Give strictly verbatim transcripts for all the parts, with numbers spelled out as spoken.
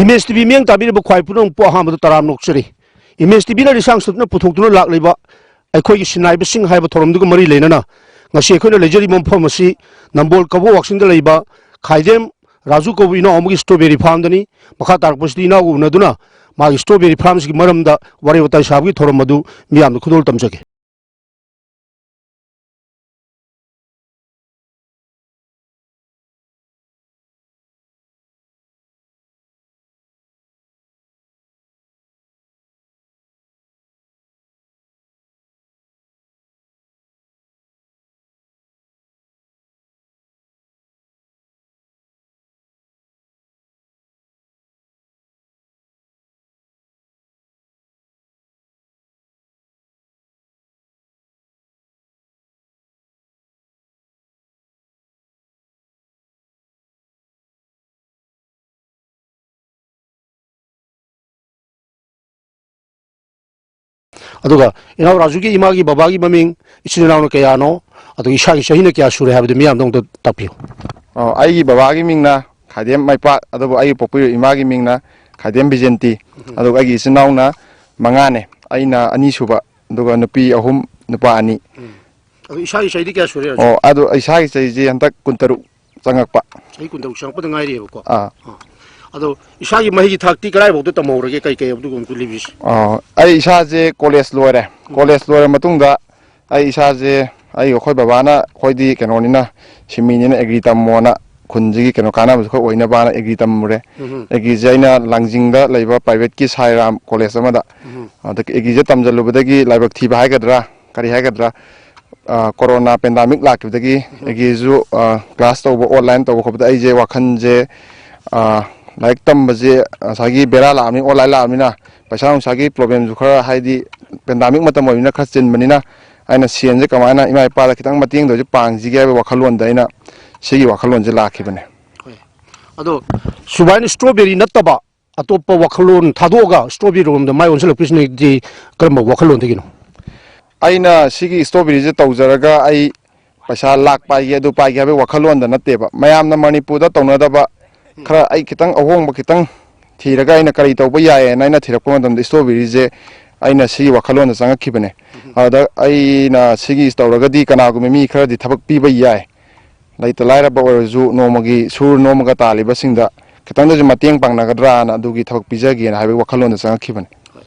Image TV ꯃꯤꯠꯌꯦꯡ ꯇꯥꯕꯤꯔꯤꯕ ꯈ꯭ꯋꯥꯏ ꯄꯨꯝꯅꯃꯛꯄꯨ ꯑꯍꯥꯟꯕꯗ ꯇꯔꯥꯝꯅ ꯑꯣꯛꯆꯔꯤ꯫ ꯏꯃꯦꯖ ꯇꯤꯚꯤꯅ ꯂꯤꯁꯥꯡ ꯁꯤꯠꯅ ꯄꯨꯊꯣꯛꯇꯨꯅ ꯂꯥꯛꯂꯤꯕ ꯑꯩꯈꯣꯏꯒꯤ ꯁꯤꯟꯅꯥꯏꯕꯁꯤꯡ ꯍꯥꯏꯕ ꯊꯧꯔꯝꯗꯨꯒ ꯃꯔꯤ ꯂꯩꯅꯅ ꯉꯁꯤ ꯑꯩꯈꯣꯏꯅ ꯂꯩꯖꯔꯤꯕ ꯃꯐꯝ ꯑꯁꯤ ꯅꯝꯕꯣꯜ ꯀꯕꯣꯛ ꯋꯥꯛꯆꯤꯡꯗ ꯂꯩꯕ ꯈꯥꯏꯗꯦꯝ ꯔꯥꯖꯨ ꯀꯧꯕ ꯏꯅꯥꯎ ꯑꯃꯒꯤ strawberry farmꯗꯅꯤ꯫ ꯃꯈꯥ ꯇꯥꯔꯛꯄꯁꯤꯗ ꯏꯅꯥꯎꯒ ꯎꯅꯗꯨꯅ ꯃꯥꯒꯤ strawberry farmꯁꯤꯒꯤ ꯃꯔꯝꯗ ꯋꯥꯔꯤ ꯋꯥꯇꯥꯏ ꯁꯥꯕꯒꯤ ꯊꯧꯔꯝ ꯑꯗꯨ ꯃꯤꯌꯥꯝꯗ ꯈꯨꯗꯣꯜ ꯇꯝꯖꯒꯦ꯫ ꯑꯗꯨꯒ ꯏꯅꯥꯎ ꯔꯥꯖꯨꯒꯤ ꯏꯃꯥꯒꯤ ꯕꯕꯥꯒꯤ ꯃꯃꯤꯡ, ꯏꯆꯤꯟ ꯏꯅꯥꯎꯅ ꯀꯌꯥꯅꯣ, ꯑꯗꯨꯒ ꯏꯁꯥꯒꯤ ꯆꯍꯤꯅ ꯀꯌꯥ ꯁꯨꯔꯦ ꯍꯥꯏꯕꯗꯨ ꯃꯤꯌꯥꯝꯗ ꯑꯃꯨꯛꯇ ꯇꯥꯛꯄꯤꯌꯨ꯫ ꯑꯣ, ꯑꯩꯒꯤ ꯕꯕꯥꯒꯤ ꯃꯤꯡꯅ ꯈꯥꯏꯗꯦꯝ ꯃꯩꯄꯥꯛ, ꯑꯗꯨꯕꯨ ꯑꯩꯒꯤ ꯄꯣꯛꯄꯤꯔꯤꯕ ꯏꯃꯥꯒꯤ ꯃꯤꯡꯅ ꯈꯥꯏꯗꯦꯝ ꯕꯤꯖꯦꯟꯇꯤ꯫ ꯎꯝ꯫ ꯑꯗꯨꯒ ꯑꯩꯒꯤ ꯏꯆꯤꯟ ꯏꯅꯥꯎꯅ ꯃꯉꯥꯅꯦ, ꯑꯩꯅ ꯑꯅꯤꯁꯨꯕ, ꯑꯗꯨꯒ ꯅꯨꯄꯤ ꯑꯍꯨꯝ, ꯅꯨꯄꯥ ꯑꯅꯤ꯫ ꯎꯝ꯫ ꯑꯗꯨ ꯏꯁꯥꯒꯤ ꯆꯍꯤꯗꯤ ꯀꯌꯥ ꯁꯨꯔꯦ ꯍꯧꯖꯤꯛ? ꯑꯣ, ꯑꯗꯨ ꯏꯁꯥꯒꯤ ꯆꯍꯤꯁꯦ ꯍꯟꯗꯛ ꯀꯨꯟꯇꯔꯨꯛ ꯆꯪꯉꯛꯄ꯫ ꯆꯍꯤ ꯀꯨꯟꯇꯔꯨꯛ ꯆꯪꯉꯛꯄꯗ ꯉꯥꯏꯔꯤꯑꯕꯀꯣ꯫ ꯑꯥ꯫ ꯑꯥ꯫ ꯑꯗꯣ ꯏꯁꯥꯒꯤ ꯃꯍꯩꯒꯤ ꯊꯥꯛꯇꯤ ꯀꯗꯥꯏꯐꯥꯎꯗ ꯇꯝꯍꯧꯔꯒꯦ? ꯀꯩ ꯀꯩ ꯑꯗꯨꯒꯨꯝꯕꯗꯨ ꯂꯤꯕꯤꯁꯤ꯫ ꯑꯥ, ꯑꯩ ꯏꯁꯥꯁꯦ ꯀꯣꯂꯦꯖ ꯂꯣꯏꯔꯦ꯫ ꯎꯝ꯫ ꯀꯣꯂꯦꯖ ꯂꯣꯏꯔ ꯃꯇꯨꯡꯗ ꯑꯩ ꯏꯁꯥꯁꯦ, ꯑꯩ, ꯑꯩꯈꯣꯏ ꯕꯕꯥꯅ, ꯑꯩꯈꯣꯏꯗꯤ ꯀꯩꯅꯣꯅꯤꯅ, ꯁꯤꯟꯃꯤꯅꯤꯅ ꯑꯦꯒ꯭ꯔꯤ ꯇꯝꯃꯣꯅ, ꯈꯨꯟꯁꯤꯒꯤ ꯀꯩꯅꯣ ꯀꯥꯟꯅꯕꯁꯨ ꯈꯔ ꯑꯣꯏꯅꯕꯅ ꯑꯦꯒ꯭ꯔꯤ ꯇꯝꯃꯨꯔꯦ꯫ ꯎꯝ꯫ ꯑꯦꯒ꯭ꯔꯤꯁꯦ ꯑꯩꯅ ꯂꯥꯡꯖꯤꯡꯗ ꯂꯩꯕ ꯄ꯭ꯔꯥꯏꯚꯦꯠꯀꯤ ꯁꯥꯏꯔꯥꯝ ꯀꯣꯂꯦꯖ ꯑꯃꯗ꯫ ꯎꯝ꯫ ꯑꯗ ꯑꯦꯒ꯭ꯔꯤꯁꯦ ꯇꯝꯁꯤꯜꯂꯨꯕꯗꯒꯤ ꯂꯥꯏꯕꯛ ꯊꯤꯕ ꯍꯥꯏꯒꯗ꯭ꯔꯥ, ꯀꯔꯤ ꯍꯥꯏꯒꯗ꯭ꯔꯥ, ꯑ, ꯀꯣꯔꯣꯅꯥ ꯄꯦꯟꯗꯥꯃꯤꯛ ꯂꯥꯛꯈꯤꯕꯗꯒꯤ ꯎꯝ꯫ ꯑꯩꯒꯤꯁꯨ, ꯑ, ꯀ꯭ꯂꯥꯁ ꯇꯧꯕ, ꯑꯣꯟꯂꯥꯏꯟ ꯇꯧꯕ ꯈꯣꯠꯄꯗ ꯑꯩꯁꯦ ꯋꯥꯈꯜꯁꯦ, ꯑ, ꯂꯥꯏꯔꯤꯛ ꯇꯝꯕꯁꯦ ꯉꯁꯥꯏꯒꯤ ꯕꯦꯔꯥ ꯂꯥꯛꯑꯕꯅꯤꯅ, ꯑꯣꯟꯂꯥꯏꯟ ꯂꯥꯛꯑꯕꯅꯤꯅ, ꯄꯩꯁꯥ ꯅꯨꯡꯁꯥꯒꯤ ꯄ꯭ꯔꯣꯕ꯭ꯂꯦꯝꯁꯨ ꯈꯔ, ꯍꯥꯏꯗꯤ ꯄꯦꯟꯗꯥꯃꯤꯛ ꯃꯇꯝ ꯑꯣꯏꯕꯅꯤꯅ ꯈꯔ ꯆꯤꯟꯕꯅꯤꯅ, ꯑꯩꯅ ꯁꯦꯟꯁꯦ ꯀꯃꯥꯏꯅ ꯏꯃꯥ ꯏꯄꯥꯗ ꯈꯤꯇꯪ ꯃꯇꯦꯡꯗ ꯑꯣꯏꯔꯁꯨ ꯄꯥꯡꯁꯤꯒꯦ ꯍꯥꯏꯕ ꯋꯥꯈꯜꯂꯣꯟꯗ ꯑꯩꯅ ꯁꯤꯒꯤ ꯋꯥꯈꯜꯂꯣꯟꯁꯦ ꯂꯥꯛꯈꯤꯕꯅꯦ꯫ ꯍꯣꯏ꯫ ꯑꯗꯣ ꯁꯨꯃꯥꯏꯅ strawberry ꯅꯠꯇꯕ ꯑꯇꯣꯞꯄ ꯋꯥꯈꯜꯂꯣꯟ ꯊꯥꯗꯣꯛꯑꯒ strawberry ꯔꯣꯝꯗ ꯃꯥꯏ ꯑꯣꯟꯁꯤꯜꯂꯛꯄꯁꯤꯅꯗꯤ ꯀꯔꯝꯕ ꯋꯥꯈꯜꯂꯣꯟꯗꯒꯤꯅꯣ? ꯑꯩꯅ ꯁꯤꯒꯤ strawberryꯁꯦ ꯇꯧꯖꯔꯒ ꯑꯩ ꯄꯩꯁꯥ ꯂꯥꯛ ꯄꯥꯏꯒꯦ, ꯑꯗꯨ ꯄꯥꯏꯒꯦ ꯍꯥꯏꯕꯒꯤ ꯋꯥꯈꯜꯂꯣꯟꯗ ꯅꯠꯇꯦꯕ꯫ ꯃꯌꯥꯝꯅ ꯃꯅꯤꯄꯨꯔꯗ ꯇꯧꯅꯗꯕ ꯈꯔ ꯑꯩ ꯈꯤꯇꯪ ꯑꯍꯣꯡꯕ ꯈꯤꯇꯪ ꯊꯤꯔꯒ ꯑꯩꯅ ꯀꯔꯤ ꯇꯧꯕ ꯌꯥꯏꯌꯦꯅ ꯑꯩꯅ ꯊꯤꯔꯛꯄ ꯃꯇꯝꯗ strawberryꯁꯦ ꯑꯩꯅ ꯁꯤꯒꯤ ꯋꯥꯈꯜꯂꯣꯟꯗ ꯆꯪꯉꯛꯈꯤꯕꯅꯦ꯫ ꯑꯗ ꯑꯩꯅ ꯁꯤꯒꯤ ꯇꯧꯔꯒꯗꯤ ꯀꯅꯥꯒꯨꯝꯕ ꯃꯤ ꯈꯔꯗꯤ ꯊꯕꯛ ꯄꯤꯕ ꯌꯥꯏ, ꯂꯩꯇ ꯂꯥꯏꯔꯕ ꯑꯣꯏꯔꯁꯨ ꯅꯣꯡꯃꯒꯤ ꯁꯨꯔ ꯅꯣꯝꯃꯒ ꯇꯥꯜꯂꯤꯕꯁꯤꯡꯗ ꯈꯤꯇꯪꯗꯁꯨ ꯃꯇꯦꯡ ꯄꯥꯡꯅꯒꯗ꯭ꯔꯥꯅ ꯑꯗꯨꯒꯤ ꯊꯕꯛ ꯄꯤꯖꯒꯦꯅ ꯍꯥꯏꯕꯒꯤ ꯋꯥꯈꯜꯂꯣꯟꯗ ꯆꯪꯉꯛꯈꯤꯕꯅꯦ꯫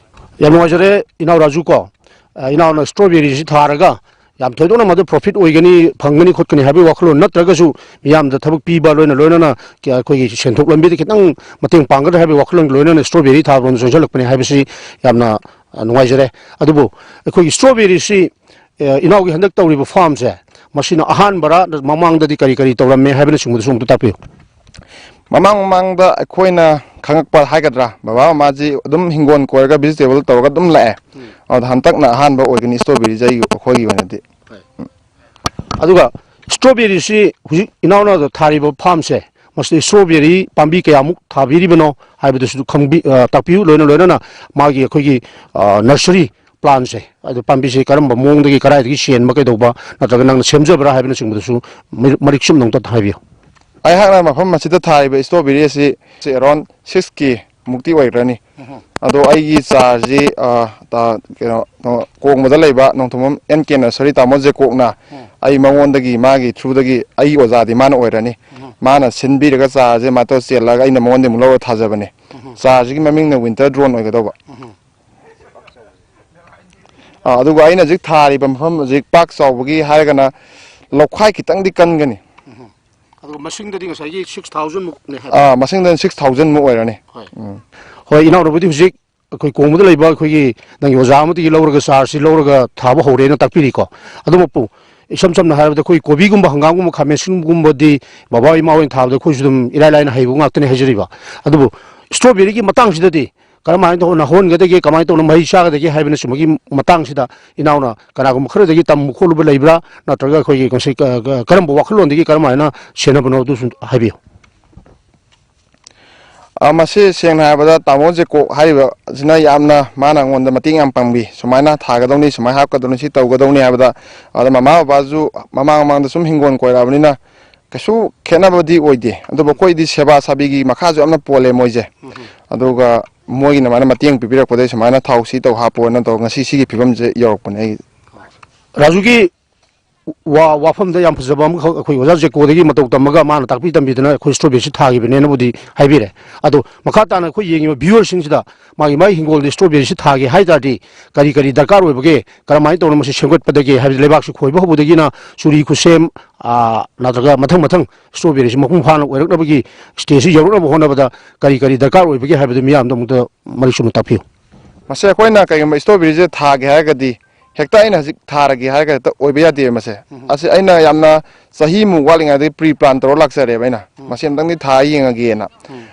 ꯌꯥꯝ ꯅꯨꯡꯉꯥꯏꯖꯔꯦ ꯏꯅꯥꯎ ꯔꯥꯖꯨ ꯀꯣ꯫ ꯑ, ꯏꯅꯥꯎꯅ strawberryꯁꯤ ꯊꯥꯔꯒ ꯌꯥꯝ ꯊꯣꯏꯗꯣꯛꯅ ꯃꯗꯨ profit ꯑꯣꯏꯒꯅꯤ, ꯐꯪꯒꯅꯤ, ꯈꯣꯠꯀꯅꯤ ꯍꯥꯏꯕꯒꯤ ꯋꯥꯈꯜꯂꯣꯟ ꯅꯠꯇ꯭ꯔꯒꯁꯨ ꯃꯤꯌꯥꯝꯗ ꯊꯕꯛ ꯄꯤꯕ ꯂꯣꯏꯅ ꯂꯣꯏꯅꯅ ꯀ-, ꯑꯩꯈꯣꯏꯒꯤ ꯁꯦꯟꯊꯣꯛ ꯂꯝꯕꯤꯗ ꯈꯤꯇꯪ ꯃꯇꯦꯡ ꯄꯥꯡꯒꯗ꯭ꯔꯥ ꯍꯥꯏꯕꯒꯤ ꯋꯥꯈꯜꯂꯣꯟ ꯂꯣꯏꯅꯅ strawberry ꯊꯥꯕꯔꯣꯝꯗ ꯆꯪꯁꯤꯜꯂꯛꯄꯅꯦ ꯍꯥꯏꯕꯁꯤ ꯌꯥꯝꯅ, ꯑ, ꯅꯨꯡꯉꯥꯏꯖꯔꯦ꯫ ꯑꯗꯨꯕꯨ ꯑꯩꯈꯣꯏꯒꯤ strawberryꯁꯤ, ꯑ, ꯏꯅꯥꯎꯒꯤ ꯍꯟꯗꯛ ꯇꯧꯔꯤꯕ farmꯁꯦ, ꯃꯁꯤꯅ ꯑꯍꯥꯟꯕꯔꯥ, ꯃꯃꯥꯡꯗꯗꯤ ꯀꯔꯤ ꯀꯔꯤ ꯇꯧꯔꯝꯃꯦ ꯍꯥꯏꯕꯅꯆꯤꯡꯕꯗꯨꯁꯨ ꯑꯃꯨꯛꯇ ꯇꯥꯛꯄꯤꯌꯨ꯫ ꯃꯃꯥꯡ ꯃꯃꯥꯡꯗ ꯑꯩꯈꯣꯏꯅ ꯈꯪꯉꯛꯄ ꯍꯥꯏꯒꯗ꯭ꯔꯥ, ꯕꯕꯥ ꯃꯃꯥꯁꯤ ꯑꯗꯨꯝ ꯍꯤꯡꯒꯣꯜ ꯀꯣꯏꯔꯒ vegetable ꯇꯧꯔꯒ ꯑꯗꯨꯝ ꯂꯥꯛꯑꯦ꯫ ꯎꯝ꯫ ꯑꯗ ꯍꯟꯗꯛꯅ ꯑꯍꯥꯟꯕ ꯑꯣꯏꯒꯅꯤ strawberryꯁꯦ ꯑꯩꯒꯤ, ꯑꯩꯈꯣꯏꯒꯤ ꯑꯣꯏꯅꯗꯤ꯫ ꯍꯣꯏ꯫ ꯑꯗꯨꯒ strawberryꯁꯤ ꯍꯧꯖꯤꯛ ꯏꯅꯥꯎꯅ ꯊꯥꯔꯤꯕ farmꯁꯦ, ꯃꯁꯤꯗ strawberry ꯄꯥꯝꯕꯤ ꯀꯌꯥꯃꯨꯛ ꯊꯥꯕꯤꯔꯤꯕꯅꯣ ꯍꯥꯏꯕꯗꯨꯁꯨ ꯈꯪꯕꯤ-, ꯑ, ꯇꯥꯛꯄꯤꯌꯨ꯫ ꯂꯣꯏꯅ ꯂꯣꯏꯅꯅ ꯃꯥꯒꯤ ꯑꯩꯈꯣꯏꯒꯤ, ꯑ, nursery planꯁꯦ, ꯑꯗꯨ ꯄꯥꯝꯕꯤꯁꯦ ꯀꯔꯝꯕ ꯃꯑꯣꯡꯗꯒꯤ ꯀꯗꯥꯏꯗꯒꯤ ꯆꯦꯟꯕ ꯀꯩꯗꯧꯕ, ꯅꯠꯇ꯭ꯔꯒ ꯅꯪꯅ ꯁꯦꯝꯖꯕ꯭ꯔꯥ ꯍꯥꯏꯕꯅꯆꯤꯡꯕꯗꯨꯁꯨ ꯃꯔꯤꯛ-, ꯃꯔꯤꯛ ꯆꯨꯝꯅ ꯑꯃꯨꯛꯇ ꯍꯥꯏꯕꯤꯌꯨ꯫ ꯑꯩꯍꯥꯛꯅ ꯃꯐꯝ ꯑꯁꯤꯗ ꯊꯥꯔꯤꯕ strawberry ꯑꯁꯤ around six K ꯃꯨꯛꯇꯤ ꯑꯣꯏꯈ꯭ꯔꯅꯤ꯫ ꯎꯝ꯫ ꯑꯗꯣ ꯑꯩꯒꯤ ꯆꯥꯔꯁꯤ, ꯑ, ꯇ-, ꯀꯩꯅꯣ, ꯀꯣꯡꯕꯗ ꯂꯩꯕ ꯅꯣꯡꯊꯣꯝꯕꯝ N K nursery ꯇꯥꯃꯣ ꯖꯦꯀꯣꯛꯅ ꯎꯝ꯫ ꯑꯩ ꯃꯉꯣꯟꯗꯒꯤ, ꯃꯥꯒꯤ throughꯗꯒꯤ ꯑꯩꯒꯤ ꯑꯣꯖꯥꯗꯤ ꯃꯥꯅ ꯑꯣꯏꯔꯅꯤ꯫ ꯎꯝ꯫ ꯃꯥꯅ ꯁꯤꯟꯕꯤꯔꯒ ꯆꯥꯔꯁꯦ ꯃꯥꯇꯣ ꯆꯦꯜꯂꯒ ꯑꯩꯅ ꯃꯉꯣꯟꯗ ꯑꯃꯨꯛ ꯂꯧꯔ ꯊꯥꯖꯕꯅꯦ꯫ ꯎꯝ꯫ ꯆꯥꯔꯁꯤꯒꯤ ꯃꯃꯤꯡꯅ winter drone ꯑꯣꯏꯒꯗꯧꯕ꯫ ꯎꯝ꯫ ꯑ, ꯑꯗꯨꯒ ꯑꯩꯅ ꯍꯧꯖꯤꯛ ꯊꯥꯔꯤꯕ ꯃꯐꯝ ꯍꯧꯖꯤꯛ ꯄꯥꯛ ꯆꯥꯎꯕꯒꯤ ꯍꯥꯏꯔꯒꯅ ꯂꯧꯈꯥꯏ ꯈꯤꯇꯪꯗꯤ ꯀꯟꯒꯅꯤ꯫ ꯎꯝ꯫ ꯑꯗꯨꯒ ꯃꯁꯤꯡꯗꯗꯤ ꯉꯁꯥꯏꯒꯤ six thousand ꯃꯨꯛꯅꯦ ꯍꯥꯏꯕ? ꯑꯥ, ꯃꯁꯤꯡꯗ six thousand ꯃꯨꯛ ꯑꯣꯏꯔꯅꯤ꯫ ꯍꯣꯏ꯫ ꯎꯝ꯫ ꯍꯣꯏ, ꯏꯅꯥꯎꯅꯕꯨꯗꯤ ꯍꯧꯖꯤꯛ ꯑꯩꯈꯣꯏ ꯀꯣꯡꯕꯗ ꯂꯩꯕ ꯑꯩꯈꯣꯏꯒꯤ ꯅꯪꯒꯤ ꯑꯣꯖꯥ ꯑꯃꯗꯒꯤ ꯂꯧꯔꯒ ꯆꯥꯔꯁꯤ ꯂꯧꯔꯒ ꯊꯥꯕ ꯍꯧꯔꯦꯅ ꯇꯥꯛꯄꯤꯔꯤꯀꯣ꯫ ꯑꯗꯨꯃꯛꯄꯨ ꯏꯁꯝ ꯁꯝꯅ ꯍꯥꯏꯔꯕꯗ ꯑꯩꯈꯣꯏ ꯀꯣꯕꯤꯒꯨꯝꯕ, ꯍꯪꯒꯥꯝꯒꯨꯝꯕ, ꯈꯥꯃꯦꯟ ꯑꯁꯤꯟꯕꯒꯨꯝꯕꯗꯤ ꯕꯕꯥ ꯏꯃꯥ ꯍꯣꯏꯅ ꯊꯥꯕꯗ ꯑꯩꯈꯣꯏꯁꯨ ꯑꯗꯨꯝ ꯏꯔꯥꯏ ꯂꯥꯏꯅ ꯍꯩꯕ ꯉꯥꯛꯇꯅꯤ ꯍꯥꯏꯖꯔꯤꯕ꯫ ꯑꯗꯨꯕꯨ strawberryꯒꯤ ꯃꯇꯥꯡꯁꯤꯗꯗꯤ ꯀꯔꯝꯍꯥꯏꯅ ꯇꯧꯅ ꯍꯧꯍꯟꯒꯗꯒꯦ, ꯀꯃꯥꯏꯅ ꯇꯧꯅ ꯃꯍꯩ ꯆꯥꯒꯗꯒꯦ ꯍꯥꯏꯕꯅꯆꯤꯡꯕꯒꯤ ꯃꯇꯥꯡꯁꯤꯗ ꯏꯅꯥꯎꯅ ꯀꯅꯥꯒꯨꯝꯕ ꯈꯔꯗꯒꯤ ꯇꯝꯕ ꯈꯣꯠꯂꯨꯕ ꯂꯩꯕ꯭ꯔꯥ? ꯅꯠꯇ꯭ꯔꯒ ꯑꯩꯈꯣꯏꯒꯤ ꯉꯁꯤ ꯀ-, ꯀ-, ꯀꯔꯝꯕ ꯋꯥꯈꯜꯂꯣꯟꯗꯒꯤ ꯀꯔꯝꯍꯥꯏꯅ ꯁꯦꯟꯅꯕꯅꯣ ꯑꯗꯨꯁꯨ ꯍꯥꯏꯕꯤꯌꯨ꯫ ꯑ, ꯃꯁꯤ ꯁꯦꯡꯅ ꯍꯥꯏꯔꯕꯗ ꯇꯥꯃꯣ ꯖꯦꯀꯣꯛ ꯍꯥꯏꯔꯤꯕꯁꯤꯅ ꯌꯥꯝꯅ ꯃꯥꯅ ꯑꯩꯉꯣꯟꯗ ꯃꯇꯦꯡ ꯌꯥꯝ ꯄꯥꯡꯕꯤ꯫ ꯁꯨꯃꯥꯏꯅ ꯊꯥꯒꯗꯧꯅꯤ, ꯁꯨꯃꯥꯏꯅ ꯍꯥꯞꯀꯗꯧꯅꯤ, ꯁꯤ ꯇꯧꯒꯗꯧꯅꯤ ꯍꯥꯏꯕꯗ, ꯑꯗ ꯃꯃꯥ ꯕꯕꯥꯁꯨ ꯃꯃꯥꯡ ꯃꯃꯥꯡꯗ ꯁꯨꯝ ꯍꯤꯡꯒꯣꯜ ꯀꯣꯏꯔꯛꯑꯕꯅꯤꯅ ꯀꯩꯁꯨ ꯈꯦꯠꯅꯕꯗꯤ ꯑꯣꯏꯗꯦ꯫ ꯑꯗꯨꯕꯨ ꯑꯩꯈꯣꯏꯗꯤ ꯁꯦꯕꯥ ꯁꯥꯕꯤꯒꯤ ꯃꯈꯥꯁꯨ ꯌꯥꯝꯅ ꯄꯣꯜꯂꯦ ꯃꯣꯏꯁꯦ꯫ ꯎꯝ꯫ ꯑꯗꯨꯒ ꯃꯣꯏꯒꯤꯅ ꯃꯥꯅ ꯃꯇꯦꯡ ꯄꯤꯕꯤꯔꯛꯄꯗꯒꯤ ꯁꯨꯃꯥꯏꯅ ꯊꯥꯎ ꯁꯤ ꯇꯧ ꯍꯥꯞꯄꯣꯅ ꯇꯧꯔ ꯉꯁꯤ ꯁꯤꯒꯤ ꯐꯤꯕꯝꯁꯦ ꯌꯧꯔꯛꯄꯅꯦ ꯑꯩꯒꯤ꯫ ꯔꯥꯖꯨꯒꯤ ꯋꯥ ꯋꯥꯐꯝꯗ ꯌꯥꯝ ꯐꯖꯕ ꯑꯃꯈꯛ ꯑꯩꯈꯣꯏ ꯑꯣꯖꯥ ꯖꯦꯀꯣꯗꯒꯤ ꯃꯇꯧ ꯇꯝꯃꯒ ꯃꯥꯅ ꯇꯥꯛꯄꯤ ꯇꯝꯕꯤꯗꯅ ꯑꯩꯈꯣꯏ ꯏꯁꯇ꯭ꯔꯣꯕꯦꯔꯤꯁꯤ ꯊꯥꯈꯤꯕꯅꯦꯅꯕꯨꯗꯤ ꯍꯥꯏꯕꯤꯔꯦ꯫ ꯑꯗꯣ ꯃꯈꯥ ꯇꯥꯅ ꯑꯩꯈꯣꯏ ꯌꯦꯡꯉꯤꯕ ꯚ꯭ꯌꯨꯋꯔꯁꯤꯡꯁꯤꯗ ꯃꯥꯒꯤ ꯃꯥꯒꯤ ꯍꯤꯡꯒꯣꯜꯗ ꯏꯁꯇ꯭ꯔꯣꯕꯦꯔꯤꯁꯤ ꯊꯥꯒꯦ ꯍꯥꯏ ꯇꯥꯔꯗꯤ ꯀꯔꯤ ꯀꯔꯤ ꯗꯔꯀꯥꯔ ꯑꯣꯏꯕꯒꯦ, ꯀꯔꯝꯍꯥꯏꯅ ꯇꯧꯅ ꯃꯁꯤ ꯁꯦꯝꯒꯠꯄꯗꯒꯦ ꯍꯥꯏꯕꯗꯤ ꯂꯩꯕꯥꯛꯁꯤ ꯈꯣꯏꯕ ꯍꯧꯕꯗꯒꯤꯅ ꯆꯨꯔꯤ ꯈꯨꯠꯁꯦꯝ, ꯑꯥ, ꯅꯠꯇ꯭ꯔꯒ ꯃꯊꯪ ꯃꯊꯪ ꯏꯁꯇ꯭ꯔꯣꯕꯦꯔꯤꯁꯤ ꯃꯄꯨꯡ ꯐꯥꯅ ꯑꯣꯏꯔꯛꯅꯕꯒꯤ ꯁ꯭ꯇꯦꯖꯁꯤ ꯌꯧꯔꯛꯅꯕ ꯍꯣꯠꯅꯕꯗ ꯀꯔꯤ ꯀꯔꯤ ꯗꯔꯀꯥꯔ ꯑꯣꯏꯕꯒꯦ ꯍꯥꯏꯕꯗꯨ ꯃꯤꯌꯥꯝꯗ ꯑꯃꯨꯛꯇ ꯃꯔꯤꯛ ꯆꯨꯝꯅ ꯇꯥꯛꯄꯤꯌꯨ꯫ ꯃꯁꯦ ꯑꯩꯈꯣꯏꯅ ꯀꯩꯒꯨꯝꯕ ꯏꯁꯇ꯭ꯔꯣꯕꯦꯔꯤꯁꯦ ꯊꯥꯒꯦ ꯍꯥꯏꯔꯒꯗꯤ ꯍꯦꯛꯇ ꯑꯩꯅ ꯍꯧꯖꯤꯛ ꯊꯥꯔꯒꯦ ꯍꯥꯏꯔꯒ ꯍꯦꯛꯇ ꯑꯣꯏꯕ ꯌꯥꯗꯦꯕ ꯃꯁꯦ꯫ ꯑꯁꯤ ꯑꯩꯅ ꯌꯥꯝꯅ ꯆꯍꯤꯃꯨꯛ ꯋꯥꯠꯂꯤꯉꯩꯗꯒꯤ ꯄ꯭ꯔꯤ ꯄ꯭ꯂꯥꯟ ꯇꯧꯔ ꯂꯥꯛꯆꯔꯦꯕ ꯑꯩꯅ꯫ ꯃꯁꯤ ꯑꯝꯇꯪꯗꯤ ꯊꯥ ꯌꯦꯡꯉꯒꯦꯅ꯫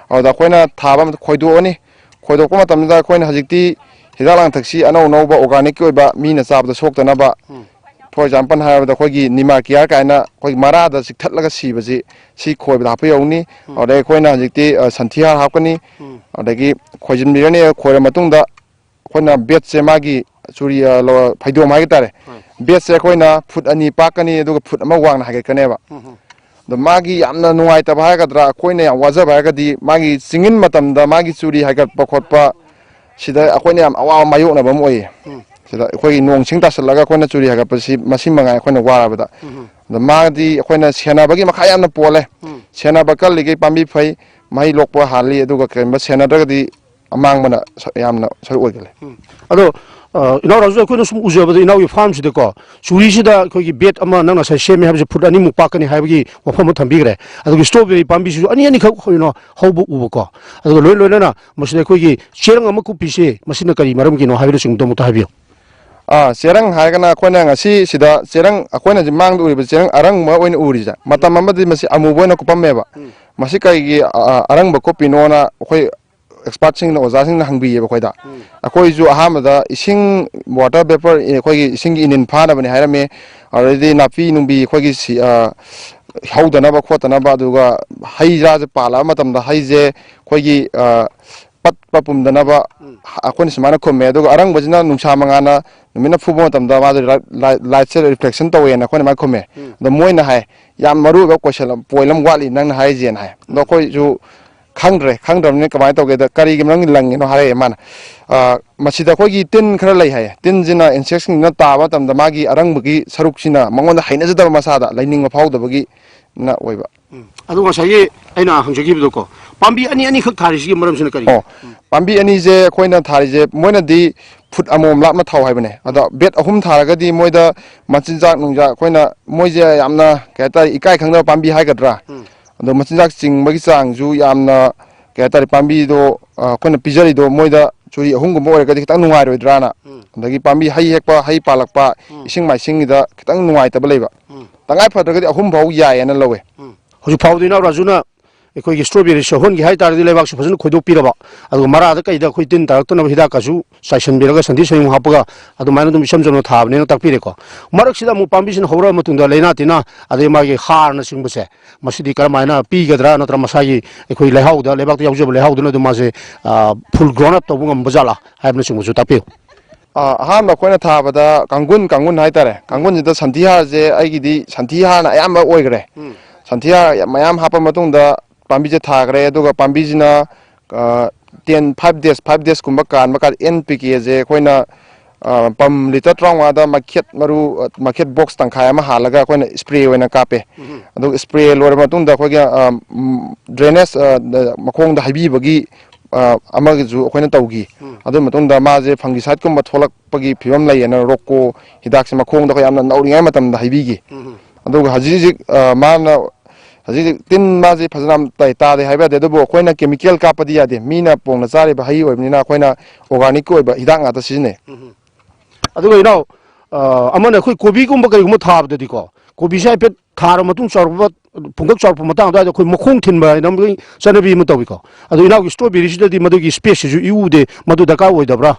ꯑꯗꯨꯗ ꯑꯩꯈꯣꯏꯅ ꯊꯥꯕ ꯑꯃ ꯈꯣꯏꯗꯣꯛꯑꯅꯤ꯫ ꯈꯣꯏꯗꯣꯛꯄ ꯃꯇꯝꯗ ꯑꯩꯈꯣꯏꯅ ꯍꯧꯖꯤꯛꯇꯤ ꯍꯤꯗꯥꯛ ꯂꯥꯡꯊꯛꯁꯤ ꯑꯅꯧ ꯑꯅꯧꯕ ꯑꯣꯔꯒꯥꯅꯤꯛꯀꯤ ꯑꯣꯏꯕ ꯃꯤꯅ ꯆꯥꯕꯗ ꯁꯣꯛꯇꯅꯕ, for example ꯍꯥꯏꯔꯕꯗ ꯑꯩꯈꯣꯏꯒꯤ ꯅꯤꯃꯥꯔꯀꯤꯌꯥꯔ ꯀꯥꯏꯅ ꯑꯩꯈꯣꯏꯒꯤ ꯃꯔꯥꯗ ꯆꯤꯛꯊꯠꯂꯒ ꯁꯤꯕꯁꯤ ꯁꯤ ꯈꯣꯏꯕꯗ ꯍꯥꯞꯄ ꯌꯧꯅꯤ꯫ ꯑꯗꯩ ꯑꯩꯈꯣꯏꯅ ꯍꯧꯖꯤꯛꯇꯤ, ꯑ, ꯁꯟꯊꯤ ꯍꯥꯔ ꯍꯥꯞꯀꯅꯤ꯫ ꯑꯗꯒꯤ ꯈꯣꯏꯖꯤꯟꯕꯤꯔꯅꯤ꯫ ꯈꯣꯏꯔ ꯃꯇꯨꯡꯗ ꯑꯩꯈꯣꯏꯅ ꯕꯦꯗꯁꯦ ꯃꯥꯒꯤ ꯆꯨꯔꯤ, ꯑ, ꯂꯧ-, ꯐꯩꯗꯣꯝ ꯍꯥꯏꯒꯦ ꯇꯥꯔꯦ꯫ ꯕꯦꯗꯁꯦ ꯑꯩꯈꯣꯏꯅ ꯐꯨꯠ ꯑꯅꯤ ꯄꯥꯛꯀꯅꯤ, ꯑꯗꯨꯒ ꯐꯨꯠ ꯑꯃ ꯋꯥꯡꯅ ꯍꯥꯏꯒꯠꯀꯅꯦꯕ꯫ ꯑꯗꯣ ꯃꯥꯒꯤ ꯌꯥꯝꯅ ꯅꯨꯡꯉꯥꯏꯇꯕ ꯍꯥꯏꯒꯗ꯭ꯔꯥ, ꯑꯩꯈꯣꯏꯅ ꯌꯥꯝ ꯋꯥꯖꯕ ꯍꯥꯏꯔꯒꯗꯤ ꯃꯥꯒꯤ ꯆꯤꯡꯏꯟ ꯃꯇꯝꯗ ꯃꯥꯒꯤ ꯆꯨꯔꯤ ꯍꯥꯏꯒꯠꯄ ꯈꯣꯠꯄ ꯁꯤꯗ ꯑꯩꯈꯣꯏꯅ ꯌꯥꯝ ꯑꯋꯥꯕ ꯃꯥꯌꯣꯛꯅꯕ ꯑꯃ ꯑꯣꯏꯌꯦ꯫ ꯁꯤꯗ ꯑꯩꯈꯣꯏꯒꯤ ꯅꯣꯡ ꯁꯤꯡ ꯇꯥꯁꯜꯂꯒ ꯑꯩꯈꯣꯏꯅ ꯆꯨꯔꯤ ꯍꯥꯏꯒꯠꯄꯁꯤ ꯃꯁꯤ ꯃꯉꯥꯏ ꯑꯩꯈꯣꯏꯅ ꯋꯥꯔꯕꯗ꯫ ꯑꯗꯣ ꯃꯥꯗꯤ ꯑꯩꯈꯣꯏꯅ ꯁꯦꯟꯅꯕꯒꯤ ꯃꯈꯥ ꯌꯥꯝꯅ ꯄꯣꯜꯂꯦ꯫ ꯁꯦꯟꯅꯕ ꯀꯜꯂꯤꯈꯩ ꯄꯥꯝꯕꯤ ꯐꯩ, ꯃꯍꯩ ꯂꯣꯛꯄ ꯍꯥꯜꯂꯤ, ꯑꯗꯨꯒ ꯀꯔꯤꯒꯨꯝꯕ ꯁꯦꯟꯅꯗ꯭ꯔꯒꯗꯤ ꯑꯃꯥꯡꯕꯅ ꯁ-, ꯌꯥꯝꯅ ꯁꯔꯨꯛ ꯑꯣꯏꯒꯜꯂꯦ꯫ ꯑꯗꯣ, ꯑ, ꯏꯅꯥꯎ ꯔꯥꯖꯨ, ꯑꯩꯈꯣꯏꯅ ꯁꯨꯝ ꯎꯖꯕꯗ ꯏꯅꯥꯎꯒꯤ ꯐꯥꯔꯝꯁꯤꯗꯀꯣ, ꯆꯨꯔꯤꯁꯤꯗ ꯑꯩꯈꯣꯏꯒꯤ ꯕꯦꯗ ꯑꯃ ꯅꯪ ꯉꯁꯥꯏ ꯁꯦꯝꯃꯦ ꯍꯥꯏꯕꯁꯦ ꯐꯨꯠ ꯑꯅꯤꯃꯨꯛ ꯄꯥꯛꯀꯅꯤ ꯍꯥꯏꯕꯒꯤ ꯋꯥꯐꯝ ꯑꯃ ꯊꯝꯕꯤꯈ꯭ꯔꯦ꯫ ꯑꯗꯨꯒ ꯏꯁꯇ꯭ꯔꯣꯕꯦꯔꯤ ꯄꯥꯝꯕꯤꯁꯤꯁꯨ ꯑꯅꯤ ꯑꯅꯤꯈꯛ ꯑꯩꯈꯣꯏꯅ ꯍꯧꯕ ꯎꯕꯀꯣ꯫ ꯑꯗꯨꯒ ꯂꯣꯏ ꯂꯣꯏꯅꯅ ꯃꯁꯤꯗ ꯑꯩꯈꯣꯏꯒꯤ ꯆꯦꯔꯪ ꯑꯃ ꯀꯨꯞꯄꯤꯁꯦ ꯃꯁꯤꯅ ꯀꯔꯤ ꯃꯔꯝꯒꯤꯅꯣ ꯍꯥꯏꯕꯅꯆꯤꯡꯕꯗꯣ ꯑꯃꯨꯛꯇ ꯍꯥꯏꯕꯤꯌꯨ꯫ ꯑꯥ, ꯆꯦꯔꯪ ꯍꯥꯏꯔꯒꯅ ꯑꯩꯈꯣꯏꯅ ꯉꯁꯤ ꯁꯤꯗ ꯆꯦꯔꯪ, ꯑꯩꯈꯣꯏꯅ ꯍꯧꯖꯤꯛ ꯃꯥꯡꯗ ꯎꯔꯤꯕ ꯆꯦꯔꯪ ꯑꯔꯪꯕ ꯑꯣꯏꯅ ꯎꯔꯤꯁꯦ, ꯃꯇꯝ ꯑꯃꯗꯤ ꯃꯁꯤ ꯑꯃꯨꯕ ꯑꯣꯏꯅ ꯀꯨꯞꯄꯝꯃꯦꯕ꯫ ꯃꯁꯤ ꯀꯩꯒꯤ, ꯑ, ꯑ, ꯑꯔꯪꯕ ꯀꯨꯞꯄꯤꯅꯣꯅ ꯑꯩꯈꯣꯏ ꯑꯦꯛꯁꯄꯥꯔꯠꯁꯤꯡꯅ, ꯑꯣꯖꯥꯁꯤꯡꯅ ꯍꯪꯕꯤꯌꯦꯕ ꯑꯩꯈꯣꯏꯗ꯫ ꯑꯩꯈꯣꯏꯁꯨ ꯑꯍꯥꯟꯕꯗ ꯏꯁꯤꯡ, ꯋꯥꯇꯔ ꯚꯦꯄꯔ, ꯑꯩꯈꯣꯏꯒꯤ ꯏꯁꯤꯡꯒꯤ ꯏꯅꯤꯟ ꯐꯥꯅꯕꯅꯤ ꯍꯥꯏꯔꯝꯃꯦ꯫ ꯑꯗꯩꯗꯤ ꯅꯥꯄꯤ ꯅꯨꯡꯕꯤ ꯑꯩꯈꯣꯏꯒꯤ ꯁꯤ-, ꯑ, ꯍꯧꯗꯅꯕ ꯈꯣꯠꯇꯅꯕ, ꯑꯗꯨꯒ ꯍꯩ ꯔꯥꯁꯦ ꯄꯥꯜꯂꯛꯑ ꯃꯇꯝꯗ ꯍꯩꯁꯦ ꯑꯩꯈꯣꯏꯒꯤ, ꯑ, ꯄꯠꯄ ꯄꯨꯝꯗꯅꯕ ꯑꯩꯈꯣꯏꯅ ꯁꯨꯃꯥꯏꯅ ꯈꯨꯝꯃꯦ꯫ ꯑꯗꯨꯒ ꯑꯔꯪꯕꯁꯤꯅ ꯅꯨꯡꯁꯥ ꯃꯉꯥꯜꯅ ꯅꯨꯃꯤꯠꯅ ꯐꯨꯕ ꯃꯇꯝꯗ ꯃꯥꯁꯦ ꯂꯥꯏꯠ-, ꯂꯥꯏꯠ-, ꯂꯥꯏꯠꯁꯦ ꯔꯤꯐ꯭ꯂꯦꯛꯁꯟ ꯇꯧꯋꯦꯅ ꯑꯩꯈꯣꯏꯅ ꯑꯗꯨꯃꯥꯏꯅ ꯈꯨꯝꯃꯦ꯫ ꯑꯗꯣ ꯃꯣꯏꯅ ꯍꯥꯏ, "ꯌꯥꯝ ꯃꯔꯨ ꯑꯣꯏꯕ ꯀꯣꯏꯁꯟ ꯑꯃ, ꯄꯣꯏꯟ ꯑꯃ ꯋꯥꯠꯂꯤ ꯅꯪꯅ ꯍꯥꯏꯔꯤꯁꯦꯅ" ꯍꯥꯏ꯫ ꯑꯗꯣ ꯑꯩꯈꯣꯏꯁꯨ ꯈꯪꯗ꯭ꯔꯦ꯫ ꯈꯪꯗ꯭ꯔꯕꯅꯤꯅ ꯀꯃꯥꯏꯅ ꯇꯧꯒꯦꯗ, "ꯀꯔꯤꯒꯤ ꯃꯔꯝꯒꯤ ꯂꯪꯉꯤꯅꯣ?" ꯍꯥꯏꯔꯛꯑꯦ ꯃꯥꯅ꯫ ꯑ, "ꯃꯁꯤꯗ ꯑꯩꯈꯣꯏꯒꯤ ꯇꯤꯟ ꯈꯔ ꯂꯩ" ꯍꯥꯏꯌꯦ꯫ "ꯇꯤꯟꯁꯤꯅ, insectꯁꯤꯡꯁꯤꯅ ꯇꯥꯕ ꯃꯇꯝꯗ ꯃꯥꯒꯤ ꯑꯔꯪꯕꯒꯤ ꯁꯔꯨꯛꯁꯤꯅ ꯃꯉꯣꯟꯗ ꯍꯩꯅꯖꯗꯕ, ꯃꯁꯥꯗ ꯂꯩꯅꯤꯡꯕ ꯐꯥꯎꯗꯕꯒꯤꯅ ꯑꯣꯏꯕ"꯫ ꯎꯝ꯫ ꯑꯗꯣ ꯉꯁꯥꯏꯒꯤ ꯑꯩꯅ ꯍꯪꯖꯈꯤꯕꯗꯣꯀꯣ, ꯄꯥꯝꯕꯤ ꯑꯅꯤ ꯑꯅꯤꯈꯛ ꯊꯥꯔꯤꯁꯤꯒꯤ ꯃꯔꯝꯁꯤꯅ ꯀꯔꯤꯒꯤꯅꯣ? ꯑꯣ, ꯄꯥꯝꯕꯤ ꯑꯅꯤꯁꯦ ꯑꯩꯈꯣꯏꯅ ꯊꯥꯔꯤꯁꯦ, ꯃꯣꯏꯅꯗꯤ ꯐꯨꯠ ꯑꯃꯃꯝ ꯂꯥꯞꯅ ꯊꯥꯎ ꯍꯥꯏꯕꯅꯦ꯫ ꯑꯗꯣ ꯕꯦꯠ ꯑꯍꯨꯝ ꯊꯥꯔꯒꯗꯤ ꯃꯣꯏꯗ ꯃꯆꯤꯟꯖꯥꯛ ꯅꯨꯡꯖꯥꯛ, ꯑꯩꯈꯣꯏꯅ, ꯃꯣꯏꯁꯦ ꯌꯥꯝꯅ, ꯀꯩ ꯍꯥꯏꯇꯥꯔꯦ, ꯏꯀꯥꯏ ꯈꯪꯗꯕ ꯄꯥꯝꯕꯤ ꯍꯥꯏꯒꯗ꯭ꯔꯥ? ꯎꯝ꯫ ꯑꯗꯣ ꯃꯆꯤꯟꯖꯥꯛ ꯆꯤꯡꯕꯒꯤ ꯆꯥꯡꯁꯨ ꯌꯥꯝꯅ, ꯀꯩ ꯍꯥꯏꯇꯥꯔꯦ, ꯄꯥꯝꯕꯤꯗꯣ, ꯑ, ꯑꯩꯈꯣꯏꯅ ꯄꯤꯖꯔꯤꯗꯣ ꯃꯣꯏꯗ ꯆꯨꯔꯤ ꯑꯍꯨꯝꯒꯨꯝꯕ ꯑꯣꯏꯔꯒꯗꯤ ꯈꯤꯇꯪ ꯅꯨꯡꯉꯥꯏꯔꯣꯏꯗ꯭ꯔꯥꯅ꯫ ꯎꯝ꯫ ꯑꯗꯒꯤ ꯄꯥꯝꯕꯤ ꯍꯩ ꯍꯦꯛꯄ, ꯍꯩ ꯄꯥꯜꯂꯛꯄ, ꯎꯝ꯫ ꯏꯁꯤꯡ ꯃꯥꯏꯁꯤꯡꯒꯤꯗ ꯈꯤꯇꯪ ꯅꯨꯡꯉꯥꯏꯇꯕ ꯂꯩꯕ꯫ ꯎꯝ꯫ ꯇꯉꯥꯏ ꯐꯗ꯭ꯔꯒꯗꯤ ꯑꯍꯨꯝ ꯐꯥꯎ ꯌꯥꯏꯌꯦꯅ ꯂꯧꯋꯦ꯫ ꯎꯝ꯫ ꯍꯧꯖꯤꯛ ꯐꯥꯎꯗꯤ ꯏꯅꯥꯎ ꯔꯥꯖꯨꯅ ꯑꯩꯈꯣꯏꯒꯤ strawberryꯁꯦ ꯍꯧꯍꯟꯒꯦ ꯍꯥꯏ ꯇꯥꯔꯗꯤ ꯂꯩꯕꯥꯛꯁꯨ ꯐꯖꯅ ꯈꯣꯏꯗꯣꯛꯄꯤꯔꯕ, ꯑꯗꯨꯒ ꯃꯔꯥꯗ ꯀꯩꯗ ꯑꯩꯈꯣꯏ ꯇꯤꯟ ꯇꯥꯔꯛꯇꯅꯕ ꯍꯤꯗꯥꯛꯀꯁꯨ ꯆꯥꯏꯁꯤꯟꯕꯤꯔꯒ ꯁꯟꯊꯤ ꯁꯟꯌꯨꯡ ꯍꯥꯞꯄꯒ ꯑꯗꯨꯃꯥꯏꯅ ꯑꯗꯨꯝ ꯏꯆꯝ ꯆꯝꯅ ꯊꯥꯕꯅꯦꯅ ꯇꯥꯛꯄꯤꯔꯦꯀꯣ꯫ ꯃꯔꯛꯁꯤꯗ ꯑꯃꯨꯛ ꯄꯥꯝꯕꯤꯁꯤꯅ ꯍꯧꯔꯛꯑ ꯃꯇꯨꯡꯗ ꯂꯥꯏꯅꯥ ꯇꯤꯟꯅꯥ ꯑꯗꯩ ꯃꯥꯒꯤ ꯍꯥꯔꯅꯆꯤꯡꯕꯁꯦ, ꯃꯁꯤꯗꯤ ꯀꯔꯝꯍꯥꯏꯅ ꯄꯤꯒꯗ꯭ꯔꯥ, ꯅꯠꯇ꯭ꯔ ꯃꯁꯥꯒꯤ ꯑꯩꯈꯣꯏ ꯂꯩꯍꯥꯎꯗ, ꯂꯩꯕꯥꯛꯇ ꯌꯥꯎꯖꯕ ꯂꯩꯍꯥꯎꯗꯨꯅ ꯑꯗꯨꯝ ꯃꯥꯁꯦ, ꯑ, full grown up ꯇꯧꯕ ꯉꯝꯕ ꯖꯥꯠꯂꯥ ꯍꯥꯏꯕꯅꯆꯤꯡꯕꯁꯨ ꯇꯥꯛꯄꯤꯌꯨ꯫ ꯑ, ꯑꯍꯥꯟꯕ ꯑꯩꯈꯣꯏꯅ ꯊꯥꯕꯗ ꯀꯥꯡꯒꯨꯟ, ꯀꯥꯡꯒꯨꯟ ꯍꯥꯏꯇꯥꯔꯦ, ꯀꯥꯡꯒꯨꯟꯁꯤꯗ ꯁꯟꯊꯤ ꯍꯥꯔꯁꯦ, ꯑꯩꯒꯤꯗꯤ ꯁꯟꯊꯤ ꯍꯥꯔꯅ ꯑꯌꯥꯝꯕ ꯑꯣꯏꯈ꯭ꯔꯦ꯫ ꯎꯝ꯫ ꯁꯟꯊꯤ ꯍꯥꯔ ꯃꯌꯥꯝ ꯍꯥꯞꯄ ꯃꯇꯨꯡꯗ ꯄꯥꯝꯕꯤꯁꯦ ꯊꯥꯈ꯭ꯔꯦ꯫ ꯑꯗꯨꯒ ꯄꯥꯝꯕꯤꯁꯤꯅ, ꯑ, ten, five days, five days ꯀꯨꯝꯕ ꯀꯥꯟꯕ ꯀꯥꯟꯗ ꯑꯦꯟ ꯄꯤ ꯀꯦꯁꯦ ꯑꯩꯈꯣꯏꯅ, ꯑ, ꯄꯝ ꯂꯤꯇꯔ ꯇꯔꯥꯃꯉꯥꯗ ꯃꯩꯈꯦꯠ ꯃꯔꯨ, ꯑ, ꯃꯩꯈꯦꯠ box ꯇꯪꯈꯥꯏ ꯑꯃ ꯍꯥꯜꯂꯒ ꯑꯩꯈꯣꯏꯅ spray ꯑꯣꯏꯅ ꯀꯥꯞꯄꯦ꯫ ꯎꯝ꯫ ꯑꯗꯨꯒ spray ꯂꯣꯏꯔꯕ ꯃꯇꯨꯡꯗ ꯑꯩꯈꯣꯏꯒꯤ, ꯑ, ꯎꯝ, drainage, ꯑ, ꯃꯈꯣꯡꯗ ꯍꯩꯕꯤꯕꯒꯤ, ꯑ, ꯑꯃꯒꯤꯁꯨ ꯑꯩꯈꯣꯏꯅ ꯇꯧꯈꯤ꯫ ꯎꯝ꯫ ꯑꯗꯨ ꯃꯇꯨꯡꯗ ꯃꯥꯁꯦ fungicideꯀꯨꯝꯕ ꯊꯣꯛꯂꯛꯄꯒꯤ ꯐꯤꯕꯝ ꯂꯩꯌꯦꯅ Rocco ꯍꯤꯗꯥꯛꯁꯦ ꯃꯈꯣꯡꯗ ꯑꯩꯈꯣꯏ ꯌꯥꯝꯅ ꯅꯧꯔꯤꯉꯩ ꯃꯇꯝꯗ ꯍꯩꯕꯤꯈꯤ꯫ ꯎꯝ꯫ ꯑꯗꯨꯒ ꯍꯧꯖꯤꯛ ꯍꯧꯖꯤꯛ, ꯑ, ꯃꯥꯅ ꯍꯧꯖꯤꯛ ꯍꯧꯖꯤꯛ ꯇꯤꯟ ꯃꯥꯁꯦ ꯐꯖꯅ ꯌꯥꯝ ꯇꯥꯏ-, ꯇꯥꯗꯦ ꯍꯥꯏꯕ ꯌꯥꯗꯦ, ꯑꯗꯨꯕꯨ ꯑꯩꯈꯣꯏꯅ chemical ꯀꯥꯞꯄꯗꯤ ꯌꯥꯗꯦ꯫ ꯃꯤꯅ ꯄꯣꯡꯅ ꯆꯥꯔꯤꯕ ꯍꯩ ꯑꯣꯏꯕꯅꯤꯅ ꯑꯩꯈꯣꯏꯅ organicꯀꯤ ꯑꯣꯏꯕ ꯍꯤꯗꯥꯛ ꯉꯥꯛꯇ ꯁꯤꯖꯤꯟꯅꯩ꯫ ꯎꯝ꯫ ꯑꯗꯨꯒ ꯏꯅꯥꯎ, ꯑ, ꯑꯃꯅ ꯑꯩꯈꯣꯏ ꯀꯣꯕꯤꯒꯨꯝꯕ ꯀꯩꯒꯨꯝꯕ ꯊꯥꯕꯗꯗꯤꯀꯣ, ꯀꯣꯕꯤꯁꯦ ꯍꯥꯏꯐꯦꯠ ꯊꯥꯔ ꯃꯇꯨꯡ ꯆꯥꯎꯔꯛꯄ, ꯄꯨꯡꯀꯛ ꯆꯥꯎꯔꯛꯄ ꯃꯇꯥꯡ ꯑꯗꯨꯋꯥꯏꯗ ꯑꯩꯈꯣꯏ ꯃꯈꯣꯡ ꯊꯤꯟꯕ ꯍꯥꯏꯅ ꯑꯃꯒꯤ ꯆꯠꯅꯕꯤ ꯑꯃ ꯇꯧꯏꯀꯣ꯫ ꯑꯗꯣ ꯏꯅꯥꯎꯒꯤ strawberryꯁꯤꯗꯗꯤ ꯃꯗꯨꯒꯤ spaceꯁꯤꯁꯨ ꯏꯎ ꯎꯗꯦ, ꯃꯗꯨ ꯗꯔꯀꯥꯔ ꯑꯣꯏꯗꯕ꯭ꯔꯥ?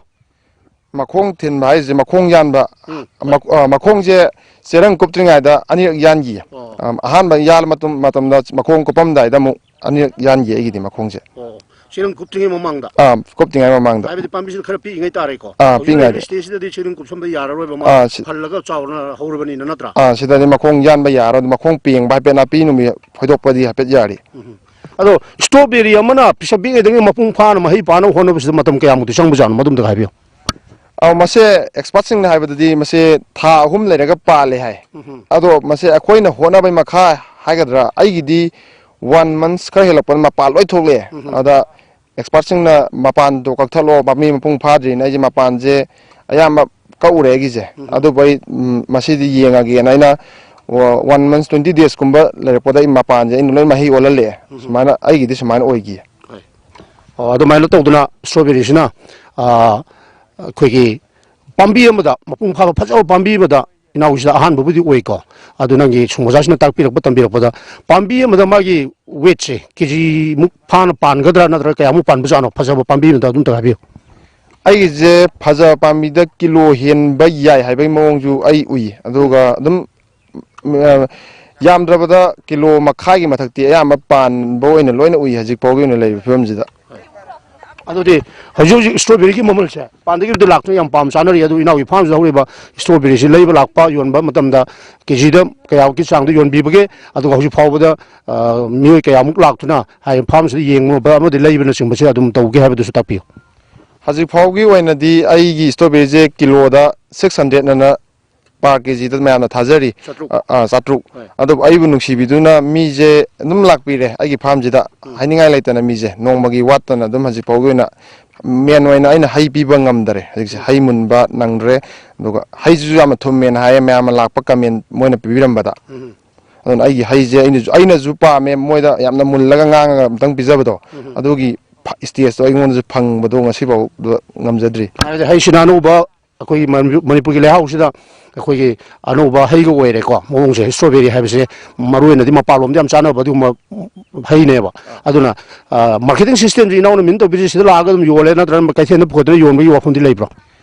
ꯃꯈꯣꯡ ꯊꯤꯟꯕ ꯍꯥꯏꯁꯦ ꯃꯈꯣꯡ ꯌꯥꯟꯕ꯫ ꯎꯝ꯫ ꯃꯈ-, ꯑ, ꯃꯈꯣꯡꯁꯦ ꯆꯦꯔꯪ ꯀꯨꯞꯇ꯭ꯔꯤꯉꯩꯗ ꯑꯅꯤꯔꯛ ꯌꯥꯟꯈꯤꯌꯦ꯫ ꯑꯣ꯫ ꯑꯝ, ꯑꯍꯥꯟꯕ ꯌꯥꯜꯂ ꯃꯇꯝ-, ꯃꯇꯝꯗ ꯃꯈꯣꯡ ꯀꯨꯞꯄꯝꯗꯥꯏꯗ ꯑꯃꯨꯛ ꯑꯅꯤꯔꯛ ꯌꯥꯟꯈꯤ ꯑꯩꯒꯤꯗꯤ ꯃꯈꯣꯡꯁꯦ꯫ ꯑꯣ꯫ ꯆꯦꯔꯪ ꯀꯨꯞꯇ꯭ꯔꯤꯉꯩ ꯃꯃꯥꯡꯗ? ꯑꯥ, ꯀꯨꯞꯇ꯭ꯔꯤꯉꯩ ꯃꯃꯥꯡꯗ꯫ ꯍꯥꯏꯕꯗꯤ ꯄꯥꯝꯕꯤꯁꯤꯅ ꯈꯔ ꯄꯤꯛꯏꯉꯩ ꯇꯥꯔꯦꯀꯣ? ꯑꯥ, ꯍꯧꯖꯤꯛ ꯄꯤꯛꯏꯉꯩꯗ꯫ Stageꯁꯤꯗꯗꯤ ꯆꯦꯔꯪ ꯀꯨꯞꯁꯟꯕ ꯌꯥꯔꯔꯣꯏꯕ, ꯃꯥ ꯑꯥ, ꯁꯤ-, ꯐꯜꯂꯒ ꯆꯥꯎꯔꯅ ꯍꯧꯔꯕꯅꯤꯅ, ꯅꯠꯇ꯭ꯔꯥ? ꯑꯥ, ꯁꯤꯗꯗꯤ ꯃꯈꯣꯡ ꯌꯥꯟꯕ ꯌꯥꯔꯣꯏ, ꯃꯈꯣꯡ ꯄꯦꯡꯕ ꯍꯥꯏꯐꯦꯠ, ꯅꯥꯄꯤ ꯅꯨꯃꯤ ꯐꯣꯏꯗꯣꯛꯄꯗꯤ ꯍꯥꯏꯐꯦꯠ ꯌꯥꯔꯤ꯫ ꯎꯝ꯫ ꯑꯗꯣ strawberry ꯑꯃꯅ ꯄꯤꯁꯛ ꯄꯤꯛꯉꯩꯗꯒꯤ ꯃꯄꯨꯡ ꯐꯥꯅ ꯃꯍꯩ ꯄꯥꯅꯕ ꯍꯣꯠꯅꯕꯁꯤꯗ ꯃꯇꯝ ꯀꯌꯥꯃꯨꯛꯇꯤ ꯆꯪꯕꯖꯥꯠꯅꯣ? ꯃꯗꯨꯝꯇꯒ ꯍꯥꯏꯕꯤꯌꯨ꯫ ꯑꯧ, ꯃꯁꯦ expertꯁꯤꯡꯅ ꯍꯥꯏꯕꯗꯗꯤ ꯃꯁꯦ ꯊꯥ ꯑꯍꯨꯝ ꯂꯩꯔꯒ ꯄꯥꯜꯂꯦ ꯍꯥꯏ꯫ ꯑꯗꯣ ꯃꯁꯦ ꯑꯩꯈꯣꯏꯅ ꯍꯣꯠꯅꯕꯩ ꯃꯈꯥ ꯍꯥꯏꯒꯗ꯭ꯔꯥ, ꯑꯩꯒꯤꯗꯤ one months ꯈꯔ ꯍꯦꯜꯂꯛꯄꯗ ꯃꯄꯥꯟ ꯂꯣꯏ ꯊꯣꯛꯂꯛꯑꯦ꯫ ꯑꯗ expertꯁꯤꯡꯅ ꯃꯄꯥꯟꯗꯣ ꯀꯛꯊꯠꯂꯣ, ꯄꯥꯝꯕꯤ ꯃꯄꯨꯡ ꯐꯥꯗ꯭ꯔꯤꯅ ꯑꯩꯁꯦ ꯃꯄꯥꯟꯁꯦ ꯑꯌꯥꯝꯕ ꯀꯛꯎꯔꯦ ꯑꯩꯒꯤꯁꯦ꯫ ꯑꯗꯨꯕꯨ ꯑꯩ ꯎꯝ, ꯃꯁꯤꯗꯤ ꯌꯦꯡꯉꯒꯦꯅ ꯑꯩꯅ one months twenty daysꯀꯨꯝꯕ ꯂꯩꯔꯛꯄꯗ ꯑꯩ ꯃꯄꯥꯟꯁꯦ ꯑꯩꯅ ꯂꯣꯏ ꯃꯍꯩ ꯑꯣꯜꯍꯜꯂꯛꯑꯦ꯫ ꯁꯨꯃꯥꯏꯅ ꯑꯩꯒꯤꯗꯤ ꯁꯨꯃꯥꯏꯅ ꯑꯣꯏꯈꯤ꯫ ꯑꯣ, ꯑꯗꯨꯃꯥꯏꯅ ꯇꯧꯗꯅ strawberryꯁꯤꯅ, ꯑꯥ, ꯑꯩꯈꯣꯏꯒꯤ ꯄꯥꯝꯕꯤ ꯑꯃꯗ, ꯃꯄꯨꯡ ꯐꯥꯕ ꯐꯖꯕ ꯄꯥꯝꯕꯤ ꯑꯃꯗ, ꯏꯅꯥꯎꯁꯤꯗ ꯑꯍꯥꯟꯕꯕꯨꯗꯤ ꯑꯣꯏꯀꯣ, ꯑꯗꯨ ꯅꯪꯒꯤ ꯁꯨꯝ ꯑꯣꯖꯥꯁꯤꯅ ꯇꯥꯛꯄꯤꯔꯛꯄ, ꯇꯝꯕꯤꯔꯛꯄꯗ ꯄꯥꯝꯕꯤ ꯑꯃꯗ ꯃꯥꯒꯤ weightꯁꯦ ꯀꯦ ꯖꯤꯃꯨꯛ ꯐꯥꯅ ꯄꯥꯟꯒꯗ꯭ꯔꯥ, ꯅꯠꯇ꯭ꯔꯒ ꯀꯌꯥꯃꯨꯛ ꯄꯥꯟꯕꯖꯥꯠꯅꯣ? ꯐꯖꯕ ꯄꯥꯝꯕꯤ ꯑꯃꯗ ꯑꯗꯨꯝꯇ ꯍꯥꯏꯕꯤꯌꯨ꯫ ꯑꯩꯒꯤꯁꯦ ꯐꯖꯕ ꯄꯥꯝꯕꯤꯗ ꯀꯤꯂꯣ ꯍꯦꯟꯕ ꯌꯥꯏ ꯍꯥꯏꯕꯒꯤ ꯃꯑꯣꯡꯁꯨ ꯑꯩ ꯎꯏ꯫ ꯑꯗꯨꯒ ꯑꯗꯨꯝ ꯎꯝ, ꯑ, ꯌꯥꯝꯗ꯭ꯔꯕꯗ ꯀꯤꯂꯣ ꯃꯈꯥꯏꯒꯤ ꯃꯊꯛꯇꯤ ꯑꯌꯥꯝꯕ ꯄꯥꯟꯕ ꯑꯣꯏꯅ ꯂꯣꯏꯅ ꯎꯏ ꯍꯧꯖꯤꯛ ꯐꯥꯎꯒꯤ ꯑꯣꯏꯅ ꯂꯩꯔꯤꯕ ꯐꯤꯕꯝꯁꯤꯗ꯫ ꯑꯗꯨꯗꯤ ꯍꯧꯖꯤꯛ ꯍꯧꯖꯤꯛ strawberryꯒꯤ ꯃꯃꯜꯁꯦ ꯃꯄꯥꯟꯗꯒꯤꯕꯨꯗꯤ ꯂꯥꯛꯇꯨꯅ ꯌꯥꯝ ꯄꯥꯝ ꯆꯥꯅꯔꯤ꯫ ꯑꯗꯨ ꯏꯅꯥꯎꯒꯤ farmꯁꯤꯗ ꯍꯧꯔꯤꯕ strawberryꯁꯤ ꯂꯩꯕ ꯂꯥꯛꯄ, ꯌꯣꯟꯕ ꯃꯇꯝꯗ ꯀꯦ ꯖꯤꯗ ꯀꯌꯥꯃꯨꯛꯀꯤ ꯆꯥꯡꯗ ꯌꯣꯟꯕꯤꯕꯒꯦ? ꯑꯗꯨꯒ ꯍꯧꯖꯤꯛ ꯐꯥꯎꯕꯗ, ꯑ, ꯃꯤꯑꯣꯏ ꯀꯌꯥꯃꯨꯛ ꯂꯥꯛꯇꯨꯅ ꯍꯥꯏ farmꯁꯤꯗ ꯌꯦꯡꯕ ꯑꯃꯗꯤ ꯂꯩꯕꯅꯆꯤꯡꯕꯁꯦ ꯑꯗꯨꯝ ꯇꯧꯒꯦ ꯍꯥꯏꯕꯗꯨꯁꯨ ꯇꯥꯛꯄꯤꯌꯨ꯫ ꯍꯧꯖꯤꯛ ꯐꯥꯎꯒꯤ ꯑꯣꯏꯅꯗꯤ ꯑꯩꯒꯤ strawberryꯁꯦ ꯀꯤꯂꯣꯗ six hundred ꯑꯅ per ꯀꯦ ꯖꯤꯗ ꯃꯌꯥꯝꯅ ꯊꯥꯖꯔꯤ꯫ ꯆꯥꯇ꯭ꯔꯨꯛ꯫ ꯑ, ꯑ, ꯆꯥꯇ꯭ꯔꯨꯛ꯫ ꯍꯣꯏ꯫ ꯑꯗꯨꯕꯨ ꯑꯩꯕꯨ ꯅꯨꯡꯁꯤꯕꯤꯗꯨꯅ ꯃꯤꯁꯦ ꯑꯗꯨꯝ ꯂꯥꯛꯄꯤꯔꯦ ꯑꯩꯒꯤ farmꯁꯤꯗ꯫ ꯍꯥꯏꯅꯤꯡꯉꯥꯏ ꯂꯩꯇꯅ ꯃꯤꯁꯦ ꯅꯣꯡꯃꯒꯤ ꯋꯥꯠꯇꯅ ꯑꯗꯨꯝ ꯍꯧꯖꯤꯛ ꯐꯥꯎꯒꯤ ꯑꯣꯏꯅ main ꯑꯣꯏꯅ ꯑꯩꯅ ꯍꯩ ꯄꯤꯕ ꯉꯝꯗꯔꯦ ꯍꯧꯖꯤꯛꯁꯦ꯫ ꯍꯩ ꯃꯨꯟꯕ ꯅꯪꯗ꯭ꯔꯦ꯫ ꯑꯗꯨꯒ ꯍꯩꯁꯤꯁꯨ ꯌꯥꯝꯅ ꯊꯨꯝꯃꯦꯅ ꯍꯥꯏꯌꯦ, ꯃꯌꯥꯝꯅ ꯂꯥꯛꯄ comment ꯃꯣꯏꯅ ꯄꯤꯕꯤꯔꯝꯕꯗ꯫ ꯑꯗꯨꯅ ꯑꯩꯒꯤ ꯍꯩꯁꯦ ꯑꯩꯅꯁꯨ, ꯑꯩꯅꯁꯨ ꯄꯥꯝꯃꯦ ꯃꯣꯏꯗ ꯌꯥꯝꯅ ꯃꯨꯜꯂꯒ ꯉꯥꯡꯉꯒ ꯑꯝꯇꯪ ꯄꯤꯖꯕꯗꯣ꯫ ꯑꯗꯨꯒꯤ ꯐ-, stageꯇꯣ ꯑꯩꯉꯣꯟꯗꯁꯨ ꯐꯪꯕꯗꯣ ꯉꯁꯤꯐꯥꯎꯗ ꯉꯝꯖꯗ꯭ꯔꯤ꯫ ꯍꯥꯏꯕꯗꯤ ꯍꯩꯁꯤꯅ ꯑꯅꯧꯕ ꯑꯩꯈꯣꯏꯒꯤ ꯃꯅꯤ-, ꯃꯅꯤꯄꯨꯔꯒꯤ ꯂꯩꯍꯥꯎꯁꯤꯗ ꯑꯩꯈꯣꯏꯒꯤ ꯑꯅꯧꯕ ꯍꯩꯒ ꯑꯣꯏꯔꯦꯀꯣ꯫ ꯃꯑꯣꯡꯁꯦ strawberry ꯍꯥꯏꯕꯁꯦ ꯃꯔꯨ ꯑꯣꯏꯅꯗꯤ ꯃꯄꯥꯟꯂꯣꯝꯗ ꯌꯥꯝ ꯆꯥꯅꯕ ꯑꯗꯨꯒꯨꯝꯕ ꯍꯩꯅꯦꯕ꯫ ꯑꯗꯨꯅ, ꯑ, marketing systemꯁꯤ ꯏꯅꯥꯎꯅ ꯃꯤꯟ ꯇꯧꯕꯤꯔꯤꯁꯦ ꯁꯤꯗ ꯂꯥꯛꯑꯒ ꯑꯗꯨꯝ ꯌꯣꯜꯂꯦ, ꯅꯠꯇ꯭ꯔꯒꯅ ꯀꯩꯊꯦꯜꯗ ꯄꯨꯈꯠꯇꯅ ꯌꯣꯟꯕꯒꯤ ꯋꯥꯐꯝꯗꯤ ꯂꯩꯕ꯭ꯔꯣ?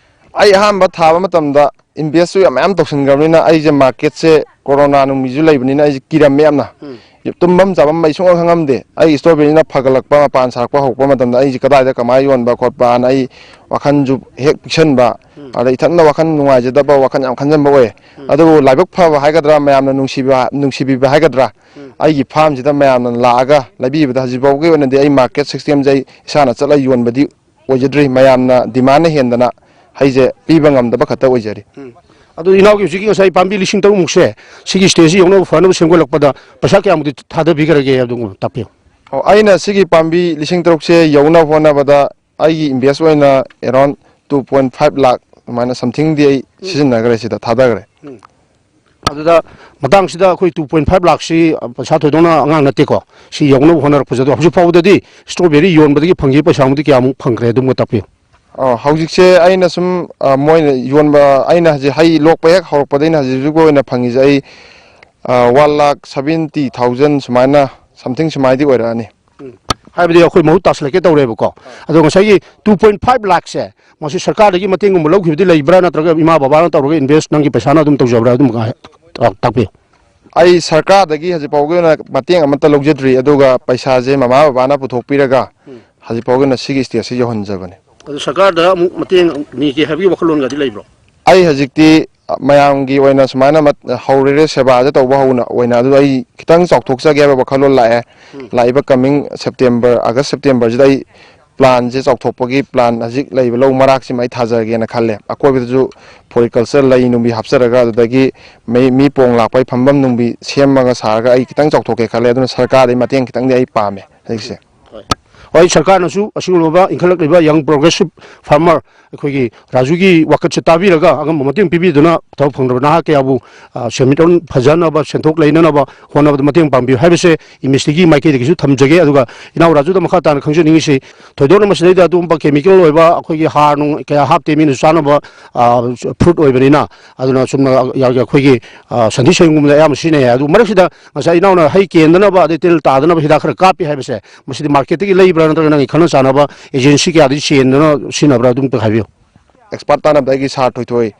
ꯑꯩ ꯑꯍꯥꯟꯕ ꯊꯥꯕ ꯃꯇꯝꯗ investꯁꯨ ꯌꯥꯝ ꯃꯌꯥꯝ ꯇꯧꯁꯤꯟꯈ꯭ꯔꯕꯅꯤꯅ ꯑꯩꯁꯦ marketꯁꯦ ꯀꯣꯔꯣꯅꯥ ꯅꯨꯡꯒꯤꯁꯨ ꯂꯩꯕꯅꯤꯅ ꯑꯩꯁꯦ ꯀꯤꯔꯝꯃꯦ ꯌꯥꯝꯅ꯫ ꯎꯝ꯫ ꯇꯨꯝꯐꯝ ꯆꯥꯐꯝ ꯑꯩ ꯁꯨꯡꯈꯪ ꯈꯪꯉꯝꯗꯦ꯫ ꯑꯩ ꯏꯁꯇ꯭ꯔꯣꯕꯦꯔꯤꯅ ꯐꯒꯠꯂꯛꯄ, ꯃꯄꯥꯟ ꯁꯥꯔꯛꯄ ꯍꯧꯔꯛꯄ ꯃꯇꯝꯗ ꯑꯩꯁꯦ ꯀꯗꯥꯏꯗ ꯀꯃꯥꯏꯅ ꯌꯣꯟꯕ ꯈꯣꯠꯄꯅ ꯑꯩ ꯋꯥꯈꯜꯁꯨ ꯍꯦꯛ ꯄꯤꯛꯁꯟꯕ, ꯎꯝ꯫ ꯑꯗ ꯏꯊꯟꯗ ꯋꯥꯈꯜ ꯅꯨꯡꯉꯥꯏꯖꯗꯕ, ꯋꯥꯈꯜ ꯌꯥꯝ ꯈꯟꯖꯟꯕ ꯑꯣꯏꯌꯦ꯫ ꯎꯝ꯫ ꯑꯗꯨꯕꯨ ꯂꯥꯏꯕꯛ ꯐꯕ ꯍꯥꯏꯒꯗ꯭ꯔꯥ, ꯃꯌꯥꯝꯅ ꯅꯨꯡꯁꯤꯕ, ꯅꯨꯡꯁꯤꯕꯤꯕ ꯍꯥꯏꯒꯗ꯭ꯔꯥ, ꯎꯝ꯫ ꯑꯩꯒꯤ ꯐꯥꯔꯝꯁꯤꯗ ꯃꯌꯥꯝꯅ ꯂꯥꯛꯑꯒ ꯂꯩꯕꯤꯕꯗ ꯍꯧꯖꯤꯛ ꯐꯥꯎꯒꯤ ꯑꯣꯏꯅꯗꯤ ꯑꯩ ꯃꯥꯔꯀꯦꯠ ꯁꯤꯁꯇꯦꯝꯁꯦ ꯑꯩ ꯏꯁꯥꯅ ꯆꯠꯂ ꯌꯣꯟꯕꯗꯤ ꯑꯣꯏꯖꯗ꯭ꯔꯤ꯫ ꯃꯌꯥꯝꯅ ꯗꯤꯃꯥꯟꯅ ꯍꯦꯟꯗꯅ ꯍꯩꯁꯦ ꯄꯤꯕ ꯉꯝꯗꯕ ꯈꯛꯇ ꯑꯣꯏꯖꯔꯤ꯫ ꯎꯝ꯫ ꯑꯗꯨ ꯏꯅꯥꯎꯒꯤ ꯍꯧꯖꯤꯛꯀꯤ ꯉꯁꯥꯏ ꯄꯥꯝꯕꯤ ꯂꯤꯁꯤꯡ ꯇꯔꯨꯛꯃꯨꯛꯁꯦ ꯁꯤꯒꯤ ꯁ꯭ꯇꯦꯖꯁꯤ ꯌꯧꯅꯕ ꯐꯅꯕ ꯁꯦꯝꯒꯠꯂꯛꯄꯗ ꯄꯩꯁꯥ ꯀꯌꯥꯃꯨꯛꯇꯤ ꯊꯥꯗꯕꯤꯈ꯭ꯔꯒꯦ ꯍꯥꯏꯕꯗꯨ ꯇꯥꯛꯄꯤꯌꯨ꯫ ꯑꯣ, ꯑꯩꯅ ꯁꯤꯒꯤ ꯄꯥꯝꯕꯤ ꯂꯤꯁꯤꯡ ꯇꯔꯨꯛꯁꯦ ꯌꯧꯅꯕ ꯍꯣꯠꯅꯕꯗ ꯑꯩꯒꯤ ꯏꯟꯚꯦꯁ ꯑꯣꯏꯅ around two point five lakh ꯑꯗꯨꯃꯥꯏꯅ somethingꯗꯤ ꯑꯩ ꯎꯝ꯫ ꯁꯤꯖꯤꯟꯅꯈ꯭ꯔꯦ, ꯁꯤꯗ ꯊꯥꯗꯈ꯭ꯔꯦ꯫ ꯎꯝ꯫ ꯑꯗꯨꯗ ꯃꯇꯥꯡꯁꯤꯗ ꯑꯩꯈꯣꯏ two point five ꯂꯥꯛꯁꯤ ꯄꯩꯁꯥ ꯊꯣꯏꯗꯣꯛꯅ ꯑꯉꯥꯡ ꯅꯠꯇꯦꯀꯣ꯫ ꯁꯤ ꯌꯧꯅꯕ ꯍꯣꯠꯅꯔꯛꯄꯁꯦ, ꯑꯗꯣ ꯍꯧꯖꯤꯛ ꯐꯥꯎꯕꯗꯗꯤ ꯏꯁꯇ꯭ꯔꯣꯕꯦꯔꯤ ꯌꯣꯟꯕꯗꯒꯤ ꯐꯪꯈꯤꯕ ꯄꯩꯁꯥꯃꯨꯛꯇꯤ ꯀꯌꯥꯃꯨꯛ ꯐꯪꯈ꯭ꯔꯦ, ꯑꯗꯨꯝꯒ ꯇꯥꯛꯄꯤꯌꯨ꯫ ꯑ, ꯍꯧꯖꯤꯛꯁꯦ ꯑꯩꯅ ꯁꯨꯝ, ꯑ, ꯃꯣꯏꯅ ꯌꯣꯟꯕ, ꯑꯩꯅ ꯍꯧꯖꯤꯛ ꯍꯩ ꯂꯣꯛꯄ ꯍꯦꯛ ꯍꯧꯔꯛꯄꯗꯩꯅ ꯍꯧꯖꯤꯛ ꯍꯧꯖꯤꯛ ꯑꯣꯏꯅ ꯐꯪꯉꯤꯁꯦ ꯑꯩ, ꯑ, one lakh seventy thousand ꯁꯨꯃꯥꯏꯅ something ꯁꯨꯃꯥꯏꯗꯤ ꯑꯣꯏꯔꯛꯑꯅꯤ꯫ ꯎꯝ꯫ ꯍꯥꯏꯕꯗꯤ ꯑꯩꯈꯣꯏ ꯃꯍꯨꯠ ꯇꯥꯁꯤꯜꯂꯛꯀꯦ ꯇꯧꯔꯦꯕꯀꯣ꯫ ꯑꯗꯣ ꯉꯁꯥꯏꯒꯤ two point five ꯂꯥꯛꯁꯦ, ꯃꯁꯤ ꯁꯔꯀꯥꯔꯗꯒꯤ ꯃꯇꯦꯡꯒꯨꯝꯕ ꯂꯧꯈꯤꯕꯗꯤ ꯂꯩꯕ꯭ꯔꯥ, ꯅꯠꯇ꯭ꯔꯒ ꯏꯃꯥ ꯕꯕꯥꯅ ꯇꯧꯔꯒ ꯏꯟꯚꯦꯁ ꯅꯪꯒꯤ ꯄꯩꯁꯥꯅ ꯑꯗꯨꯝ ꯇꯧꯖꯕ꯭ꯔꯥ? ꯑꯗꯨꯝ ꯇꯥꯛꯄꯤꯌꯨ꯫ ꯑꯩ ꯁꯔꯀꯥꯔꯗꯒꯤ ꯍꯧꯖꯤꯛ ꯐꯥꯎꯒꯤ ꯑꯣꯏꯅ ꯃꯇꯦꯡ ꯑꯃꯠꯇ ꯂꯧꯖꯗ꯭ꯔꯤ, ꯑꯗꯨꯒ ꯄꯩꯁꯥꯁꯦ ꯃꯃꯥ ꯕꯕꯥꯅ ꯄꯨꯊꯣꯛꯄꯤꯔꯒ ꯎꯝ꯫ ꯍꯧꯖꯤꯛ ꯐꯥꯎꯒꯤ ꯑꯣꯏꯅ ꯁꯤꯒꯤ ꯁ꯭ꯇꯦꯖꯁꯤ ꯌꯧꯍꯟꯖꯕꯅꯤ꯫ ꯑꯗꯨ ꯁꯔꯀꯥꯔꯗ ꯑꯃꯨꯛ ꯃꯇꯦꯡ ꯅꯤꯒꯦ ꯍꯥꯏꯕꯒꯤ ꯋꯥꯈꯜꯂꯣꯟꯒꯗꯤ ꯂꯩꯕ꯭ꯔꯣ? ꯑꯩ ꯍꯧꯖꯤꯛꯇꯤ ꯃꯌꯥꯝꯒꯤ ꯑꯣꯏꯅ ꯁꯨꯃꯥꯏꯅ ꯃꯠ-, ꯍꯧꯔꯦ ꯁꯦꯕꯥꯁꯦ ꯇꯧꯕ ꯍꯧꯅ ꯑꯣꯏꯅ, ꯑꯗꯨ ꯑꯩ ꯈꯤꯇꯪ ꯆꯥꯎꯊꯣꯛꯆꯒꯦ ꯍꯥꯏꯕ ꯋꯥꯈꯜꯂꯣꯟ ꯂꯥꯛꯑꯦ꯫ ꯎꯝ꯫ ꯂꯥꯛꯏꯕ coming September, August, Septemberꯁꯤꯗ ꯑꯩ ꯄ꯭ꯂꯥꯟꯁꯦ ꯆꯥꯎꯊꯣꯛꯄꯒꯤ ꯄ꯭ꯂꯥꯟ, ꯍꯧꯖꯤꯛ ꯂꯩꯕ ꯂꯧ ꯃꯔꯥꯛꯁꯤꯃ ꯑꯩ ꯊꯥꯖꯒꯦꯅ ꯈꯜꯂꯦ꯫ ꯑꯀꯣꯏꯕꯗꯁꯨ floriculture ꯂꯩ ꯅꯨꯡꯕꯤ ꯍꯥꯞꯆꯔꯒ, ꯑꯗꯨꯗꯒꯤ ꯃꯤ, ꯃꯤ ꯄꯣꯡ ꯂꯥꯛꯄꯒꯤ ꯐꯝꯐꯝ ꯅꯨꯡꯕꯤ ꯁꯦꯝꯃꯒ ꯁꯥꯔꯒ ꯑꯩ ꯈꯤꯇꯪ ꯆꯥꯎꯊꯣꯛꯀꯦ ꯈꯜꯂꯦ꯫ ꯑꯗꯨꯅ ꯁꯔꯀꯥꯔꯗꯒꯤ ꯃꯇꯦꯡ ꯈꯤꯇꯪꯗꯤ ꯑꯩ ꯄꯥꯝꯃꯦ ꯍꯧꯖꯤꯛꯁꯦ꯫ ꯍꯣꯏ꯫ ꯍꯣꯏ, ꯁꯔꯀꯥꯔꯅꯁꯨ ꯑꯁꯤꯒꯨꯝꯂꯕ ꯏꯟꯈꯠꯂꯛꯂꯤꯕ young progressive farmer ꯑꯩꯈꯣꯏꯒꯤ ꯔꯥꯖꯨꯒꯤ ꯋꯥꯀꯠꯁꯦ ꯇꯥꯕꯤꯔꯒ ꯑꯉꯝꯕ ꯃꯇꯦꯡ ꯄꯤꯕꯤꯗꯨꯅ ꯊꯕꯛ ꯐꯪꯗ꯭ꯔꯕ ꯅꯍꯥ ꯀꯌꯥꯕꯨ, ꯑ, ꯁꯦꯟꯃꯤꯠꯂꯣꯟ ꯐꯖꯅꯕ, ꯁꯦꯟꯊꯣꯛ ꯂꯩꯅꯅꯕ ꯍꯣꯠꯅꯕꯗ ꯃꯇꯦꯡ ꯄꯥꯡꯕꯤꯌꯨ ꯍꯥꯏꯕꯁꯦ ꯑꯦꯝ ꯑꯦꯁ ꯇꯤꯒꯤ ꯃꯥꯏꯀꯩꯗꯒꯤꯁꯨ ꯊꯝꯖꯒꯦ꯫ ꯑꯗꯨꯒ ꯏꯅꯥꯎ ꯔꯥꯖꯨꯗ ꯃꯈꯥ ꯇꯥꯅ ꯈꯪꯖꯅꯤꯡꯉꯤꯁꯤ, ꯊꯣꯏꯗꯣꯛꯅ ꯃꯁꯤꯗꯩꯗ ꯑꯗꯨꯒꯨꯝꯕ chemical ꯑꯣꯏꯕ ꯑꯩꯈꯣꯏꯒꯤ ꯍꯥꯔ ꯅꯨꯡ ꯀꯌꯥ ꯍꯥꯞꯇꯦ, ꯃꯤꯅꯁꯨ ꯆꯥꯅꯕ, ꯑ, fruit ꯑꯣꯏꯕꯅꯤꯅ꯫ ꯑꯗꯨꯅ ꯆꯨꯝꯅ ꯑꯩꯈꯣꯏꯒꯤ, ꯑ, ꯁꯟꯊꯤ ꯁꯟꯌꯨꯡꯒꯨꯝꯕꯗ ꯑꯌꯥꯝꯕ ꯁꯤꯖꯤꯟꯅꯩ꯫ ꯑꯗꯨ ꯃꯔꯛꯁꯤꯗ ꯉꯁꯥꯏ ꯏꯅꯥꯎꯅ ꯍꯩ ꯀꯦꯟꯗꯅꯕ ꯑꯗꯩ ꯇꯤꯜ ꯇꯥꯗꯅꯕ ꯍꯤꯗꯥꯛ ꯈꯔ ꯀꯥꯞꯄꯤ ꯍꯥꯏꯕꯁꯦ, ꯃꯁꯤꯗꯤ ꯃꯥꯔꯀꯦꯠꯇꯒꯤ ꯂꯩꯕ꯭ꯔꯥ, ꯅꯠꯇ꯭ꯔꯒ ꯅꯪꯒꯤ ꯈꯪꯅ ꯆꯥꯟꯅꯕ ꯑꯦꯖꯦꯟꯁꯤ ꯀꯌꯥꯗꯒꯤ ꯆꯦꯟꯗꯨꯅ ꯁꯤꯖꯤꯟꯅꯕ꯭ꯔꯥ, ꯑꯗꯨꯝꯇ ꯍꯥꯏꯕꯤꯌꯨ꯫ ꯑꯦꯛꯁꯄꯥꯔꯠ ꯇꯥꯟꯅꯕꯗ ꯑꯩꯒꯤ ꯁꯥꯔ ꯊꯣꯏꯊꯣꯏ,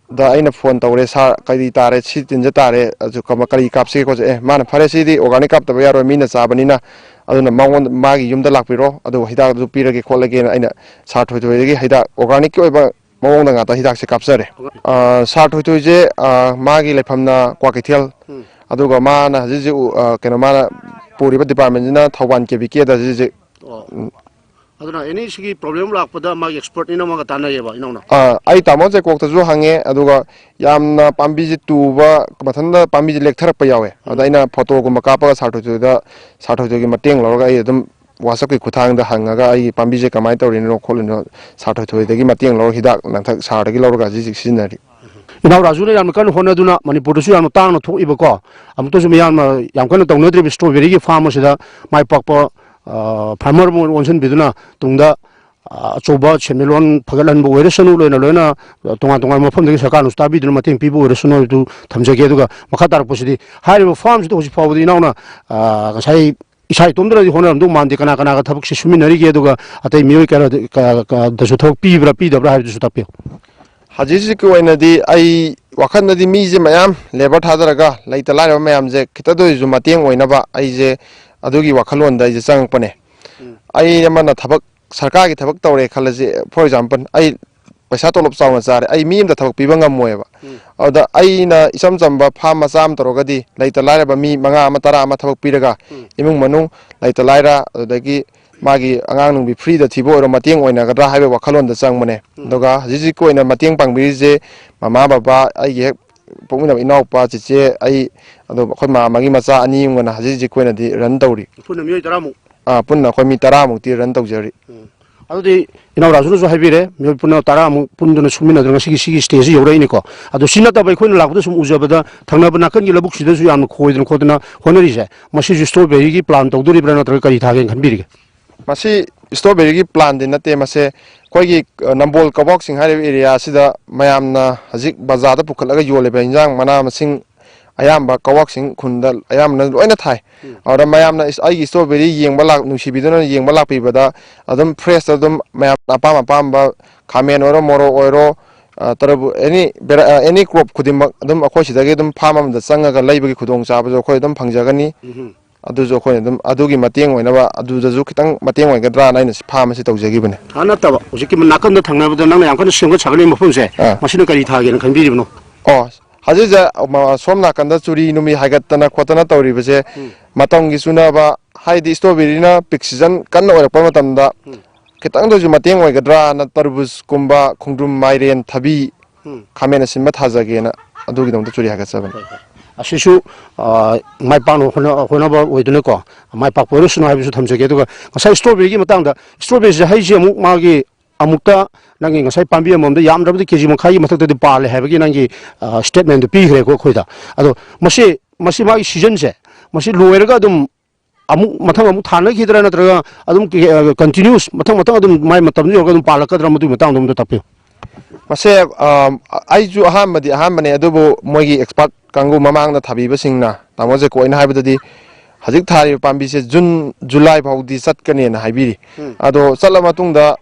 ꯗ ꯑꯩꯅ ꯐꯣꯟ ꯇꯧꯔꯦ, "ꯁꯥꯔ, ꯀꯔꯤ ꯇꯥꯔꯦ? ꯁꯤ ꯇꯤꯟꯁꯦ ꯇꯥꯔꯦ, ꯑꯗꯨ ꯀꯃ-, ꯀꯔꯤ ꯀꯥꯞꯁꯤꯒꯦ ꯈꯣꯠꯁꯤꯒꯦ?" ꯑꯦ, ꯃꯥꯅ, "ꯐꯔꯦ, ꯁꯤꯗꯤ organic ꯀꯥꯞꯇꯕ ꯌꯥꯔꯣꯏ, ꯃꯤꯅ ꯆꯥꯕꯅꯤꯅ, ꯑꯗꯨꯅ ꯃꯉꯣꯟꯗ, ꯃꯥꯒꯤ ꯌꯨꯝꯗ ꯂꯥꯛꯄꯤꯔꯣ, ꯑꯗꯨꯒ ꯍꯤꯗꯥꯛꯇꯨ ꯄꯤꯔꯒꯦ ꯈꯣꯠꯂꯒꯦꯅ" ꯑꯩꯅ ꯁꯥꯔ ꯊꯣꯏꯊꯣꯏꯗꯒꯤ ꯍꯤꯗꯥꯛ organicꯀꯤ ꯑꯣꯏꯕ ꯃꯑꯣꯡꯗ ꯉꯥꯛꯇ ꯍꯤꯗꯥꯛꯁꯦ ꯀꯥꯞꯆꯔꯦ꯫ ꯑ, ꯁꯥꯔ ꯊꯣꯏꯊꯣꯏꯁꯦ, ꯑ, ꯃꯥꯒꯤ ꯂꯩꯐꯝꯅ ꯀ꯭ꯋꯥꯀꯩꯊꯦꯜ, ꯎꯝ꯫ ꯑꯗꯨꯒ ꯃꯥꯅ ꯍꯧꯖꯤꯛ ꯍꯧꯖꯤꯛ ꯎ-, ꯑ, ꯀꯩꯅꯣ, ꯃꯥꯅ ꯄꯨꯔꯤꯕ departmentꯁꯤꯅ ꯊꯧꯕꯥꯜ ꯀꯦ ꯕꯤ ꯀꯦꯗ ꯍꯧꯖꯤꯛ ꯍꯧꯖꯤꯛ ꯑꯣ꯫ ꯎꯝ꯫ ꯑꯗꯨꯅ any ꯁꯤꯒꯤ problem ꯂꯥꯛꯄꯗ ꯃꯥꯒꯤ expert ꯅꯤꯅ ꯑꯃꯒ ꯇꯥꯟꯅꯩꯌꯦꯕ ꯏꯅꯥꯎꯅ? ꯑ, ꯑꯩ ꯇꯥꯃꯣ ꯆꯦꯀꯣꯛꯇꯁꯨ ꯍꯪꯉꯦ, ꯑꯗꯨꯒ ꯌꯥꯝꯅ ꯄꯥꯝꯕꯤꯁꯦ ꯇꯨꯕ, ꯃꯊꯟꯇ ꯄꯥꯝꯕꯤꯁꯦ ꯂꯦꯛꯊꯔꯛꯄ ꯌꯥꯎꯋꯦ꯫ ꯑꯗ ꯎꯝ꯫ ꯑꯩꯅ photoꯒꯨꯝꯕ ꯀꯥꯞꯄꯒ ꯁꯥꯔ ꯊꯣꯏꯊꯣꯏꯗ, ꯁꯥꯔ ꯊꯣꯏꯊꯣꯏꯒꯤ ꯃꯇꯦꯡ ꯂꯧꯔꯒ ꯑꯩ ꯑꯗꯨꯝ WhatsAppꯀꯤ ꯈꯨꯠꯊꯥꯡꯗ ꯍꯪꯉꯒ ꯑꯩꯒꯤ ꯄꯥꯝꯕꯤꯁꯦ ꯀꯃꯥꯏꯅ ꯇꯧꯔꯤꯅꯣ ꯈꯣꯠꯂꯤꯅꯣ ꯁꯥꯔ ꯊꯣꯏꯊꯣꯏꯗꯒꯤ ꯃꯇꯦꯡ ꯂꯧꯔꯒ ꯍꯤꯗꯥꯛ ꯂꯥꯡꯊꯛ ꯁꯥꯔꯗꯒꯤ ꯂꯧꯔꯒ ꯍꯧꯖꯤꯛ ꯍꯧꯖꯤꯛ ꯁꯤꯖꯤꯟꯅꯔꯤ꯫ ꯏꯅꯥꯎ ꯔꯥꯖꯨꯅ ꯌꯥꯝꯅ ꯀꯟꯅ ꯍꯣꯠꯅꯗꯨꯅ ꯃꯅꯤꯄꯨꯔꯗꯁꯨ ꯌꯥꯝꯅ ꯇꯥꯡꯅ ꯊꯣꯛꯏꯕꯀꯣ, ꯑꯃꯨꯛꯇꯁꯨ ꯃꯤꯌꯥꯝꯅ ꯌꯥꯝ ꯀꯟꯅ ꯇꯧꯅꯗ꯭ꯔꯤꯕ strawberryꯒꯤ farm ꯑꯁꯤꯗ ꯃꯥꯏ ꯄꯥꯛꯄ, ꯑ, farmer ꯑꯃ ꯑꯣꯟꯁꯤꯟꯕꯤꯗꯨꯅ ꯇꯨꯡꯗ, ꯑ, ꯑꯆꯧꯕ ꯁꯦꯟꯃꯤꯠꯂꯣꯟ ꯐꯒꯠꯍꯟꯕ ꯑꯣꯏꯔꯁꯅꯨ, ꯂꯣꯏꯅ ꯂꯣꯏꯅ ꯇꯣꯉꯥꯟ ꯇꯣꯉꯥꯟꯕ ꯃꯐꯝꯗꯒꯤ ꯁꯔꯀꯥꯔꯅꯁꯨ ꯇꯥꯕꯤꯗꯨꯅ ꯃꯇꯦꯡ ꯄꯤꯕ ꯑꯣꯏꯔꯁꯅꯨ ꯍꯥꯏꯕꯗꯨ ꯊꯝꯖꯒꯦ꯫ ꯑꯗꯨꯒ ꯃꯈꯥ ꯇꯥꯔꯛꯄꯁꯤꯗꯤ ꯍꯥꯏꯔꯤꯕ farmꯁꯤꯗ ꯍꯧꯖꯤꯛ ꯐꯥꯎꯕꯗꯤ ꯏꯅꯥꯎꯅ, ꯑ, ꯉꯁꯥꯏ ꯏꯁꯥ ꯏꯇꯣꯝꯗꯅꯗꯤ ꯍꯣꯠꯅꯔꯝꯗꯧ ꯃꯥꯟꯗꯦ꯫ ꯀꯅꯥ ꯀꯅꯥꯒ ꯊꯕꯛꯁꯦ ꯁꯨꯃꯤꯟꯅꯔꯤꯒꯦ, ꯑꯗꯨꯒ ꯑꯇꯩ ꯃꯤꯑꯣꯏ ꯀꯌꯥꯗ-, ꯀ-, ꯀ-, ꯗꯁꯨ ꯊꯕꯛ ꯄꯤꯕ꯭ꯔꯥ ꯄꯤꯗꯕ꯭ꯔꯥ ꯍꯥꯏꯕꯗꯨꯁꯨ ꯇꯥꯛꯄꯤꯌꯨ꯫ ꯍꯧꯖꯤꯛ ꯍꯧꯖꯤꯛꯀꯤ ꯑꯣꯏꯅꯗꯤ ꯑꯩ ꯋꯥꯈꯜꯗꯗꯤ ꯃꯤꯁꯦ ꯃꯌꯥꯝ, labour ꯊꯥꯗꯔꯒ ꯂꯩꯇ ꯂꯥꯏꯔꯕ ꯃꯌꯥꯝꯁꯦ ꯈꯤꯇꯗ ꯑꯣꯏꯔꯁꯨ ꯃꯇꯦꯡ ꯑꯣꯏꯅꯕ ꯑꯩꯁꯦ ꯑꯗꯨꯒꯤ ꯋꯥꯈꯜꯂꯣꯟꯗ ꯑꯩꯁꯦ ꯆꯪꯉꯛꯄꯅꯦ꯫ ꯎꯝ꯫ ꯑꯩ ꯑꯃꯅ ꯊꯕꯛ, ꯁꯔꯀꯥꯔꯒꯤ ꯊꯕꯛ ꯇꯧꯔꯦ ꯈꯜꯂꯁꯤ, for example, ꯑꯩ ꯄꯩꯁꯥ ꯇꯣꯂꯣꯞ ꯆꯥꯎꯅ ꯆꯥꯔꯦ, ꯑꯩ ꯃꯤ ꯑꯃꯗ ꯊꯕꯛ ꯄꯤꯕ ꯉꯝꯃꯣꯏꯕ꯫ ꯎꯝ꯫ ꯑꯗꯨꯗ ꯑꯩꯅ ꯏꯆꯝ ꯆꯝꯕ farm ꯃꯆꯥ ꯑꯃ ꯇꯧꯔꯒꯗꯤ ꯂꯩꯇ ꯂꯥꯏꯔꯕ ꯃꯤ ꯃꯉꯥ ꯑꯃ, ꯇꯔꯥ ꯑꯃ ꯊꯕꯛ ꯄꯤꯔꯒ ꯎꯝ꯫ ꯏꯃꯨꯡ ꯃꯅꯨꯡ ꯂꯩꯇ ꯂꯥꯏꯔ, ꯑꯗꯨꯗꯒꯤ ꯃꯥꯒꯤ ꯑꯉꯥꯡ ꯅꯨꯡꯕꯤ freeꯗ ꯊꯤꯕ ꯑꯣꯏꯔꯣ ꯃꯇꯦꯡ ꯑꯣꯏꯅꯒꯗ꯭ꯔꯥ ꯍꯥꯏꯕꯒꯤ ꯋꯥꯈꯜꯂꯣꯟꯗ ꯆꯪꯕꯅꯦ꯫ ꯎꯝ꯫ ꯑꯗꯨꯒ ꯍꯧꯖꯤꯛ ꯍꯧꯖꯤꯛꯀꯤ ꯑꯣꯏꯅ ꯃꯇꯦꯡ ꯄꯥꯡꯕꯤꯔꯤꯁꯦ ꯃꯃꯥ ꯕꯕꯥ, ꯑꯩꯒꯤ ꯍꯦꯛ ꯄꯣꯛꯃꯤꯟꯅꯕ ꯏꯅꯥꯎꯄꯥ, ꯆꯦꯆꯦ, ꯑꯩ, ꯑꯗꯣ ꯑꯩꯈꯣꯏ ꯃꯥ ꯑꯃꯒꯤ ꯃꯆꯥ ꯑꯅꯤ ꯑꯃꯒꯅ ꯍꯧꯖꯤꯛ ꯍꯧꯖꯤꯛꯀꯤ ꯑꯣꯏꯅꯗꯤ run ꯇꯧꯔꯤ꯫ ꯄꯨꯟꯅ ꯃꯤꯑꯣꯏ ꯇꯔꯥꯃꯨꯛ? ꯑꯥ, ꯄꯨꯟꯅ ꯑꯩꯈꯣꯏ ꯃꯤ ꯇꯔꯥꯃꯨꯛꯇꯤ run ꯇꯧꯖꯔꯤ꯫ ꯎꯝ꯫ ꯑꯗꯨꯗꯤ ꯏꯅꯥꯎ ꯔꯥꯖꯨꯅꯁꯨ ꯍꯥꯏꯕꯤꯔꯦ, ꯃꯤꯑꯣꯏ ꯄꯨꯟꯅ ꯇꯔꯥꯃꯨꯛ ꯄꯨꯟꯗꯨꯅ ꯁꯨꯃꯤꯟꯅꯗꯨꯅ ꯉꯁꯤꯒꯤ ꯁꯤꯒꯤ stageꯁꯤ ꯌꯧꯔꯛꯏꯅꯤꯀꯣ꯫ ꯑꯗꯣ ꯁꯤ ꯅꯠꯇꯕ ꯑꯩꯈꯣꯏꯅ ꯂꯥꯛꯄꯗ ꯁꯨꯝ ꯎꯖꯕꯗ ꯊꯪꯅꯕ ꯅꯥꯀꯟꯒꯤ ꯂꯧꯕꯨꯛꯁꯤꯗꯁꯨ ꯌꯥꯝꯅ ꯈꯣꯏꯗꯅ ꯈꯣꯠꯇꯅ ꯍꯣꯠꯅꯔꯤꯁꯦ, ꯃꯁꯤꯁꯨ strawberryꯒꯤ plan ꯇꯧꯗꯣꯔꯤꯕ꯭ꯔꯥ ꯅꯠꯇ꯭ꯔꯒ ꯀꯔꯤ ꯊꯥꯒꯦꯅ ꯈꯟꯕꯤꯔꯤꯒꯦ? ꯃꯁꯤ strawberryꯒꯤ planꯗꯤ ꯅꯠꯇꯦ, ꯃꯁꯦ ꯑꯩꯈꯣꯏꯒꯤ, ꯑ, ꯅꯝꯕꯣꯜ ꯀꯕꯣꯛꯁꯤꯡ ꯍꯥꯏꯔꯤꯕ areaꯁꯤꯗ ꯃꯌꯥꯝꯅ ꯍꯧꯖꯤꯛ ꯕꯖꯥꯔꯗ ꯄꯨꯈꯠꯂꯒ ꯌꯣꯜꯂꯤꯕ ꯏꯟꯖꯥꯡ ꯃꯅꯥ ꯃꯁꯤꯡ ꯑꯌꯥꯝꯕ ꯀꯋꯥꯛꯁꯤꯡ ꯈꯨꯟꯗ ꯑꯌꯥꯝꯕꯅ ꯂꯣꯏꯅ ꯊꯥꯏ꯫ ꯎꯝ꯫ ꯑꯗꯨꯗ ꯃꯌꯥꯝꯅ ꯏꯁ-, ꯑꯩꯒꯤ strawberry ꯌꯦꯡꯕ ꯂꯥꯛ-, ꯅꯨꯡꯁꯤꯕꯤꯗꯨꯅ ꯌꯦꯡꯕ ꯂꯥꯛꯄꯤꯕꯗ ꯑꯗꯨꯝ freshꯇ ꯑꯗꯨꯝ ꯃꯌꯥꯝꯅ ꯑꯄꯥꯝ ꯑꯄꯥꯝꯕ ꯈꯥꯃꯦꯟ ꯑꯣꯏꯔꯣ, ꯃꯣꯔꯣꯛ ꯑꯣꯏꯔꯣ, ꯑ, ꯇꯔꯕꯨ-, any ꯚꯦꯔꯥ-, ꯑ, any crop ꯈꯨꯗꯤꯡꯃꯛ ꯑꯗꯨꯝ ꯑꯩꯈꯣꯏ ꯁꯤꯗꯒꯤ ꯑꯗꯨꯝ farm ꯑꯃꯗ ꯆꯪꯉꯒ ꯂꯩꯕꯒꯤ ꯈꯨꯗꯣꯡꯆꯥꯕꯁꯨ ꯑꯩꯈꯣꯏ ꯑꯗꯨꯝ ꯐꯪꯖꯒꯅꯤ꯫ ꯎꯝ꯫ ꯑꯗꯨꯁꯨ ꯑꯩꯈꯣꯏꯅ ꯑꯗꯨꯝ ꯑꯗꯨꯒꯤ ꯃꯇꯦꯡ ꯑꯣꯏꯅꯕ, ꯑꯗꯨꯗꯁꯨ ꯈꯤꯇꯪ ꯃꯇꯦꯡ ꯑꯣꯏꯒꯗ꯭ꯔꯥꯅ ꯑꯩꯅ farm ꯑꯁꯤ ꯇꯧꯖꯈꯤꯕꯅꯦ꯫ ꯑꯥ, ꯅꯠꯇꯕ, ꯍꯧꯖꯤꯛꯀꯤ ꯅꯥꯀꯟꯗ ꯊꯪꯅꯕꯗ ꯅꯪꯅ ꯌꯥꯝ ꯀꯟꯅ ꯁꯦꯝꯒꯠ ꯁꯥꯒꯠꯂꯤꯕ ꯃꯐꯝꯁꯦ, ꯑꯥ꯫ ꯃꯁꯤꯅ ꯀꯔꯤ ꯊꯥꯒꯦꯅ ꯈꯟꯕꯤꯔꯤꯕꯅꯣ? ꯑꯣ, ꯍꯧꯖꯤꯛꯁꯦ, ꯑ, ꯁꯣꯝ ꯅꯥꯀꯟꯗ ꯆꯨꯔꯤ ꯅꯨꯃꯤ ꯍꯥꯏꯒꯠꯇꯅ ꯈꯣꯠꯇꯅ ꯇꯧꯔꯤꯕꯁꯦ, ꯎꯝ꯫ ꯃꯇꯝꯒꯤ ꯆꯨꯅꯕ, ꯍꯥꯏꯗꯤ strawberryꯅ peak season ꯀꯟꯅ ꯑꯣꯏꯔꯛꯄ ꯃꯇꯝꯗ ꯎꯝ꯫ ꯈꯤꯇꯪꯗ ꯑꯣꯏꯁꯨ ꯃꯇꯦꯡ ꯑꯣꯏꯒꯗ꯭ꯔꯥꯅ ꯇꯔꯕꯨꯖꯀꯨꯝꯕ, ꯈꯣꯡꯗ꯭ꯔꯨꯝ, ꯃꯥꯏꯔꯦꯟ, ꯊꯕꯤ, ꯎꯝ꯫ ꯈꯥꯃꯦꯟ ꯑꯁꯤꯟꯕ ꯊꯥꯖꯒꯦꯅ ꯑꯗꯨꯒꯤꯗꯃꯛꯇ ꯆꯨꯔꯤ ꯍꯥꯏꯒꯠꯆꯕꯅꯤ꯫ ꯍꯣꯏ, ꯍꯣꯏ꯫ ꯑꯁꯤꯁꯨ, ꯑ, ꯃꯥꯏ ꯄꯥꯛꯅ ꯍꯣꯠꯅ-, ꯍꯣꯠꯅꯕ ꯑꯣꯏꯗꯨꯅꯀꯣ, ꯃꯥꯏ ꯄꯥꯛꯄ ꯑꯣꯏꯔꯁꯅꯨ ꯍꯥꯏꯕꯁꯨ ꯊꯝꯖꯒꯦ꯫ ꯑꯗꯨꯒ ꯉꯁꯥꯏ strawberryꯒꯤ ꯃꯇꯥꯡꯗ, strawberryꯁꯦ ꯍꯩꯁꯦ ꯑꯃꯨꯛ ꯃꯥꯒꯤ ꯑꯃꯨꯛꯇ ꯅꯪꯒꯤ ꯉꯁꯥꯏ ꯄꯥꯝꯕꯤ ꯑꯃꯃꯝꯗ ꯌꯥꯝꯗ꯭ꯔꯕꯗ ꯀꯦ ꯖꯤ ꯃꯈꯥꯏꯒꯤ ꯃꯊꯛꯇꯗꯤ ꯄꯥꯜꯂꯦ ꯍꯥꯏꯕꯒꯤ ꯅꯪꯒꯤ, ꯑ, statementꯗꯨ ꯄꯤꯈ꯭ꯔꯦꯀꯣ ꯑꯩꯈꯣꯏꯗ꯫ ꯑꯗꯣ ꯃꯁꯤ, ꯃꯁꯤ ꯃꯥꯒꯤ seasonꯁꯦ, ꯃꯁꯤ ꯂꯣꯏꯔꯒ ꯑꯗꯨꯝ ꯑꯃꯨꯛ ꯃꯊꯪ ꯑꯃꯨꯛ ꯊꯥꯅꯈꯤꯗ꯭ꯔꯥ, ꯅꯠꯇ꯭ꯔꯒ ꯑꯗꯨꯝ ꯀ-, ꯑ, continuous ꯃꯊꯪ ꯃꯊꯪ ꯑꯗꯨꯝ ꯃꯥꯏ ꯃꯇꯝꯗꯨ ꯌꯧꯔꯒ ꯑꯗꯨꯝ ꯄꯥꯜꯂꯛꯀꯗ꯭ꯔꯥ, ꯃꯗꯨꯒꯤ ꯃꯇꯥꯡꯗꯣ ꯑꯝꯇ ꯇꯥꯛꯄꯤꯌꯨ꯫ ꯃꯁꯦ, ꯑ, ꯑꯩꯁꯨ ꯑꯍꯥꯟꯕꯗꯤ ꯑꯍꯥꯟꯕꯅꯦ, ꯑꯗꯨꯕꯨ ꯃꯣꯏꯒꯤ expert ꯀꯥꯡꯕꯨ ꯃꯃꯥꯡꯗ ꯊꯥꯕꯤꯕꯁꯤꯡꯅ, ꯇꯥꯃꯣ ꯖꯦꯀꯣ ꯑꯩꯅ ꯍꯥꯏꯕꯗꯗꯤ, ꯍꯧꯖꯤꯛ ꯊꯥꯔꯤꯕ ꯄꯥꯝꯕꯤꯁꯦ June, July ꯐꯥꯎꯗꯤ ꯆꯠꯀꯅꯦꯅ ꯍꯥꯏꯕꯤꯔꯤ꯫ ꯎꯝ꯫ ꯑꯗꯣ ꯆꯠꯂ ꯃꯇꯨꯡꯗ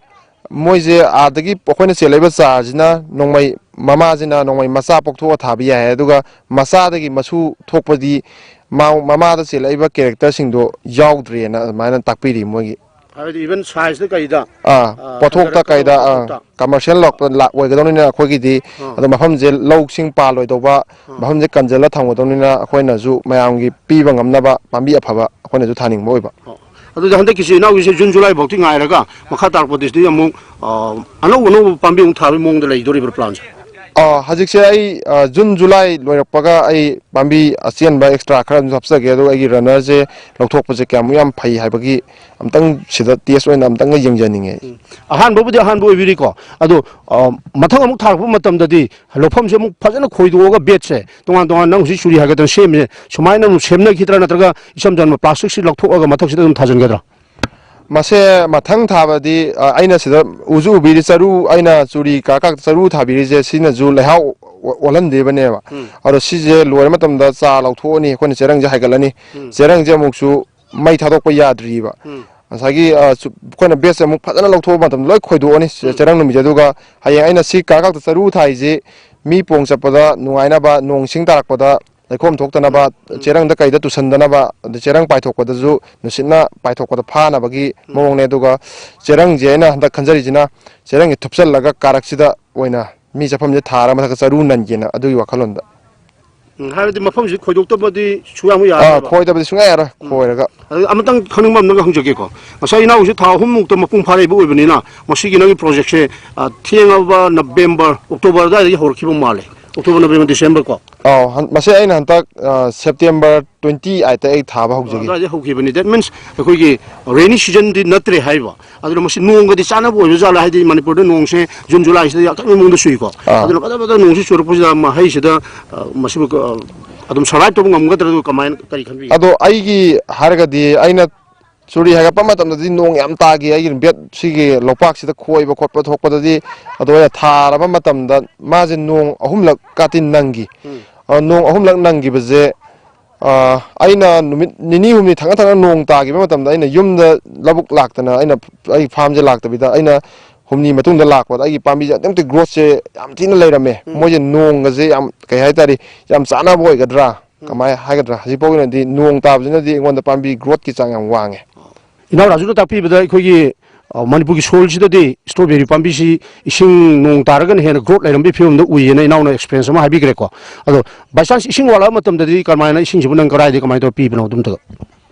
ꯃꯣꯏꯁꯦ ꯑꯥꯗꯒꯤ ꯑꯩꯈꯣꯏꯅ ꯆꯦꯜꯂꯛꯏꯕ ꯆꯥꯔꯁꯤꯅ ꯅꯣꯡꯃꯩ, ꯃꯃꯥꯁꯤꯅ ꯅꯣꯡꯃꯩ ꯃꯆꯥ ꯄꯣꯛꯊꯣꯛꯑ ꯊꯥꯕ ꯌꯥꯏ ꯍꯥꯏ, ꯑꯗꯨꯒ ꯃꯆꯥꯗꯒꯤ ꯃꯁꯨ ꯊꯣꯛꯄꯗꯤ ꯃꯥ-, ꯃꯃꯥꯗ ꯆꯦꯜꯂꯛꯏꯕ characterꯁꯤꯡꯗꯣ ꯌꯥꯎꯗ꯭ꯔꯦꯅ ꯑꯗꯨꯃꯥꯏꯅ ꯇꯥꯛꯄꯤꯔꯤ ꯃꯣꯏꯒꯤ꯫ ꯍꯥꯏꯕꯗꯤ even sizeꯇ ꯀꯩꯗ, ꯑꯥ, ꯑꯥ, ꯄꯣꯠꯊꯣꯛꯇ ꯍꯟꯊꯔꯛꯀꯗꯕ ꯀꯩꯗ, ꯑꯥ, ꯄꯣꯠꯊꯣꯛꯇ꯫ Commercial ꯂꯥꯛꯄ, ꯂꯥꯛ-, ꯑꯣꯏꯒꯗꯧꯅꯤꯅ ꯑꯩꯈꯣꯏꯒꯤꯗꯤ, ꯑꯥ꯫ ꯑꯗꯣ ꯃꯐꯝꯁꯦ ꯂꯧꯁꯤꯡ ꯄꯥꯜꯂꯣꯏꯗꯧꯕ, ꯑꯥ꯫ ꯃꯐꯝꯁꯦ ꯀꯟꯖꯜꯂ ꯊꯝꯒꯗꯧꯅꯤꯅ ꯑꯩꯈꯣꯏꯅꯁꯨ ꯃꯌꯥꯝꯒꯤ ꯄꯤꯕ ꯉꯝꯅꯕ ꯄꯥꯝꯕꯤ ꯑꯐꯕ ꯑꯩꯈꯣꯏꯅꯁꯨ ꯊꯥꯅꯤꯡꯕ ꯑꯣꯏꯕ꯫ ꯑꯣ꯫ ꯑꯗꯨꯗꯤ ꯍꯟꯗꯛꯀꯤꯁꯤ ꯏꯅꯥꯎꯒꯤꯁꯦ June, July ꯐꯥꯎꯗꯤ ꯉꯥꯏꯔꯒ ꯃꯈꯥ ꯇꯥꯔꯛꯄꯗꯗꯤ ꯑꯃꯨꯛ, ꯑ, ꯑꯅꯧ ꯑꯅꯧꯕ ꯄꯥꯝꯕꯤ ꯑꯃꯨꯛ ꯊꯥꯕꯒꯤ ꯃꯑꯣꯡꯗ ꯂꯩꯗꯣꯔꯤꯕ꯭ꯔꯥ planꯁꯦ? ꯑ, ꯍꯧꯖꯤꯛꯁꯦ ꯑꯩ, ꯑ, June, July ꯂꯣꯏꯔꯛꯄꯒ ꯑꯩ ꯄꯥꯝꯕꯤ ꯑꯆꯦꯟꯕ extra ꯈꯔ ꯑꯗꯨꯝ ꯍꯥꯞꯆꯒꯦ, ꯑꯗꯨꯒ ꯑꯩꯒꯤ runnerꯁꯦ ꯂꯧꯊꯣꯛꯄꯁꯦ ꯀꯌꯥꯃꯨꯛ ꯌꯥꯝ ꯐꯩ ꯍꯥꯏꯕꯒꯤ ꯑꯝꯇꯪ ꯁꯤꯗ test ꯑꯣꯏꯅ ꯑꯝꯇꯪꯒ ꯌꯦꯡꯖꯅꯤꯡꯉꯦ꯫ ꯎꯝ꯫ ꯑꯍꯥꯟꯕꯕꯨꯗꯤ ꯑꯍꯥꯟꯕ ꯑꯣꯏꯕꯤꯔꯤꯀꯣ, ꯑꯗꯣ, ꯑ, ꯃꯊꯪ ꯑꯃꯨꯛ ꯊꯥꯔꯛꯄ ꯃꯇꯝꯗꯗꯤ ꯂꯧꯐꯝꯁꯦ ꯑꯃꯨꯛ ꯐꯖꯅ ꯈꯣꯏꯗꯣꯛꯑꯒ bedꯁꯦ ꯇꯣꯉꯥꯟ ꯇꯣꯉꯥꯟ ꯅꯪ ꯍꯧꯖꯤꯛ ꯆꯨꯔꯤ ꯍꯥꯏꯒꯗ꯭ꯔꯥ ꯁꯦꯝꯃꯤꯁꯦ, ꯁꯨꯃꯥꯏꯅ ꯑꯗꯨꯝ ꯁꯦꯝꯅꯈꯤꯗ꯭ꯔꯥ, ꯅꯠꯇ꯭ꯔꯒ ꯏꯆꯝ ꯆꯝꯕ plasticꯁꯤ ꯂꯧꯊꯣꯛꯑꯒ ꯃꯊꯛꯁꯤꯗ ꯑꯗꯨꯝ ꯊꯥꯖꯤꯟꯒꯗ꯭ꯔꯥ? ꯃꯁꯦ ꯃꯊꯪ ꯊꯥꯕꯗꯤ, ꯑ, ꯑꯩꯅ ꯁꯤꯗ ꯎꯁꯨ ꯎꯕꯤꯔꯤ, ꯆꯔꯨ, ꯑꯩꯅ ꯆꯨꯔꯤ ꯀꯥ ꯀꯥ ꯆꯔꯨ ꯊꯥꯕꯤꯔꯤꯁꯦ, ꯁꯤꯅꯁꯨ ꯂꯩꯍꯥꯎ ꯑꯣ-, ꯑꯣꯜꯍꯟꯗꯦꯕꯅꯦꯕ꯫ ꯎꯝ꯫ ꯑꯗꯣ ꯁꯤꯁꯦ ꯂꯣꯏꯔ ꯃꯇꯝꯗ ꯆꯥ ꯂꯧꯊꯣꯛꯑꯅꯤ, ꯑꯩꯈꯣꯏꯅ ꯆꯦꯔꯪꯁꯦ ꯍꯥꯏꯒꯠꯂꯅꯤ꯫ ꯎꯝ꯫ ꯆꯦꯔꯪꯁꯦ ꯑꯃꯨꯛꯁꯨ ꯃꯩ ꯊꯥꯗꯣꯛꯄ ꯌꯥꯗ꯭ꯔꯤꯕ꯫ ꯎꯝ꯫ ꯉꯁꯥꯏꯒꯤ, ꯑ, ꯆꯨ-, ꯑꯩꯈꯣꯏꯅ batchꯁꯦ ꯑꯃꯨꯛ ꯐꯖꯅ ꯂꯧꯊꯣꯛꯄ ꯃꯇꯝꯗ ꯂꯣꯏ ꯈꯣꯏꯗꯣꯛꯑꯅꯤ, ꯆꯦ-, ꯎꯝ꯫ ꯆꯦꯔꯪ ꯅꯨꯃꯤꯠꯁꯦ꯫ ꯑꯗꯨꯒ ꯍꯌꯦꯡ ꯑꯩꯅ ꯁꯤ ꯀꯥꯔꯛ ꯀꯥꯔꯛꯇ ꯆꯔꯨ ꯊꯥꯏꯁꯤ ꯃꯤ ꯄꯣꯡ ꯆꯠꯄꯗ ꯅꯨꯡꯉꯥꯏꯅꯕ, ꯅꯣꯡ ꯏꯁꯤꯡ ꯇꯥꯔꯛꯄꯗ ꯂꯩꯈꯣꯝ ꯊꯣꯛꯇꯅꯕ, ꯎꯝ, ꯎꯝ꯫ ꯆꯦꯔꯪꯗ ꯀꯩꯗ ꯇꯨꯁꯟꯗꯅꯕ, ꯑꯗꯩ ꯆꯦꯔꯪ ꯄꯥꯏꯊꯣꯛꯄꯗꯁꯨ ꯅꯨꯡꯁꯤꯠꯅ ꯄꯥꯏꯊꯣꯛꯄꯗ ꯐꯥꯅꯕꯒꯤ ꯎꯝ꯫ ꯃꯑꯣꯡꯅꯦ꯫ ꯑꯗꯨꯒ ꯆꯦꯔꯪꯁꯦ ꯑꯩꯅ ꯍꯟꯗꯛ ꯈꯟꯖꯔꯤꯁꯤꯅ ꯆꯦꯔꯪꯁꯦ ꯊꯨꯞꯆꯜꯂꯒ ꯀꯥꯔꯛꯁꯤꯗ ꯑꯣꯏꯅ ꯃꯤ ꯆꯠꯐꯝꯁꯦ ꯊꯥꯔ ꯃꯊꯛꯇ ꯆꯔꯨ ꯅꯟꯒꯦꯅ ꯑꯗꯨꯒꯤ ꯋꯥꯈꯜꯂꯣꯟꯗ꯫ ꯎꯝ, ꯍꯥꯏꯕꯗꯤ ꯃꯐꯝꯁꯤ ꯈꯣꯏꯗꯣꯛꯇꯕꯗꯤ ꯁꯨꯡꯌꯥ ꯑꯥ, ꯌꯥꯔꯣꯏꯕ꯫ ꯈꯣꯏꯗꯕꯗꯤ ꯁꯨꯡꯌꯥ ꯌꯥꯔꯣꯏ, ꯎꯝ꯫ ꯈꯣꯏꯔꯒ꯫ ꯑꯗꯨ ꯑꯃꯇꯪ ꯈꯪꯅꯤꯡꯕ ꯑꯃꯅꯒ ꯍꯪꯖꯒꯦꯀꯣ꯫ ꯉꯁꯥꯏ ꯏꯅꯥꯎꯁꯦ ꯊꯥ ꯑꯍꯨꯝꯃꯨꯛꯇ ꯃꯄꯨꯡ ꯐꯥꯔꯛꯏꯕ ꯑꯣꯏꯕꯅꯤꯅ, ꯃꯁꯤꯒꯤ ꯅꯪꯒꯤ projectꯁꯦ, ꯑ, ꯊꯦꯡꯉꯕ November, October ꯑꯗꯨꯋꯥꯏꯗꯒꯤ ꯍꯧꯔꯛꯈꯤꯕ ꯃꯥꯜꯂꯦ꯫ October, November, December ꯀꯣ꯫ ꯑꯥꯎ, ꯍꯟ-, ꯃꯁꯤ ꯑꯩꯅ ꯍꯟꯗꯛ, ꯑ, September twenty eight ꯑꯩ ꯊꯥꯕ ꯍꯧꯖꯒꯦ꯫ ꯑꯗꯨꯋꯥꯏꯗꯒꯤ ꯍꯧꯈꯤꯕꯅꯤ꯫ That means ꯑꯩꯈꯣꯏꯒꯤ rainy seasonꯗꯤ ꯅꯠꯇ꯭ꯔꯦ ꯍꯥꯏꯕ꯫ ꯑꯗꯨꯅ ꯃꯁꯤ ꯅꯣꯡꯒꯗꯤ ꯆꯥꯟꯅꯕ ꯑꯣꯏꯕ ꯖꯥꯠꯂꯥ? ꯍꯥꯏꯗꯤ ꯃꯅꯤꯄꯨꯔꯗ ꯅꯣꯡꯁꯦ June, Julyꯁꯤꯗ ꯌꯥꯝ ꯀꯟꯕ ꯃꯑꯣꯡꯗ ꯆꯨꯏꯀꯣ꯫ ꯑꯥ꯫ ꯑꯗꯨꯅ ꯐꯖ ꯐꯖꯅ ꯅꯣꯡꯁꯤ ꯆꯨꯔꯛꯄꯁꯤꯗ ꯃꯍꯩꯁꯤꯗ, ꯑ, ꯃꯁꯤꯕꯨ, ꯑ, ꯑꯗꯨꯝ survive ꯇꯧꯕ ꯉꯝꯒꯗ꯭ꯔꯥ? ꯑꯗꯨ ꯀꯃꯥꯏꯅ, ꯀꯔꯤ ꯈꯟꯕꯤꯒꯦ? ꯑꯗꯣ ꯑꯩꯒꯤ ꯍꯥꯏꯔꯒꯗꯤ ꯑꯩꯅ ꯆꯨꯔꯤ ꯍꯥꯏꯒꯠꯄ ꯃꯇꯝꯗꯗꯤ ꯅꯣꯡ ꯌꯥꯝ ꯇꯥꯈꯤ꯫ ꯑꯩꯒꯤ ꯕꯦꯠ ꯁꯤꯒꯤ ꯂꯧꯄꯥꯛꯁꯤꯗ ꯈꯣꯏꯕ ꯈꯣꯠꯄ ꯊꯣꯛꯄꯗꯗꯤ, ꯑꯗꯣ ꯑꯩꯅ ꯊꯥꯔꯕ ꯃꯇꯝꯗ ꯃꯥꯁꯦ ꯅꯣꯡ ꯑꯍꯨꯝꯂꯛ ꯀꯥꯇꯤ ꯅꯪꯈꯤ꯫ ꯎꯝ꯫ ꯑ, ꯅꯣꯡ ꯑꯍꯨꯝꯂꯛ ꯅꯪꯈꯤꯕꯁꯦ, ꯑ, ꯑꯩꯅ ꯅꯨꯃꯤꯠ ꯅꯤꯅꯤ ꯍꯨꯝꯅꯤ ꯊꯪꯅ ꯊꯪꯅ ꯅꯣꯡ ꯇꯥꯈꯤꯕ ꯃꯇꯝꯗ ꯑꯩꯅ ꯌꯨꯝꯗ ꯂꯧꯕꯨꯛ ꯂꯥꯛꯇꯅ, ꯑꯩꯅ, ꯑꯩ farmꯁꯦ ꯂꯥꯛꯇꯕꯤꯗ, ꯑꯩꯅ ꯍꯨꯝꯅꯤ ꯃꯇꯨꯡꯗ ꯂꯥꯛꯄꯗ ꯑꯩꯒꯤ ꯄꯥꯝꯕꯤꯁꯦ ꯑꯗꯨꯛꯀꯤ ꯃꯇꯤꯛ growthꯁꯦ ꯌꯥꯝ ꯊꯤꯅ ꯂꯩꯔꯝꯃꯦ꯫ ꯎꯝ꯫ ꯃꯣꯏꯁꯦ ꯅꯣꯡꯒꯁꯦ ꯌꯥꯝ, ꯀꯩ ꯍꯥꯏꯇꯥꯔꯦ, ꯌꯥꯝ ꯆꯥꯟꯅꯕ ꯑꯣꯏꯒꯗ꯭ꯔꯥ? ꯎꯝ꯫ ꯀꯃꯥꯏ ꯍꯥꯏꯒꯗ꯭ꯔꯥ? ꯍꯧꯖꯤꯛꯐꯥꯎꯒꯤ ꯑꯣꯏꯅꯗꯤ ꯅꯣꯡ ꯇꯥꯕꯁꯤꯅꯗꯤ ꯑꯩꯉꯣꯟꯗ ꯄꯥꯝꯕꯤ growthꯀꯤ ꯆꯥꯡ ꯌꯥꯝ ꯋꯥꯡꯉꯦ꯫ ꯏꯅꯥꯎ ꯔꯥꯖꯨꯅ ꯇꯥꯛꯄꯤꯕꯗ ꯑꯩꯈꯣꯏꯒꯤ, ꯑ, ꯃꯅꯤꯄꯨꯔꯒꯤ soilꯁꯤꯗꯗꯤ strawberry ꯄꯥꯝꯕꯤꯁꯤ ꯏꯁꯤꯡ ꯅꯣꯡ ꯇꯥꯔꯒꯅ ꯍꯦꯟꯅ growth ꯂꯩꯔꯝꯕꯒꯤ ꯐꯤꯕꯝꯗ ꯎꯏꯌꯦꯅ ꯏꯅꯥꯎꯅ experience ꯑꯃ ꯍꯥꯏꯕꯤꯈ꯭ꯔꯦꯀꯣ꯫ ꯑꯗꯣ by chance ꯏꯁꯤꯡ ꯋꯥꯠꯂꯛꯑ ꯃꯇꯝꯗꯗꯤ ꯀꯃꯥꯏꯅ ꯏꯁꯤꯡꯁꯤꯕꯨ ꯅꯪ ꯀꯗꯥꯏꯗꯒꯤ ꯀꯃꯥꯏꯅ ꯇꯧꯔ ꯄꯤꯕꯅꯣ ꯑꯗꯨꯝꯇꯒ?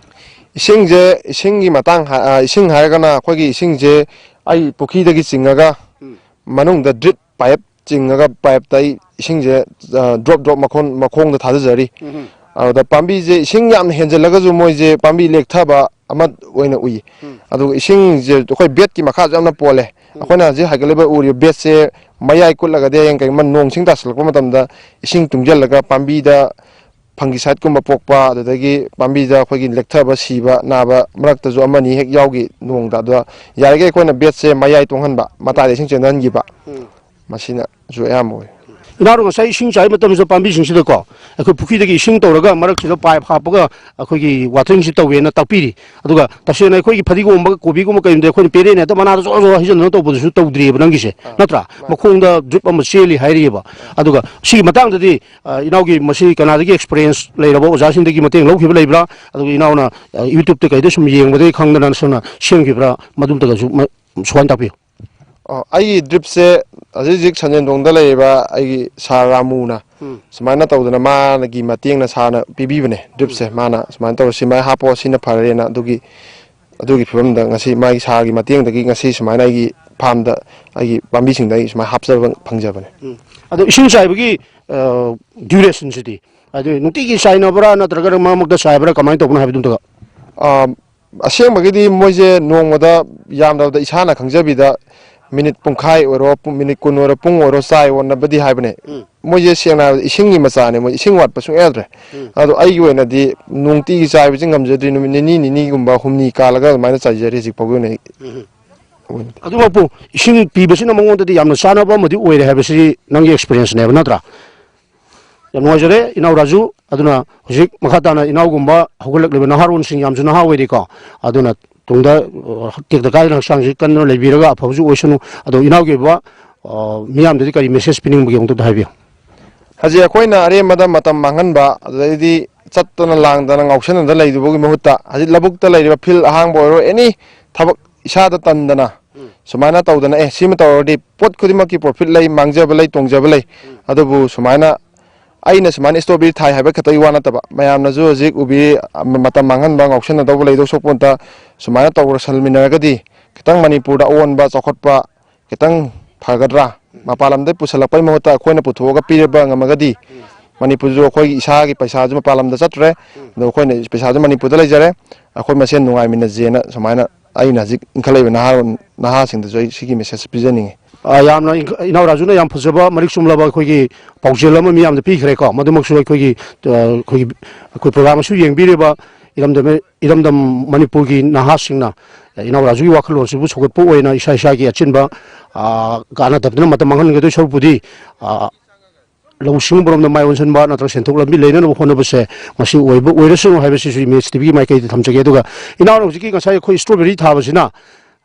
ꯏꯁꯤꯡꯁꯦ, ꯏꯁꯤꯡꯒꯤ ꯃꯇꯥꯡ ꯍꯥ-, ꯑ, ꯏꯁꯤꯡ ꯍꯥꯏꯔꯒꯅ ꯑꯩꯈꯣꯏꯒꯤ ꯏꯁꯤꯡꯁꯦ ꯑꯩ ꯄꯨꯈ꯭ꯔꯤꯗꯒꯤ ꯆꯤꯡꯉꯒ ꯎꯝ꯫ ꯃꯅꯨꯡꯗ drip pipe ꯆꯤꯡꯉꯒ pipeꯇ ꯑꯩ ꯏꯁꯤꯡꯁꯦ, ꯑ, drop drop ꯃꯈꯣꯟ-, ꯃꯈꯣꯡꯗ ꯊꯥꯗꯖꯔꯤ꯫ ꯎꯝ꯫ ꯑꯗꯨꯗ ꯄꯥꯝꯕꯤꯁꯦ ꯏꯁꯤꯡ ꯌꯥꯝꯅ ꯍꯦꯟꯖꯜꯂꯒꯁꯨ ꯃꯣꯏꯁꯦ ꯄꯥꯝꯕꯤ ꯂꯦꯛꯊꯕ ꯑꯃ ꯑꯣꯏꯅ ꯎꯏ꯫ ꯎꯝ꯫ ꯑꯗꯨꯒ ꯏꯁꯤꯡꯁꯦ ꯑꯩꯈꯣꯏ ꯕꯦꯠꯀꯤ ꯃꯈꯥꯁꯨ ꯌꯥꯝꯅ ꯄꯣꯜꯂꯦ꯫ ꯎꯝ꯫ ꯑꯩꯈꯣꯏꯅ ꯍꯧꯖꯤꯛ ꯍꯥꯏꯒꯠꯂꯤꯕ ꯎꯔꯤꯕ ꯕꯦꯠꯁꯦ ꯃꯌꯥꯏ ꯀꯨꯠꯂꯒꯗꯤ ꯍꯌꯦꯡ ꯀꯩꯒꯨꯝꯕ ꯅꯣꯡ ꯁꯤꯡ ꯇꯥꯁꯜꯂꯛꯄ ꯃꯇꯝꯗ ꯏꯁꯤꯡ ꯇꯨꯡꯁꯤꯜꯂꯒ ꯄꯥꯝꯕꯤꯗ fungicideꯀꯨꯝꯕ ꯄꯣꯛꯄ, ꯑꯗꯨꯗꯒꯤ ꯄꯥꯝꯕꯤꯗ ꯑꯩꯈꯣꯏꯒꯤ ꯂꯦꯛꯊꯕ, ꯁꯤꯕ, ꯅꯥꯕ ꯃꯔꯛꯇꯁꯨ ꯑꯃꯅꯤ ꯍꯦꯛ ꯌꯥꯎꯈꯤ ꯅꯣꯡꯗ꯫ ꯑꯗꯣ ꯌꯥꯔꯤꯈꯩ ꯑꯩꯈꯣꯏꯅ ꯕꯦꯠꯁꯦ ꯃꯌꯥꯏ ꯇꯣꯡꯍꯟꯕ, ꯃꯇꯥꯏꯗ ꯏꯁꯤꯡ ꯆꯦꯟꯊꯍꯟꯈꯤꯕ, ꯎꯝ꯫ ꯃꯁꯤꯅꯁꯨ ꯑꯌꯥꯝꯕ ꯑꯣꯏ꯫ ꯏꯅꯥꯎꯅ ꯉꯁꯥꯏ ꯏꯁꯤꯡ ꯆꯥꯏ ꯃꯇꯝꯁꯤꯗ ꯄꯥꯝꯕꯤꯁꯤꯡꯁꯤꯗꯀꯣ, ꯑꯩꯈꯣꯏ ꯄꯨꯈ꯭ꯔꯤꯗꯒꯤ ꯏꯁꯤꯡ ꯇꯧꯔꯒ ꯃꯔꯛꯁꯤꯗ ꯄꯥꯏꯞ ꯍꯥꯞꯄꯒ ꯑꯩꯈꯣꯏꯒꯤ ꯋꯥꯇꯔꯤꯡꯁꯤ ꯇꯧꯋꯦꯅ ꯇꯥꯛꯄꯤꯔꯤ꯫ ꯑꯗꯨꯒ ꯇꯁꯦꯡꯅ ꯑꯩꯈꯣꯏꯒꯤ ꯐꯗꯤꯒꯣꯝꯕ, ꯀꯣꯕꯤꯒꯨꯝꯕ ꯀꯩꯒꯨꯝꯕꯗꯤ ꯑꯩꯈꯣꯏꯅ ꯄꯦꯔꯦꯅ ꯍꯦꯛꯇ ꯃꯅꯥꯗ ꯖꯣꯔ ꯖꯣꯔ ꯍꯩꯖꯤꯟꯗꯅ ꯇꯧꯕꯗꯨꯁꯨ ꯇꯧꯗ꯭ꯔꯤꯑꯕ ꯅꯪꯒꯤꯁꯦ, ꯑꯥ, ꯅꯠꯇ꯭ꯔꯥ? ꯃꯥꯅꯤ꯫ ꯃꯈꯣꯡꯗ ꯗ꯭ꯔꯤꯞ ꯑꯃ ꯆꯦꯜꯂꯤ ꯍꯥꯏꯔꯤꯑꯕ꯫ ꯑꯗꯨꯒ ꯁꯤꯒꯤ ꯃꯇꯥꯡꯗꯗꯤ, ꯑ, ꯏꯅꯥꯎꯒꯤ ꯃꯁꯤ ꯀꯅꯥꯗꯒꯤ ꯑꯦꯛꯁꯄꯤꯔꯤꯌꯦꯟꯁ ꯂꯩꯔꯕ ꯑꯣꯖꯥꯁꯤꯡꯗꯒꯤ ꯃꯇꯦꯡ ꯂꯧꯈꯤꯕ ꯂꯩꯕ꯭ꯔꯥ? ꯑꯗꯨꯒ ꯏꯅꯥꯎꯅ, ꯑ, ꯌꯨꯇ꯭ꯌꯨꯕꯇ ꯀꯩꯗ ꯁꯨꯝ ꯌꯦꯡꯕꯗꯒꯤ ꯈꯪꯗꯅ ꯅꯁꯥꯅ ꯁꯦꯝꯈꯤꯕ꯭ꯔꯥ? ꯃꯗꯨꯝꯇꯒꯁꯨ ꯃ-, ꯁꯨꯃꯥꯏꯅ ꯇꯥꯛꯄꯤꯌꯨ꯫ ꯑꯣ, ꯑꯩꯒꯤ ꯗ꯭ꯔꯤꯞꯁꯦ ꯍꯧꯖꯤꯛ ꯍꯧꯖꯤꯛ ꯁꯟꯖꯦꯟꯊꯣꯡꯗ ꯂꯩꯔꯤꯕ ꯑꯩꯒꯤ ꯁꯥꯔ ꯔꯥꯃꯨꯅ ꯎꯝ꯫ ꯁꯨꯃꯥꯏꯅ ꯇꯧꯗꯅ ꯃꯥꯒꯤ ꯃꯇꯦꯡꯅ ꯁꯥꯔꯅ ꯄꯤꯕꯤꯕꯅꯦ ꯗ꯭ꯔꯤꯞꯁꯦ꯫ ꯎꯝ꯫ ꯃꯥꯅ ꯁꯨꯃꯥꯏꯅ ꯇꯧꯔ ꯁꯤꯃꯥꯏꯅ ꯍꯥꯞꯄꯣ, ꯁꯤꯅ ꯐꯔꯦꯅ꯫ ꯑꯗꯨꯒꯤ, ꯑꯗꯨꯒꯤ ꯐꯤꯕꯝꯗ ꯉꯁꯤ ꯃꯥꯒꯤ ꯁꯥꯔꯒꯤ ꯃꯇꯦꯡꯗꯒꯤ ꯉꯁꯤ ꯁꯨꯃꯥꯏꯅ ꯑꯩꯒꯤ ꯐꯥꯔꯝꯗ, ꯑꯩꯒꯤ ꯄꯥꯝꯕꯤꯁꯤꯡꯗ ꯑꯩ ꯁꯨꯃꯥꯏꯅ ꯍꯥꯞꯆꯕ ꯐꯪꯖꯕꯅꯦ꯫ ꯎꯝ꯫ ꯑꯗꯣ ꯏꯁꯤꯡ ꯆꯥꯏꯕꯒꯤ, ꯑ, ꯗ꯭ꯌꯨꯔꯦꯁꯟꯁꯤꯗꯤ, ꯑꯗꯨ ꯅꯨꯡꯇꯤꯒꯤ ꯆꯥꯏꯅꯕ꯭ꯔꯥ ꯅꯠꯇ꯭ꯔꯒꯅ ꯃꯔꯛ ꯃꯔꯛꯇ ꯆꯥꯏꯕ꯭ꯔꯥ, ꯀꯃꯥꯏꯅ ꯇꯧꯕꯅꯣ ꯍꯥꯏꯕꯗꯨꯝꯇꯒ? ꯑ, ꯑꯁꯦꯡꯕꯒꯤꯗꯤ ꯃꯣꯏꯁꯦ ꯅꯣꯡꯃꯗ ꯌꯥꯝꯗꯕꯗ ꯏꯁꯥꯅ ꯈꯪꯖꯕꯤꯗ ꯃꯤꯅꯤꯠ ꯄꯨꯡꯈꯥꯏ ꯑꯣꯏꯔꯣ, ꯄꯨꯡ, ꯃꯤꯅꯤꯠ ꯀꯨꯟ ꯑꯣꯏꯔꯣ, ꯄꯨꯡ ꯑꯣꯏꯔꯣ ꯆꯥꯏ ꯑꯣꯟꯅꯕꯗꯤ ꯍꯥꯏꯕꯅꯦ꯫ ꯎꯝ꯫ ꯃꯣꯏꯁꯦ ꯁꯦꯡꯅ ꯍꯥꯏꯔꯕꯗ ꯏꯁꯤꯡꯒꯤ ꯃꯆꯥꯅꯦ, ꯃꯣꯏ ꯏꯁꯤꯡ ꯋꯥꯠꯄ ꯁꯨꯡꯌꯥ ꯌꯥꯗ꯭ꯔꯦ꯫ ꯎꯝ꯫ ꯑꯗꯣ ꯑꯩꯒꯤ ꯑꯣꯏꯅꯗꯤ ꯅꯨꯡꯇꯤꯒꯤ ꯆꯥꯏꯕꯁꯤ ꯉꯝꯖꯗ꯭ꯔꯤ, ꯅꯨꯃꯤꯠ ꯅꯤꯅꯤ, ꯅꯤꯅꯤꯒꯨꯝꯕ ꯍꯨꯝꯅꯤ ꯀꯥꯜꯂꯒ ꯑꯗꯨꯃꯥꯏꯅ ꯆꯥꯏꯖꯔꯤ ꯍꯧꯖꯤꯛ ꯐꯥꯎꯒꯤ ꯑꯣꯏꯅ ꯑꯩ꯫ ꯎꯝ꯫ ꯑꯗꯨꯃꯛꯄꯨ ꯏꯁꯤꯡ ꯄꯤꯕꯁꯤꯅ ꯃꯉꯣꯟꯗꯗꯤ ꯌꯥꯝꯅ ꯆꯥꯅꯕ ꯑꯃꯗꯤ ꯑꯣꯏꯔꯦ ꯍꯥꯏꯕꯁꯤ ꯅꯪꯒꯤ ꯑꯦꯛꯁꯄꯤꯔꯤꯌꯦꯟꯁꯅꯦꯕ, ꯅꯠꯇ꯭ꯔꯥ? ꯌꯥꯝ ꯅꯨꯡꯉꯥꯏꯖꯔꯦ, ꯏꯅꯥꯎ ꯔꯥꯖꯨ꯫ ꯑꯗꯨꯅ ꯍꯧꯖꯤꯛ ꯃꯈꯥ ꯇꯥꯅ ꯏꯅꯥꯎꯒꯨꯝꯕ ꯍꯧꯒꯠꯂꯛꯂꯤꯕ ꯅꯍꯥꯔꯣꯟꯁꯤꯡ ꯌꯥꯝꯁꯨ ꯅꯍꯥ ꯑꯣꯏꯔꯤꯀꯣ, ꯑꯗꯨꯅ ꯇꯨꯡꯗ, ꯑ, ꯇꯦꯛꯇ ꯀꯥꯏꯗꯅ ꯍꯛꯆꯥꯡꯁꯤ ꯀꯟꯅ ꯂꯩꯕꯤꯔꯒ ꯑꯐꯕꯁꯨ ꯑꯣꯏꯁꯅꯨ꯫ ꯑꯗꯣ ꯏꯅꯥꯎꯒꯤ ꯑꯣꯏꯕ, ꯑ, ꯃꯤꯌꯥꯝꯗꯗꯤ ꯀꯔꯤ ꯃꯦꯁꯦꯖ ꯄꯤꯅꯤꯡꯕꯒꯦ ꯑꯃꯨꯛꯇ ꯍꯥꯏꯕꯤꯌꯨ꯫ ꯍꯧꯖꯤꯛ ꯑꯩꯈꯣꯏꯅ ꯑꯔꯦꯝꯕꯗ ꯃꯇꯝ ꯃꯥꯡꯍꯟꯕ, ꯑꯗꯨꯗꯩꯗꯤ ꯆꯠꯇꯅ ꯂꯥꯡꯗꯅ ꯉꯥꯎꯁꯟꯅꯗꯅ ꯂꯩꯗꯨꯕꯒꯤ ꯃꯍꯨꯠꯇ, ꯍꯧꯖꯤꯛ ꯂꯧꯕꯨꯛꯇ ꯂꯩꯔꯤꯕ ꯐꯤꯜ ꯑꯍꯥꯡꯕ ꯑꯣꯏꯔꯣ, ꯑꯦꯅꯤ ꯊꯕꯛ ꯏꯁꯥꯗ ꯇꯟꯗꯅ ꯎꯝ꯫ ꯁꯨꯃꯥꯏꯅ ꯇꯧꯗꯅ, "ꯑꯦ, ꯁꯤꯃ ꯇꯧꯔꯗꯤ ꯄꯣꯠ ꯈꯨꯗꯤꯡꯃꯛꯀꯤ ꯄ꯭ꯔꯣꯐꯤꯠ ꯂꯩ, ꯃꯥꯡꯖꯕ ꯂꯩ, ꯇꯣꯡꯖꯕ ꯂꯩ"꯫ ꯎꯝ꯫ ꯑꯗꯨꯕꯨ ꯁꯨꯃꯥꯏꯅ ꯑꯩꯅ ꯁꯨꯃꯥꯏꯅ ꯏꯁꯇ꯭ꯔꯣꯕꯦꯔꯤ ꯊꯥꯏ ꯍꯥꯏꯕ ꯈꯛꯇꯒꯤ ꯋꯥ ꯅꯠꯇꯕ, ꯃꯌꯥꯝꯅꯁꯨ ꯍꯧꯖꯤꯛ ꯎꯕꯤ, ꯑ, ꯃꯇꯝ ꯃꯥꯡꯍꯟꯕ, ꯉꯥꯎꯁꯟꯅꯗꯧꯕ ꯂꯩꯗꯧ ꯁꯣꯛꯄ ꯅꯠꯇ ꯁꯨꯃꯥꯏꯅ ꯇꯧꯔꯁꯟꯃꯤꯟꯅꯔꯒꯗꯤ ꯈꯤꯇꯪ ꯃꯅꯤꯄꯨꯔꯗ ꯑꯑꯣꯟꯕ ꯆꯥꯎꯈꯠꯄ ꯈꯤꯇꯪ ꯐꯒꯗ꯭ꯔꯥ? ꯃꯄꯥꯟ ꯂꯝꯗꯒꯤ ꯄꯨꯁꯜꯂꯛꯄꯩ ꯃꯍꯨꯠꯇ ꯑꯩꯈꯣꯏꯅ ꯄꯨꯊꯣꯛꯑꯒ ꯄꯤꯕ ꯉꯝꯃꯒꯗꯤ ꯃꯅꯤꯄꯨꯔꯁꯨ ꯑꯩꯈꯣꯏꯒꯤ ꯏꯁꯥꯒꯤ ꯄꯩꯁꯥꯁꯨ ꯃꯄꯥꯟ ꯂꯝꯗ ꯆꯠꯇ꯭ꯔꯦ, ꯑꯗꯣ ꯑꯩꯈꯣꯏꯅ ꯄꯩꯁꯥꯁꯨ ꯃꯅꯤꯄꯨꯔꯗ ꯂꯩꯖꯔꯦ, ꯑꯩꯈꯣꯏ ꯃꯁꯦꯟ ꯅꯨꯡꯉꯥꯏꯃꯤꯟꯅꯁꯦꯅ ꯁꯨꯃꯥꯏꯅ ꯑꯩꯅ ꯍꯧꯖꯤꯛ ꯏꯟꯈꯠꯂꯛꯏꯕ ꯅꯍꯥꯔꯣꯟ, ꯅꯍꯥꯁꯤꯡꯗꯁꯨ ꯑꯩ ꯁꯤꯒꯤ ꯃꯦꯁꯦꯖ ꯄꯤꯖꯅꯤꯡꯉꯤ꯫ ꯑ, ꯌꯥꯝꯅ ꯏꯟꯈ-, ꯏꯅꯥꯎ ꯔꯥꯖꯨꯅ ꯌꯥꯝ ꯐꯖꯕ ꯃꯔꯤꯛ ꯆꯨꯝꯂꯕ ꯑꯩꯈꯣꯏꯒꯤ ꯄꯥꯎꯖꯦꯜ ꯑꯃ ꯃꯤꯌꯥꯝꯗ ꯄꯤꯈ꯭ꯔꯦꯀꯣ꯫ ꯃꯗꯨꯃꯛꯁꯨ ꯑꯩꯈꯣꯏꯒꯤ, ꯑ, ꯑꯩꯈꯣꯏꯒꯤ, ꯑꯩꯈꯣꯏ ꯄ꯭ꯔꯣꯒ꯭ꯔꯥꯝ ꯑꯁꯨ ꯌꯦꯡꯕꯤꯔꯤꯕ ꯏꯔꯝꯗꯝ, ꯏꯔꯝꯗꯝ ꯃꯅꯤꯄꯨꯔꯒꯤ ꯅꯍꯥꯁꯤꯡꯅ ꯏꯅꯥꯎ ꯔꯥꯖꯨꯒꯤ ꯋꯥꯈꯜꯂꯣꯟꯁꯤꯕꯨ ꯁꯧꯒꯠꯄ ꯑꯣꯏꯅ ꯏꯁꯥ ꯏꯁꯥꯒꯤ ꯑꯆꯤꯟꯕ, ꯑ, ꯀꯥꯟꯅꯗꯕꯗꯅ ꯃꯇꯝ ꯃꯥꯡꯍꯟꯒꯗꯣꯏ ꯁꯔꯨꯛꯄꯨꯗꯤ, ꯑ, ꯂꯧꯎ ꯁꯤꯡꯎꯕꯔꯣꯝꯗ ꯃꯥꯏ ꯑꯣꯟꯁꯤꯟꯕ ꯅꯠꯇ꯭ꯔꯒ ꯁꯦꯟꯊꯣꯛ ꯂꯝꯕꯤ ꯂꯩꯅꯅꯕ ꯍꯣꯠꯅꯕꯁꯦ ꯃꯁꯤ ꯑꯣꯏꯕ ꯑꯣꯏꯔꯁꯅꯨ ꯍꯥꯏꯕꯁꯤꯁꯨ ꯏꯃꯦꯖ ꯇꯤꯚꯤꯒꯤ ꯃꯥꯏꯀꯩꯗ ꯊꯝꯖꯒꯦ꯫ ꯑꯗꯨꯒ ꯏꯅꯥꯎꯅ ꯍꯧꯖꯤꯛꯀꯤ ꯉꯁꯥꯏ ꯑꯩꯈꯣꯏ ꯏꯁꯇ꯭ꯔꯣꯕꯦꯔꯤ ꯊꯥꯕꯁꯤꯅ,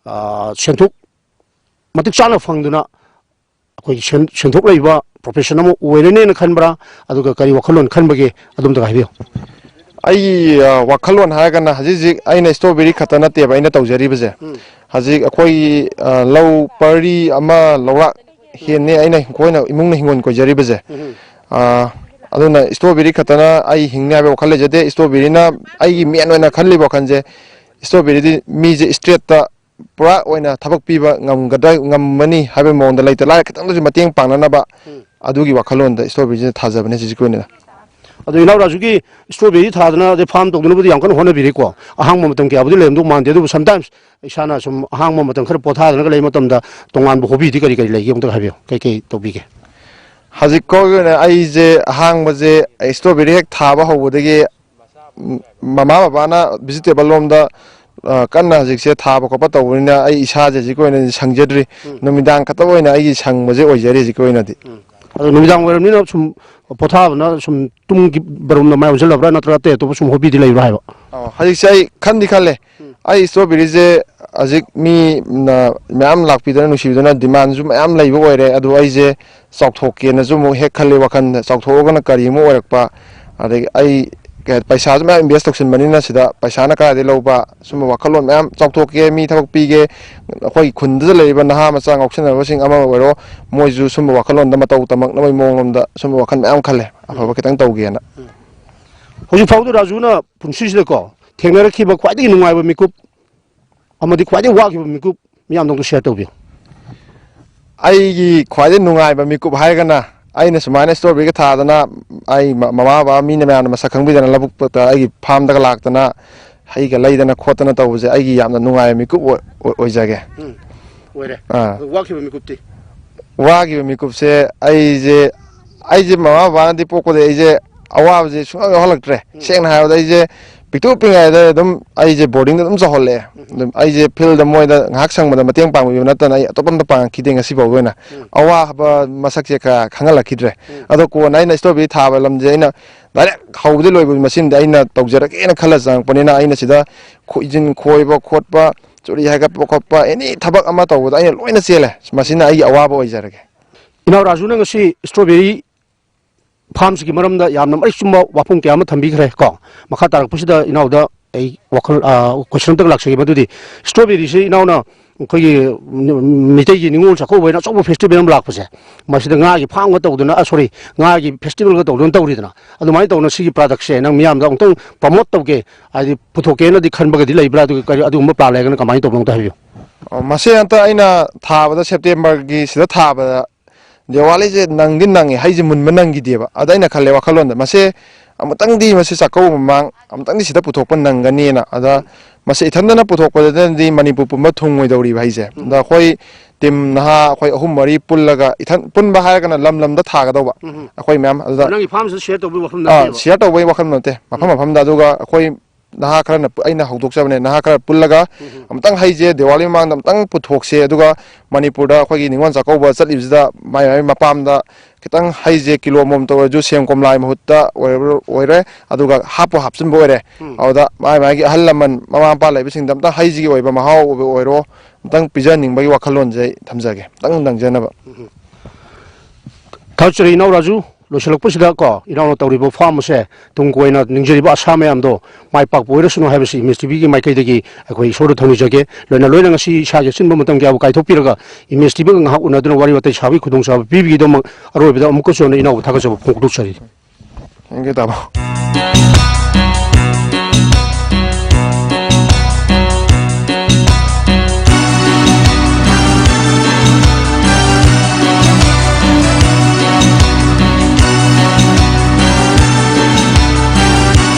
ꯑ, ꯁꯦꯟꯊꯣꯛ ꯃꯇꯤꯛ ꯆꯥꯅ ꯐꯪꯗꯨꯅ ꯑꯩꯈꯣꯏꯒꯤ ꯁꯦꯟ-, ꯁꯦꯟꯊꯣꯛ ꯂꯩꯕ ꯄ꯭ꯔꯣꯐꯦꯁꯟ ꯑꯃ ꯑꯣꯏꯔꯅꯦꯅ ꯈꯟꯕ꯭ꯔꯥ? ꯑꯗꯨꯒ ꯀꯔꯤ ꯋꯥꯈꯜꯂꯣꯟ ꯈꯟꯕꯒꯦ? ꯑꯗꯨꯝꯇꯒ ꯍꯥꯏꯕꯤꯌꯨ꯫ ꯑꯩꯒꯤ, ꯑ, ꯋꯥꯈꯜꯂꯣꯟ ꯍꯥꯏꯔꯒꯅ ꯍꯧꯖꯤꯛ ꯍꯧꯖꯤꯛ ꯑꯩꯅ ꯏꯁꯇ꯭ꯔꯣꯕꯦꯔꯤ ꯈꯛꯇ ꯅꯠꯇꯦꯕ ꯑꯩꯅ ꯇꯧꯖꯔꯤꯕꯁꯦ꯫ ꯎꯝ꯫ ꯍꯧꯖꯤꯛ ꯑꯩꯈꯣꯏꯒꯤ, ꯑ, ꯂꯧ ꯄꯔꯤ ꯑꯃ ꯂꯧꯔꯥꯛ ꯍꯦꯟꯅꯤ ꯑꯩꯅ, ꯑꯩꯈꯣꯏꯅ ꯏꯃꯨꯡꯅ ꯍꯤꯡꯒꯣꯜ ꯀꯣꯏꯖꯔꯤꯕꯁꯦ꯫ ꯎꯝ꯫ ꯑ, ꯑꯗꯨꯅ ꯏꯁꯇ꯭ꯔꯣꯕꯦꯔꯤ ꯈꯛꯇꯅ ꯑꯩ ꯍꯤꯡꯅꯤ ꯍꯥꯏꯕ ꯋꯥꯈꯜ ꯂꯩꯖꯗꯦ꯫ ꯏꯁꯇ꯭ꯔꯣꯕꯦꯔꯤꯅ ꯑꯩꯒꯤ ꯃꯦꯟ ꯑꯣꯏꯅ ꯈꯜꯂꯤꯕ ꯋꯥꯈꯜꯁꯦ, ꯏꯁꯇ꯭ꯔꯣꯕꯦꯔꯤꯗꯤ ꯃꯤꯁꯦ ꯏꯁꯇ꯭ꯔꯦꯠꯇ ꯄꯨꯔꯥ ꯑꯣꯏꯅ ꯊꯕꯛ ꯄꯤꯕ ꯉꯝꯒꯗ꯭ꯔꯥ, ꯉꯝꯃꯅꯤ ꯍꯥꯏꯕꯒꯤ ꯃꯑꯣꯡꯗ ꯂꯩꯇ ꯂꯥꯏꯔ ꯈꯤꯇꯪꯗꯁꯨ ꯃꯇꯦꯡ ꯄꯥꯡꯅꯅꯕ ꯎꯝ꯫ ꯑꯗꯨꯒꯤ ꯋꯥꯈꯜꯂꯣꯟꯗ ꯏꯁꯇ꯭ꯔꯣꯕꯦꯔꯤꯁꯤꯅ ꯊꯥꯖꯕꯅꯦ ꯍꯧꯖꯤꯛꯀꯤ ꯑꯣꯏꯅ꯫ ꯑꯗꯣ ꯏꯅꯥꯎ ꯔꯥꯖꯨꯒꯤ ꯏꯁꯇ꯭ꯔꯣꯕꯦꯔꯤ ꯊꯥꯗꯅ ꯑꯗꯩ ꯐꯥꯔꯝ ꯇꯧꯗꯅꯕꯨꯗꯤ ꯌꯥꯝ ꯀꯟꯅ ꯍꯣꯠꯅꯕꯤꯔꯤꯀꯣ꯫ ꯑꯍꯥꯡꯕ ꯃꯇꯝ ꯀꯌꯥꯕꯨꯗꯤ ꯂꯩꯔꯝꯗꯧ ꯃꯥꯟꯗꯦ, ꯑꯗꯨꯕꯨ ꯁꯝꯇꯥꯏꯝꯁ ꯏꯁꯥꯅ ꯁꯨꯝ ꯑꯍꯥꯡꯕ ꯃꯇꯝ ꯈꯔ ꯄꯣꯊꯥꯗꯅꯒ ꯂꯩꯕ ꯃꯇꯝꯗ ꯇꯣꯉꯥꯟꯕ ꯍꯣꯕꯤꯗꯤ ꯀꯔꯤ ꯀꯔꯤ ꯂꯩꯒꯦ ꯑꯃꯨꯛꯇ ꯍꯥꯏꯕꯤꯌꯨ, ꯀꯩ ꯀꯩ ꯇꯧꯕꯤꯒꯦ? ꯍꯧꯖꯤꯛꯀꯤ ꯑꯣꯏꯅ ꯑꯩꯁꯦ ꯑꯍꯥꯡꯕꯁꯦ ꯏꯁꯇ꯭ꯔꯣꯕꯦꯔꯤ ꯍꯦꯛ ꯊꯥꯕ ꯍꯧꯕꯗꯒꯤ ꯎꯝ, ꯃꯃꯥ ꯕꯕꯥꯅ ꯚꯤꯖꯤꯇꯦꯕꯜ ꯂꯣꯝꯗ, ꯑ, ꯀꯟꯅ ꯍꯧꯖꯤꯛꯁꯦ ꯊꯥꯕ ꯈꯣꯠꯄ ꯇꯧꯕꯅꯤꯅ ꯑꯩ ꯏꯁꯥꯁꯦ ꯍꯧꯖꯤꯛꯀꯤ ꯑꯣꯏꯅꯗꯤ ꯁꯪꯖꯗ꯭ꯔꯤ꯫ ꯎꯝ꯫ ꯅꯨꯃꯤꯗꯥꯡ ꯈꯛꯇ ꯑꯣꯏꯅ ꯑꯩꯒꯤ ꯁꯪꯕꯁꯦ ꯑꯣꯏꯖꯔꯤ ꯍꯧꯖꯤꯛꯀꯤ ꯑꯣꯏꯅꯗꯤ꯫ ꯎꯝ꯫ ꯑꯗꯣ ꯅꯨꯃꯤꯗꯥꯡ ꯑꯣꯏꯔꯕꯅꯤꯅ ꯁꯨꯝ ꯄꯣꯊꯥꯕꯅ ꯁꯨꯝ ꯇꯨꯝꯒꯤ ꯕꯔꯨꯝꯗ ꯃꯥꯏ ꯑꯣꯟꯁꯤꯜꯂꯕ꯭ꯔꯥ, ꯅꯠꯇ꯭ꯔꯒ ꯑꯇꯩ ꯑꯇꯣꯞꯄ ꯁꯨꯝ ꯍꯣꯕꯤꯗꯤ ꯂꯩꯕ꯭ꯔꯥ ꯍꯥꯏꯕ? ꯑꯣ, ꯍꯧꯖꯤꯛꯁꯦ ꯑꯩ ꯈꯟꯗꯤ ꯈꯜꯂꯦ꯫ ꯎꯝ꯫ ꯑꯩ ꯏꯁꯇ꯭ꯔꯣꯕꯦꯔꯤꯁꯦ ꯍꯧꯖꯤꯛ ꯃꯤꯅ ꯃꯌꯥꯝ ꯂꯥꯛꯄꯤꯗꯅ ꯅꯨꯡꯁꯤꯕꯤꯗꯅ ꯗꯤꯃꯥꯟꯁꯨ ꯃꯌꯥꯝ ꯂꯩꯕ ꯑꯣꯏꯔꯦ꯫ ꯑꯗꯨ ꯑꯩꯁꯦ ꯆꯥꯎꯊꯣꯛꯀꯦꯅꯁꯨ ꯑꯃꯨꯛ ꯍꯦꯛ ꯈꯜꯂꯤ ꯋꯥꯈꯜꯗ꯫ ꯆꯥꯎꯊꯣꯛꯑꯒꯅ ꯀꯔꯤ ꯑꯃꯨꯛ ꯑꯣꯏꯔꯛꯄ? ꯑꯗꯒꯤ ꯑꯩ ꯀꯩ ꯍꯥꯏ-, ꯄꯩꯁꯥꯁꯨ ꯃꯌꯥꯝ ꯏꯟꯚꯦꯁ ꯇꯧꯁꯤꯟꯕꯅꯤꯅ ꯁꯤꯗ ꯄꯩꯁꯥꯅ ꯀꯗꯥꯏꯗꯒꯤ ꯂꯧꯕ? ꯁꯨꯝꯕ ꯋꯥꯈꯜꯂꯣꯟ ꯃꯌꯥꯝ, ꯆꯥꯎꯊꯣꯛꯀꯦ, ꯃꯤ ꯊꯕꯛ ꯄꯤꯒꯦ, ꯑꯩꯈꯣꯏ ꯈꯨꯟꯗꯨꯗ ꯂꯩꯔꯤꯕ ꯅꯍꯥ ꯃꯆꯥ ꯉꯥꯎꯁꯤꯟꯅꯕꯁꯤꯡ ꯑꯃ ꯑꯣꯏꯔꯣ, ꯃꯣꯏꯁꯨ ꯁꯨꯝꯕ ꯋꯥꯈꯜꯂꯣꯟꯗ ꯃꯇꯧ ꯇꯝꯃꯛꯅꯕꯒꯤ ꯃꯑꯣꯡ ꯂꯣꯝꯗ ꯁꯨꯝꯕ ꯋꯥꯈꯜ ꯃꯌꯥꯝ ꯈꯜꯂꯦ, ꯑꯐꯕ ꯈꯤꯇꯪ ꯇꯧꯒꯦꯅ꯫ ꯍꯧꯖꯤꯛ ꯐꯥꯎꯗ ꯔꯥꯖꯨꯅ ꯄꯨꯟꯁꯤꯁꯤꯗꯀꯣ ꯊꯦꯡꯅꯔꯛꯈꯤꯕ ꯈ꯭ꯋꯥꯏꯗꯒꯤ ꯅꯨꯡꯉꯥꯏꯕ ꯃꯤꯀꯨꯞ ꯑꯃꯗꯤ ꯈ꯭ꯋꯥꯏꯗꯒꯤ ꯋꯥꯈꯤꯕ ꯃꯤꯀꯨꯞ ꯃꯤꯌꯥꯝꯗ ꯑꯝꯇ ꯁꯤꯌꯔ ꯇꯧꯕꯤꯌꯨ꯫ ꯑꯩꯒꯤ ꯈ꯭ꯋꯥꯏꯗꯒꯤ ꯅꯨꯡꯉꯥꯏꯕ ꯃꯤꯀꯨꯞ ꯍꯥꯏꯔꯒꯅ ꯑꯩꯅ ꯁꯨꯃꯥꯏꯅ ꯏꯁꯇ꯭ꯔꯣꯕꯦꯔꯤꯒ ꯊꯥꯗꯅ ꯑꯩ ꯃ-, ꯃꯃꯥ ꯕꯕꯥ ꯃꯤꯅ ꯃꯌꯥꯝꯅ ꯃꯁꯛ ꯈꯪꯕꯤꯗꯅ ꯂꯧꯕꯨꯛꯇ ꯑꯩꯒꯤ ꯐꯥꯔꯝꯗꯒ ꯂꯥꯛꯇꯅ ꯍꯩꯒ ꯂꯩꯗꯅ ꯈꯣꯠꯇꯅ ꯇꯧꯕꯁꯦ ꯑꯩꯒꯤ ꯌꯥꯝꯅ ꯅꯨꯡꯉꯥꯏꯕ ꯃꯤꯀꯨꯞ ꯑꯣꯏ-, ꯑꯣꯏ-, ꯑꯣꯏꯖꯒꯦ꯫ ꯎꯝ, ꯑꯣꯏꯔꯦ꯫ ꯑꯥ꯫ ꯑꯗꯣ ꯋꯥꯈꯤꯕ ꯃꯤꯀꯨꯞꯇꯤ? ꯋꯥꯈꯤꯕ ꯃꯤꯀꯨꯞꯁꯦ ꯑꯩꯁꯦ, ꯑꯩꯁꯦ ꯃꯃꯥ ꯕꯕꯥꯅꯗꯤ ꯄꯣꯛꯄꯗꯒꯤ ꯑꯩꯁꯦ ꯑꯋꯥꯕꯁꯦ ꯁꯨꯡꯌꯥꯎ ꯌꯥꯎꯍꯜꯂꯛꯇ꯭ꯔꯦ꯫ ꯎꯝ꯫ ꯁꯦꯡꯅ ꯍꯥꯏꯔꯕꯗ ꯑꯩꯁꯦ ꯄꯤꯛꯇꯨ ꯄꯤꯛꯉꯩꯗ ꯑꯗꯨꯝ ꯑꯩꯁꯦ ꯕꯣꯔꯗꯤꯡꯗ ꯑꯗꯨꯝ ꯆꯥꯎꯍꯜꯂꯦ꯫ ꯑꯗꯨꯝ ꯑꯩꯁꯦ ꯐꯤꯜꯗ ꯃꯣꯏꯗ ꯉꯥꯏꯍꯥꯛ ꯁꯪꯕꯗ ꯃꯇꯦꯡ ꯄꯥꯡꯕꯤꯕ ꯅꯠꯇꯅ ꯑꯩ ꯑꯇꯣꯞꯄ ꯑꯝꯇ ꯄꯥꯡꯉꯛꯈꯤꯗꯦ ꯉꯁꯤ ꯐꯥꯎꯒꯤ ꯑꯣꯏꯅ꯫ ꯑꯋꯥꯕ ꯃꯁꯛꯁꯦ ꯀꯌꯥ ꯈꯪꯍꯜꯂꯛꯈꯤꯗ꯭ꯔꯦ꯫ ꯑꯗꯣ ꯀꯣꯟꯅ ꯑꯩꯅ ꯏꯁꯇ꯭ꯔꯣꯕꯦꯔꯤ ꯊꯥꯕ ꯂꯝꯁꯦ ꯑꯩꯅ ꯗꯥꯏꯔꯦꯛ ꯍꯧꯕꯗꯤ ꯂꯣꯏꯕ ꯃꯁꯤꯃꯗꯤ ꯑꯩꯅ ꯇꯧꯖꯔꯒꯦꯅ ꯈꯜꯂ ꯆꯪꯉꯛꯄꯅꯤꯅ ꯑꯩꯅ ꯁꯤꯗ ꯈꯣꯏꯖꯤꯟ ꯈꯣꯏꯕ ꯈꯣꯠꯄ, ꯆꯨꯔꯤ ꯍꯥꯏꯒꯠꯄ ꯈꯣꯠꯄ, ꯑꯦꯅꯤ ꯊꯕꯛ ꯑꯃ ꯇꯧꯕꯗ ꯑꯩꯅ ꯂꯣꯏꯅ ꯆꯦꯜꯂꯦ꯫ ꯃꯁꯤꯅ ꯑꯩꯒꯤ ꯑꯋꯥꯕ ꯑꯣꯏꯖꯔꯒꯦ꯫ ꯏꯅꯥꯎ ꯔꯥꯖꯨꯅ ꯉꯁꯤ ꯏꯁꯇ꯭ꯔꯣꯕꯦꯔꯤ ꯐꯥꯔꯝꯁꯤꯒꯤ ꯃꯔꯝꯗ ꯌꯥꯝꯅ ꯃꯔꯤꯛ ꯆꯨꯝꯕ ꯋꯥꯐꯝ ꯀꯌꯥ ꯑꯃ ꯊꯝꯕꯤꯈ꯭ꯔꯦ ꯀꯣ꯫ ꯃꯈꯥ ꯇꯥꯔꯛꯄꯁꯤꯗ ꯏꯅꯥꯎꯗ ꯑꯩ ꯋꯥꯈꯜ, ꯑ, ꯀꯣꯏꯁꯟ ꯑꯝꯇꯪ ꯂꯥꯛꯆꯒꯦ꯫ ꯃꯗꯨꯗꯤ ꯏꯁꯇ꯭ꯔꯣꯕꯦꯔꯤꯁꯤ ꯏꯅꯥꯎꯅ ꯑꯩꯈꯣꯏꯒꯤ ꯃꯩꯇꯩꯒꯤ ꯅꯤꯉꯣꯜ ꯆꯥꯛꯀꯧꯕ ꯍꯥꯏꯅ ꯑꯆꯧꯕ ꯐꯦꯁꯇꯤꯚꯦꯜ ꯑꯃ ꯂꯥꯛꯄꯁꯦ, ꯃꯁꯤꯗ ꯉꯥꯒꯤ ꯐꯥꯝꯒ ꯇꯧꯗꯅ, ꯑ, ꯁꯣꯔꯤ, ꯉꯥꯒꯤ ꯐꯦꯁꯇꯤꯚꯦꯜꯒ ꯇꯧꯗꯅ ꯇꯧꯔꯤꯗꯅ, ꯑꯗꯨꯃꯥꯏꯅ ꯇꯧꯅ ꯁꯤꯒꯤ ꯄ꯭ꯔꯗꯛꯁꯦ ꯅꯪ ꯃꯤꯌꯥꯝꯗ ꯑꯃꯨꯛꯇꯪ ꯄ꯭ꯔꯃꯣꯠ ꯇꯧꯒꯦ, ꯍꯥꯏꯗꯤ ꯄꯨꯊꯣꯛꯀꯦꯅꯗꯤ ꯈꯟꯕꯒꯗꯤ ꯂꯩꯕ꯭ꯔꯥ? ꯑꯗꯨꯒ ꯀꯔꯤ, ꯑꯗꯨꯒꯨꯝꯕ ꯄ꯭ꯂꯥꯟ ꯂꯩꯔꯒꯅ ꯀꯃꯥꯏꯅ ꯇꯧꯕꯅꯣ ꯑꯝꯇ ꯍꯥꯏꯕꯤꯌꯨ꯫ ꯑ, ꯃꯁꯤ ꯍꯟꯇꯛ ꯑꯩꯅ ꯊꯥꯕꯗ, ꯁꯦꯞꯇꯦꯝꯕꯔꯒꯤ ꯁꯤꯗ ꯊꯥꯕꯗ, ꯗꯤꯋꯥꯂꯤꯁꯦ ꯅꯪꯗꯤ ꯅꯪꯉꯦ, ꯍꯩꯁꯦ ꯃꯨꯟꯕ ꯅꯪꯈꯤꯗꯦꯕ꯫ ꯑꯗ ꯑꯩꯅ ꯈꯜꯂꯦ ꯋꯥꯈꯜꯂꯣꯟꯗ, ꯃꯁꯦ ꯑꯃꯨꯛꯇꯪꯗꯤ, ꯃꯁꯤ ꯆꯥꯛꯀꯧꯕ ꯃꯃꯥꯡ ꯑꯃꯨꯛꯇꯪꯗꯤ ꯁꯤꯗ ꯄꯨꯊꯣꯛꯄ ꯅꯪꯒꯅꯤꯅ꯫ ꯑꯗ ꯃꯁꯤ ꯏꯊꯟꯗꯅ ꯄꯨꯊꯣꯛꯄꯗꯅꯗꯤ ꯃꯅꯤꯄꯨꯔ ꯄꯨꯝꯕ ꯊꯨꯡꯉꯣꯏꯗꯧꯔꯤꯕ ꯍꯩꯁꯦ꯫ ꯑꯗ ꯑꯩꯈꯣꯏ ꯇꯤꯝ ꯅꯍꯥ ꯑꯩꯈꯣꯏ ꯑꯍꯨꯝ ꯃꯔꯤ ꯄꯨꯜꯂꯒ, ꯏꯊꯟ ꯄꯨꯟꯕ ꯍꯥꯏꯔꯒꯅ ꯂꯝ ꯂꯝꯗ ꯊꯥꯒꯗꯧꯕ ꯑꯩꯈꯣꯏ ꯃꯌꯥꯝ꯫ ꯑꯗꯨꯗ ꯅꯪꯒꯤ ꯐꯥꯔꯝꯁꯤꯗ ꯁꯤꯌꯔ ꯇꯧꯕꯒꯤ ꯋꯥꯐꯝ ꯑꯥ, ꯅꯠꯇꯦꯕ꯫ ꯁꯤꯌꯔ ꯇꯧꯕꯒꯤ ꯋꯥꯈꯜ ꯅꯠꯇꯦ, ꯃꯐꯝ ꯃꯐꯝꯗ꯫ ꯑꯗꯨꯒ ꯑꯩꯈꯣꯏ ꯅꯍꯥ ꯈꯔꯅ ꯄꯨ-, ꯑꯩꯅ ꯍꯧꯗꯣꯛꯆꯕꯅꯦ, ꯅꯍꯥ ꯈꯔ ꯄꯨꯜꯂꯒ ꯑꯃꯨꯛꯇꯪ ꯍꯩꯁꯦ ꯗꯤꯋꯥꯂꯤ ꯃꯃꯥꯡꯗ ꯑꯃꯨꯛꯇꯪ ꯄꯨꯊꯣꯛꯁꯦ, ꯑꯗꯨꯒ ꯃꯅꯤꯄꯨꯔꯗ ꯑꯩꯈꯣꯏꯒꯤ ꯅꯤꯉꯣꯜ ꯆꯥꯛꯀꯧꯕ ꯆꯠꯂꯤꯕꯁꯤꯗ ꯃꯥꯏ ꯃꯥꯏ ꯃꯄꯥꯝꯗ ꯈꯤꯇꯪ ꯍꯩꯁꯦ ꯀꯤꯂꯣ ꯑꯃꯃꯝꯇ ꯑꯣꯏꯔꯁꯨ ꯁꯦꯝ ꯀꯣꯝꯂꯥꯒꯤ ꯃꯍꯨꯠꯇ ꯑꯣꯏꯔ-, ꯑꯣꯏꯔꯦ, ꯑꯗꯨꯒ ꯍꯥꯞꯄꯨ ꯍꯥꯞꯆꯤꯟꯕ ꯑꯣꯏꯔꯦ꯫ ꯑꯗꯨꯗ ꯃꯥꯏ ꯃꯥꯒꯤ ꯑꯍꯜ ꯂꯃꯟ, ꯃꯃꯥ ꯃꯄꯥ ꯂꯩꯕꯁꯤꯡꯗ ꯑꯝꯇꯪ ꯍꯩꯁꯤꯒꯤ ꯑꯣꯏꯕ ꯃꯍꯥꯎ ꯑꯣꯏꯕ ꯑꯣꯏꯔꯣ, ꯑꯝꯇꯪ ꯄꯤꯖꯅꯤꯡꯕꯒꯤ ꯋꯥꯈꯜꯂꯣꯟꯁꯦ ꯑꯩ ꯊꯝꯖꯒꯦ, ꯑꯝꯇꯪ ꯅꯪꯖꯅꯕ꯫ ꯊꯥꯒꯠꯆꯔꯤ ꯏꯅꯥꯎ ꯔꯥꯖꯨ꯫ ꯂꯣꯏꯁꯤꯜꯂꯛꯄꯁꯤꯗ ꯀꯣ, ꯏꯅꯥꯎꯅ ꯇꯧꯔꯤꯕ ꯐꯥꯝ ꯑꯁꯦ ꯇꯨꯡ ꯀꯣꯏꯅ ꯅꯤꯡꯖꯔꯤꯕ ꯑꯁꯥ ꯃꯌꯥꯝꯗꯣ ꯃꯥꯏ ꯄꯥꯛꯄ ꯑꯣꯏꯔꯁꯅꯨ ꯍꯥꯏꯕꯁꯤ ꯏꯃꯦꯖ ꯇꯤꯚꯤꯒꯤ ꯃꯥꯏꯀꯩꯗꯒꯤ ꯑꯩꯈꯣꯏ ꯏꯁꯣꯔꯗ ꯊꯧꯅꯤꯖꯒꯦ꯫ ꯂꯣꯏꯅ ꯂꯣꯏꯅ ꯉꯁꯤ ꯏꯁꯥꯒꯤ ꯑꯆꯤꯟꯕ ꯃꯇꯝ ꯀꯌꯥꯕꯨ ꯀꯥꯏꯊꯣꯛꯄꯤꯔꯒ ꯏꯃꯦꯖ ꯇꯤꯚꯤꯒ ꯉꯥꯏꯍꯥꯛ ꯎꯅꯗꯨꯅ ꯋꯥꯔꯤ ꯋꯥꯇꯥꯏ ꯁꯥꯕꯒꯤ ꯈꯨꯗꯣꯡꯆꯥꯕ ꯄꯤꯕꯒꯤꯗꯃꯛ ꯑꯔꯣꯏꯕꯗ ꯑꯃꯨꯛꯀꯁꯨ ꯍꯟꯅ ꯏꯅꯥꯎꯕꯨ ꯊꯥꯒꯠꯆꯕ ꯐꯣꯡꯗꯣꯛꯆꯔꯤ꯫ Thank you, ꯇꯥꯃꯣ꯫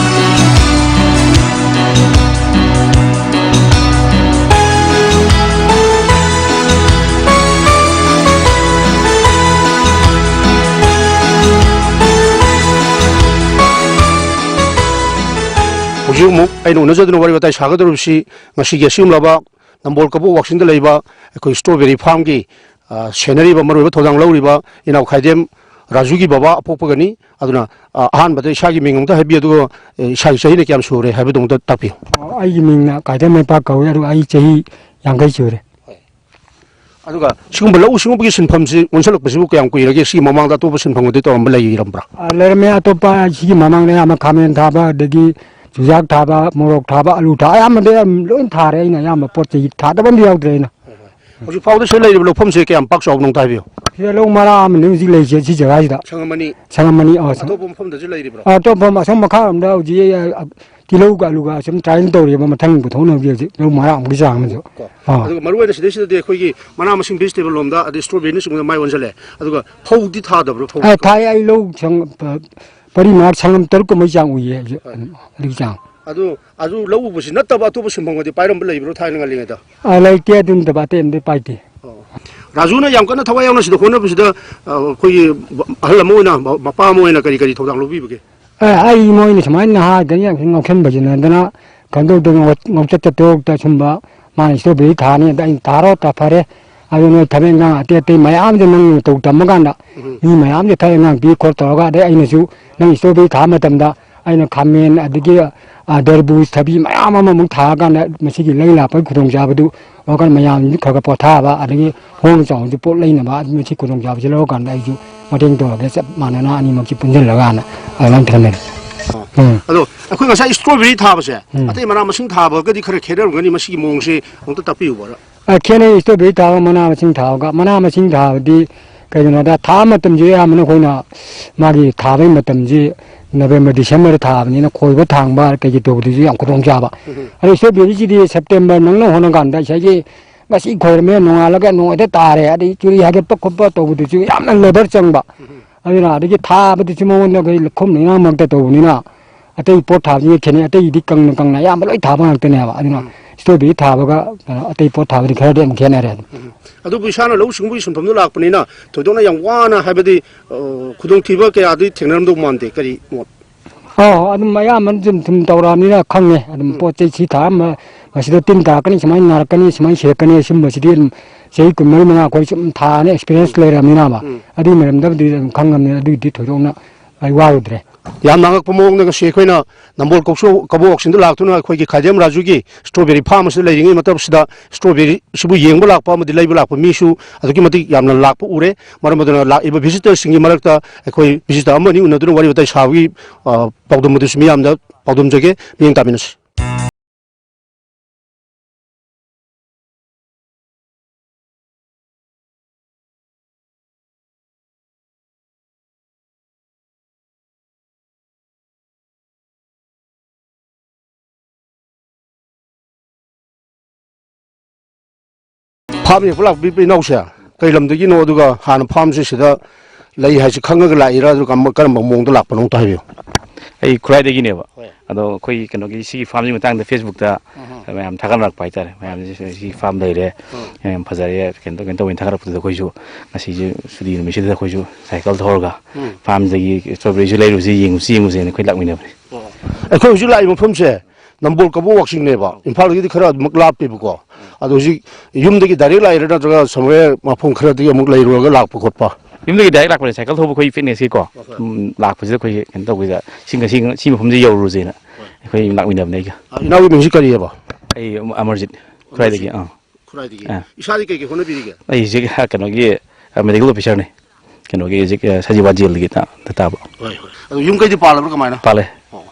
ꯍꯧꯖꯤꯛ ꯑꯃꯨꯛ ꯑꯩꯅ ꯎꯅꯖꯗꯨꯅ ꯋꯥꯔꯤ ꯋꯥꯇꯥꯏ ꯁꯥꯒꯗꯧꯔꯤꯕꯁꯤ ꯉꯁꯤꯒꯤ ꯑꯁꯤꯒꯨꯝꯂꯕ ꯅꯝꯕꯣꯜ ꯀꯕꯣꯛ ꯋꯥꯛꯆꯤꯡꯗ ꯂꯩꯕ ꯑꯩꯈꯣꯏ strawberry farmꯒꯤ, ꯑ, ꯁꯦꯟꯅꯔꯤꯕ, ꯃꯔꯨꯑꯣꯏꯕ ꯊꯧꯗꯥꯡ ꯂꯧꯔꯤꯕ ꯏꯅꯥꯎ ꯈꯥꯏꯗꯦꯝ ꯔꯥꯖꯨꯒꯤ ꯕꯕꯥ ꯑꯄꯣꯛꯄꯒꯅꯤ꯫ ꯑꯗꯨꯅ, ꯑ, ꯑꯍꯥꯟꯕꯗ ꯏꯁꯥꯒꯤ ꯃꯤꯡ ꯑꯃꯨꯛꯇ ꯍꯥꯏꯕꯤꯌꯨ, ꯑꯗꯨꯒ, ꯑ, ꯏꯁꯥꯒꯤ ꯆꯍꯤꯅ ꯀꯌꯥꯝ ꯁꯨꯔꯦ ꯍꯥꯏꯕꯗꯨ ꯑꯃꯨꯛꯇ ꯇꯥꯛꯄꯤꯌꯨ꯫ ꯑꯣ, ꯑꯩꯒꯤ ꯃꯤꯡꯅ ꯈꯥꯏꯗꯦꯝ ꯃꯩꯄꯥꯛ ꯀꯧꯏ, ꯑꯗꯨꯒ ꯑꯩ ꯆꯍꯤ ꯌꯥꯡꯈꯩ ꯁꯨꯔꯦ꯫ ꯑꯗꯨꯒ ꯁꯤꯒꯨꯝꯕ ꯂꯧꯎ ꯁꯤꯡꯎꯕꯒꯤ ꯁꯤꯟꯐꯝꯁꯤ ꯑꯣꯟꯁꯤꯜꯂꯛꯄꯁꯤꯕꯨ ꯀꯌꯥꯝ ꯀꯨꯏꯔꯒꯦ? ꯁꯤꯒꯤ ꯃꯃꯥꯡꯗ ꯑꯇꯣꯞꯄ ꯁꯤꯟꯐꯝꯒꯗꯤ ꯇꯧꯔꯝꯕ ꯂꯩꯔꯝꯕ꯭ꯔꯥ? ꯑ, ꯂꯩꯔꯝꯃꯦ꯫ ꯑꯇꯣꯞꯄ ꯁꯤꯒꯤ ꯃꯃꯥꯡꯗ ꯑꯌꯥꯝꯕ ꯈꯥꯃꯦꯟ ꯊꯥꯕ, ꯑꯗꯒꯤ ꯆꯨꯖꯥꯛ ꯊꯥꯕ, ꯃꯣꯔꯣꯛ ꯊꯥꯕ, ꯑꯂꯨ ꯊꯥ-, ꯑꯌꯥꯝꯕꯗꯤ ꯌꯥꯝ ꯂꯣꯏ ꯊꯥꯔꯦ꯫ ꯑꯩꯅ ꯑꯌꯥꯝꯕ ꯄꯣꯠ ꯆꯩ ꯊꯥꯗꯕ ꯑꯝꯇ ꯌꯥꯎꯗ꯭ꯔꯦ ꯑꯩꯅ꯫ ꯍꯧꯖꯤꯛ ꯐꯥꯎꯗ ꯁꯤꯗ ꯂꯩꯔꯤꯕ ꯂꯧꯐꯝꯁꯦ ꯀꯌꯥꯝ ꯄꯥꯛ ꯆꯥꯎꯕꯅꯣ ꯑꯝꯇ ꯍꯥꯏꯕꯤꯌꯨ꯫ ꯁꯤꯗ ꯂꯧ ꯃꯔꯥꯛ ꯑꯃꯅꯤ ꯍꯧꯖꯤꯛ ꯂꯩꯔꯤꯁꯦ ꯁꯤ ꯖꯒꯥꯁꯤꯗ꯫ ꯁꯪꯉꯝ ꯑꯅꯤ? ꯁꯪꯉꯝ ꯑꯅꯤ, ꯑ, ꯁꯪ-, ꯑꯇꯣꯞꯄ ꯃꯐꯝꯗꯁꯨ ꯂꯩꯔꯤꯕ꯭ꯔꯣ? ꯑ, ꯑꯇꯣꯞꯄ ꯃꯐꯝ ꯑꯁꯣꯝ ꯃꯈꯥꯔꯣꯝꯗ ꯍꯧꯖꯤꯛ, ꯑ, ꯇꯤꯜꯍꯧꯒ ꯑꯂꯨꯒ ꯁꯨꯝ trial ꯇꯧꯔꯤꯕ, ꯃꯊꯪ ꯄꯨꯊꯣꯛꯅꯕꯒꯤ ꯍꯧꯖꯤꯛ ꯂꯧ ꯃꯔꯥꯛ ꯑꯃꯨꯛꯀꯤ ꯆꯥꯡ ꯑꯃꯁꯨ꯫ ꯀꯣ꯫ ꯑꯥ꯫ ꯑꯗꯨꯒ ꯃꯔꯨ ꯑꯣꯏꯅ ꯁꯤꯗꯩꯁꯤꯗꯗꯤ ꯑꯩꯈꯣꯏꯒꯤ ꯃꯅꯥ ꯃꯁꯤꯡ vegetable ꯂꯣꯝꯗ, ꯑꯗꯩ strawberryꯅꯆꯤꯡꯕꯗ ꯃꯥꯏ ꯑꯣꯟꯁꯤꯜꯂꯦ꯫ ꯑꯗꯨꯒ ꯐꯧꯗꯤ ꯊꯥꯗꯕ꯭ꯔꯣ? ꯐꯧ? ꯑ, ꯊꯥꯏ꯫ ꯑꯩ ꯂꯧ ꯁꯪ-, ꯄ-, ꯄꯔꯤ ꯃꯔꯥꯛ ꯁꯪꯉꯝ ꯇꯔꯨꯛ ꯀꯨꯝꯕꯩ ꯆꯥꯡ ꯎꯏꯌꯦ ꯑꯩꯁꯨ꯫ ꯍꯣꯏ꯫ ꯑꯗꯨꯒꯤ ꯆꯥꯡ꯫ ꯑꯗꯨ, ꯑꯗꯨ ꯂꯧ ꯎꯕꯁꯤ ꯅꯠꯇꯕ ꯑꯇꯣꯞꯄ ꯁꯤꯟꯐꯝꯒꯗꯤ ꯄꯥꯏꯔꯝꯕ ꯂꯩꯕ꯭ꯔꯣ ꯊꯥꯏꯅ ꯉꯜꯂꯤꯉꯩꯗ? ꯑ, ꯂꯩꯇꯦ, ꯑꯗꯨ ꯅꯠꯇꯕ ꯑꯇꯩ ꯑꯝꯇ ꯄꯥꯏꯗꯦ꯫ ꯑꯣ꯫ ꯔꯥꯖꯨꯅ ꯌꯥꯝ ꯀꯟꯅ ꯊꯋꯥꯏ ꯌꯥꯎꯅ ꯁꯤꯗ ꯍꯣꯠꯅꯕꯁꯤꯗ, ꯑ, ꯑꯩꯈꯣꯏꯒꯤ ꯑꯍꯜ ꯑꯃ ꯑꯣꯏꯅ, ꯃ-, ꯃꯄꯥ ꯑꯃ ꯑꯣꯏꯅ ꯀꯔꯤ ꯀꯔꯤ ꯊꯧꯗꯥꯡ ꯂꯧꯕꯤꯕꯒꯦ? ꯑꯦ, ꯑꯩ ꯃꯣꯏꯅ ꯁꯨꯃꯥꯏꯅ ꯅꯍꯥ ꯀꯩꯅꯣ ꯌꯥꯝ ꯉꯥꯎꯁꯟꯕꯁꯤꯅꯗꯅ ꯀꯩꯅꯣ ꯇꯧꯗꯅ ꯉꯧ-, ꯉꯧꯆꯠ ꯆꯠꯊꯣꯛꯇ ꯁꯨꯝꯕ ꯃꯥꯅ strawberry ꯊꯥꯅꯤ ꯑꯗ ꯑꯩꯅ ꯊꯥꯔꯣ ꯇ ꯐꯔꯦ꯫ ꯑꯗꯨ ꯅꯣꯏ ꯊꯕꯛ ꯏꯪꯈꯥꯡ ꯑꯇꯩ ꯑꯇꯩ ꯃꯌꯥꯝꯁꯦ ꯅꯪꯅ ꯇꯧ ꯇꯝꯃ ꯀꯥꯟꯗ ꯎꯝ꯫ ꯃꯤ ꯃꯌꯥꯝꯁꯦ ꯊꯕꯛ ꯏꯪꯈꯥꯡ ꯄꯤ ꯈꯣꯠ ꯇꯧꯔꯒ ꯑꯗꯩ ꯑꯩꯅꯁꯨ ꯅꯪ strawberry ꯊꯥꯕ ꯃꯇꯝꯗ ꯑꯩꯅ ꯈꯥꯃꯦꯟ ꯑꯗꯒꯤ, ꯑ, ꯗꯔꯕꯨꯖ ꯊꯕꯤ ꯃꯌꯥꯝ ꯑꯃꯃꯨꯛ ꯊꯥꯔꯀꯥꯟꯗ ꯃꯁꯤꯒꯤ ꯂꯩ ꯂꯥꯛꯄꯒꯤ ꯈꯨꯗꯣꯡꯆꯥꯕꯗꯨ ꯋꯥꯈꯜ ꯃꯌꯥꯝꯁꯨ ꯈꯔ ꯈꯔ ꯄꯣꯊꯥꯕ ꯑꯗꯒꯤ ꯍꯣꯡ ꯆꯥꯎꯅꯁꯨ ꯄꯣꯠ ꯂꯩꯅꯕ ꯑꯗꯨ ꯃꯁꯤ ꯈꯨꯗꯣꯡꯆꯥꯕꯁꯤ ꯂꯧꯔꯀꯥꯟꯗ ꯑꯩꯁꯨ ꯃꯇꯦꯡ ꯇꯧꯔꯒꯦ, ꯆꯞ ꯃꯥꯟꯅꯅ ꯑꯅꯤꯃꯛꯁꯤ ꯄꯨꯟꯁꯤꯜꯂꯒ ꯍꯥꯏꯅ ꯑꯗꯨꯃꯥꯏꯅ ꯈꯟꯅꯔꯤ꯫ ꯑꯥ꯫ ꯎꯝ꯫ ꯑꯗꯣ ꯑꯩꯈꯣꯏ ꯉꯁꯥꯏ strawberry ꯊꯥꯕꯁꯦ ꯎꯝ꯫ ꯑꯇꯩ ꯃꯅꯥ ꯃꯁꯤꯡ ꯊꯥꯕꯒꯗꯤ ꯈꯔ ꯈꯦꯠꯅꯔꯝꯒꯅꯤ, ꯃꯁꯤꯒꯤ ꯃꯑꯣꯡꯁꯦ ꯑꯃꯨꯛꯇ ꯇꯥꯛꯄꯤꯌꯨꯕ꯫ ꯑ, ꯈꯦꯠꯅꯩ꯫ Strawberry ꯊꯥꯕ ꯃꯅꯥ ꯃꯁꯤꯡ ꯊꯥꯕꯒ꯫ ꯃꯅꯥ ꯃꯁꯤꯡ ꯊꯥꯕꯗꯤ ꯀꯩꯒꯤꯅꯣꯗ ꯊꯥ ꯃꯇꯝꯁꯤ ꯑꯌꯥꯝꯕꯅ ꯑꯩꯈꯣꯏꯅ ꯃꯥꯒꯤ ꯊꯥꯕꯒꯤ ꯃꯇꯝꯁꯤ November December ꯊꯥꯕꯅꯤꯅ ꯈꯣꯏꯕ ꯊꯥꯡꯕ ꯀꯩꯀꯩ ꯇꯧꯕꯗꯨꯁꯨ ꯌꯥꯝ ꯈꯨꯗꯣꯡ ꯆꯥꯕ꯫ ꯎꯝ꯫ ꯑꯗꯣ strawberryꯁꯤꯗꯤ September ꯅꯪꯅ ꯍꯣꯠꯅ ꯀꯥꯟꯗ ꯉꯁꯥꯏꯒꯤ ꯉꯁꯤ ꯈꯣꯏꯔꯝꯃꯦ, ꯅꯣꯡꯉꯥꯜꯂꯒ ꯅꯣꯡ ꯍꯦꯛꯇ ꯇꯥꯔꯦ, ꯑꯗꯩ ꯆꯨꯔꯤ ꯍꯥꯏꯒꯠꯄ ꯈꯣꯠꯄ ꯇꯧꯕꯗꯨꯁꯨ ꯌꯥꯝꯅ labour ꯆꯪꯕ꯫ ꯎꯝ꯫ ꯑꯗꯨꯅ ꯑꯗꯒꯤ ꯊꯥꯕꯗꯨꯁꯨ ꯃꯉꯣꯟꯗ ꯑꯩꯈꯣꯏ ꯂꯩꯈꯣꯝ ꯂꯩꯅꯥꯡ ꯃꯔꯛꯇ ꯇꯧꯕꯅꯤꯅ ꯑꯇꯩ ꯄꯣꯠ ꯊꯥꯕꯁꯤꯒ ꯈꯦꯠꯅꯩ꯫ ꯑꯇꯩꯗꯤ ꯀꯪꯅ ꯀꯪꯅ ꯑꯌꯥꯝꯕ ꯂꯣꯏ ꯊꯥꯕ ꯉꯥꯛꯇꯅꯦꯕ꯫ ꯑꯗꯨꯅ ꯎꯝ꯫ Strawberry ꯊꯥꯕꯒ, ꯑ, ꯑꯇꯩ ꯄꯣꯠ ꯊꯥꯕꯗꯤ ꯈꯔꯗꯤ ꯑꯗꯨꯝ ꯈꯦꯠꯅꯔꯦ ꯑꯗꯨꯝ꯫ ꯎꯝ꯫ ꯑꯗꯨꯕꯨ ꯏꯁꯥꯅ ꯂꯧꯎ ꯁꯤꯡꯎꯕꯒꯤ ꯁꯤꯟꯐꯝꯗ ꯂꯥꯛꯄꯅꯤꯅ ꯊꯣꯏꯗꯣꯛꯅ ꯌꯥꯝ ꯋꯥꯅ, ꯍꯥꯏꯕꯗꯤ, ꯑ, ꯈꯨꯗꯣꯡꯊꯤꯕ ꯀꯌꯥꯗꯤ ꯊꯦꯡꯅꯔꯝꯗꯧ ꯃꯥꯟꯗꯦ꯫ ꯀꯔꯤ ꯃꯣꯠ? ꯑꯧ, ꯑꯗꯨꯝ ꯑꯌꯥꯝꯕꯅ ꯑꯗꯨꯝ, ꯑꯗꯨꯝ ꯇꯧꯔꯛꯑꯕꯅꯤꯅ ꯈꯪꯉꯦ꯫ ꯑꯗꯨꯝ ꯎꯝ꯫ ꯄꯣꯠ ꯆꯩ ꯁꯤ ꯊꯥ ꯑꯃ ꯃꯁꯤꯗ ꯇꯤꯟ ꯇꯥꯔꯛꯀꯅꯤ, ꯁꯨꯃꯥꯏꯅ ꯅꯥꯔꯛꯀꯅꯤ, ꯁꯨꯃꯥꯏꯅ ꯁꯤꯔꯛꯀꯅꯤ, ꯁꯨꯝꯕꯁꯤꯗꯤ ꯑꯗꯨꯝ ꯆꯍꯤ ꯀꯨꯟꯃꯔꯤ ꯃꯉꯥ ꯑꯩꯈꯣꯏ ꯁꯨꯝ ꯊꯥꯅ experience ꯂꯩꯔꯕꯅꯤꯅꯕ꯫ ꯎꯝ꯫ ꯑꯗꯨꯒꯤ ꯃꯔꯝꯗꯕꯨꯗꯤ ꯑꯗꯨꯝ ꯈꯪꯉꯕꯅꯤꯅ ꯑꯗꯨꯒꯤꯗꯤ ꯊꯣꯏꯗꯣꯛꯅ ꯑꯩ ꯋꯥꯔꯨꯗ꯭ꯔꯦ꯫ ꯌꯥꯝꯅ ꯑꯉꯛꯄ ꯃꯑꯣꯡꯗ ꯉꯁꯤ ꯑꯩꯈꯣꯏꯅ ꯅꯝꯕꯣꯜ ꯀꯧꯁꯨ-, ꯀꯕꯣꯛ ꯋꯥꯛꯆꯤꯡꯗ ꯂꯥꯛꯇꯨꯅ ꯑꯩꯈꯣꯏꯒꯤ ꯈꯥꯏꯗꯦꯝ ꯔꯥꯖꯨꯒꯤ strawberry farm ꯑꯁꯤꯗ ꯂꯩꯔꯤꯉꯩ ꯃꯇꯝꯁꯤꯗ strawberry ꯁꯤꯕꯨ ꯌꯦꯡꯕ ꯂꯥꯛꯄ ꯑꯃꯗꯤ ꯂꯩꯕ ꯂꯥꯛꯄ ꯃꯤꯁꯨ ꯑꯗꯨꯛꯀꯤ ꯃꯇꯤꯛ ꯌꯥꯝꯅ ꯂꯥꯛꯄ ꯎꯔꯦ꯫ ꯃꯔꯝ ꯑꯗꯨꯅ ꯂꯥꯛꯏꯕ visitor ꯁꯤꯡꯒꯤ ꯃꯔꯛꯇ ꯑꯩꯈꯣꯏ visitor ꯑꯃ ꯑꯅꯤ ꯎꯅꯗꯨꯅ ꯋꯥꯔꯤ ꯋꯥꯇꯥꯏ ꯁꯥꯕꯒꯤ, ꯑ, ꯄꯥꯎꯗꯝ ꯑꯗꯨꯁꯨ ꯃꯤꯌꯥꯝꯗ ꯄꯥꯎꯗꯝꯖꯒꯦ꯫ ꯃꯤꯠꯌꯦꯡ ꯇꯥꯃꯤꯟꯅꯁꯤ꯫ Farm ꯌꯦꯡꯕ ꯂꯥꯛꯄꯤꯕ ꯏꯅꯥꯎꯁꯦ ꯀꯩ ꯂꯝꯗꯒꯤꯅꯣ, ꯑꯗꯨꯒ ꯍꯥꯟꯅ farm ꯁꯦ ꯁꯤꯗ ꯂꯩ ꯍꯥꯏꯁꯤ ꯈꯪꯉꯒ ꯂꯥꯛꯏꯔꯥ, ꯑꯗꯨꯒ ꯀꯝꯕ-, ꯀꯔꯝꯕ ꯃꯑꯣꯡꯗ ꯂꯥꯛꯄꯅꯣ ꯑꯝꯇ ꯍꯥꯏꯕꯤꯌꯨ꯫ ꯑꯩ ꯈꯨꯔꯥꯏꯗꯒꯤꯅꯦꯕ꯫ ꯍꯣꯏ꯫ ꯑꯗꯣ ꯑꯩꯈꯣꯏꯒꯤ ꯀꯩꯅꯣꯒꯤ ꯁꯤꯒꯤ farm ꯁꯤ ꯃꯇꯥꯡꯗ Facebook ꯇ ꯑꯍ꯫ ꯃꯌꯥꯝ ꯊꯥꯒꯠꯅꯔꯛꯄ ꯍꯥꯏꯇꯥꯔꯦ꯫ ꯃꯌꯥꯝꯁꯦ ꯁꯤ farm ꯂꯩꯔꯦ, ꯎꯝ꯫ ꯌꯥꯝ ꯐꯖꯔꯦ, ꯀꯩꯅꯣ ꯇꯧ-, ꯀꯩꯅꯣ ꯇꯧꯋꯦꯅ ꯊꯥꯒꯠꯂꯛꯄꯗꯨꯗ ꯑꯩꯈꯣꯏꯁꯨ ꯉꯁꯤꯁꯦ ꯁꯨꯇꯤ ꯅꯨꯃꯤꯠꯁꯤꯗ ꯑꯩꯈꯣꯏꯁꯨ cycle ꯊꯧꯔꯒ ꯎꯝ꯫ Farm ꯗꯒꯤ strawberry ꯁꯨ ꯂꯩꯔꯨꯁꯤ, ꯌꯦꯡꯉꯨꯁꯤ, ꯌꯦꯡꯉꯨꯁꯦꯅ ꯑꯩꯈꯣꯏ ꯂꯥꯛꯃꯤꯟꯅꯕꯅꯤ꯫ ꯑꯣ꯫ ꯑꯩꯈꯣꯏ ꯍꯧꯖꯤꯛ ꯂꯥꯛꯏ ꯃꯐꯝꯁꯦ ꯅꯝꯕꯣꯜ ꯀꯕꯣꯛ ꯋꯥꯛꯆꯤꯡꯅꯦꯕ, ꯏꯝꯐꯥꯜꯗꯒꯤꯗꯤ ꯈꯔ ꯑꯗꯨꯃꯛ ꯂꯥꯞꯄꯦꯕꯀꯣ꯫ ꯑꯗꯣ ꯍꯧꯖꯤꯛ ꯌꯨꯝꯗꯒꯤ direct ꯂꯥꯛꯏꯔꯥ, ꯅꯠꯇ꯭ꯔꯒ somewhere ꯃꯐꯝ ꯈꯔꯗꯒꯤ ꯑꯃꯨꯛ ꯂꯩꯔꯨꯔꯒ ꯂꯥꯛꯄ ꯈꯣꯠꯄ? ꯌꯨꯝꯗꯒꯤ direct ꯂꯥꯛꯄꯅꯦ, cycle ꯊꯧꯕ ꯑꯩꯈꯣꯏ fitness ꯀꯤꯀꯣ꯫ ꯍꯣꯏ, ꯍꯣꯏ꯫ ꯎꯝ, ꯂꯥꯛꯄꯁꯤꯗ ꯑꯩꯈꯣꯏꯒꯤ ꯀꯩꯅꯣ ꯇꯧꯕꯁꯤꯗ, ꯁꯤ ꯉꯁꯤ, ꯁꯤ ꯃꯐꯝꯁꯤ ꯌꯧꯔꯨꯔꯁꯦꯅ ꯍꯣꯏ꯫ ꯑꯩꯈꯣꯏ ꯂꯥꯛꯃꯤꯟꯅꯕꯅꯦ ꯑꯩꯒ꯫ ꯑ, ꯏꯅꯥꯎꯒꯤ ꯃꯤꯡꯁꯦ ꯀꯔꯤꯑꯕ? ꯑꯩ ꯑꯃꯔꯖꯤꯠ, ꯈꯨꯔꯥꯏꯗꯒꯤ꯫ ꯑꯥ꯫ ꯈꯨꯔꯥꯏꯗꯒꯤ꯫ ꯑꯥ꯫ ꯏꯁꯥꯗꯤ ꯀꯩ ꯀꯩ ꯍꯣꯠꯅꯕꯤꯔꯤꯒꯦ? ꯑꯩ ꯍꯧꯖꯤꯛ, ꯑ, ꯀꯩꯅꯣꯒꯤ, ꯑ, medical officer ꯅꯦ꯫ ꯀꯩꯅꯣꯒꯤ ꯍꯧꯖꯤꯛ, ꯑ, ꯁꯖꯤꯋꯥ ꯖꯦꯜꯒꯤ ꯇꯥ-, ꯗ ꯇꯥꯕ꯫ ꯍꯣꯏ, ꯍꯣꯏ꯫ ꯑꯗꯣ ꯌꯨꯝ ꯀꯩꯗꯤ ꯄꯥꯜꯂꯕ꯭ꯔꯥ ꯀꯃꯥꯏꯅ? ꯄꯥꯜꯂꯦ꯫ ꯑꯣ꯫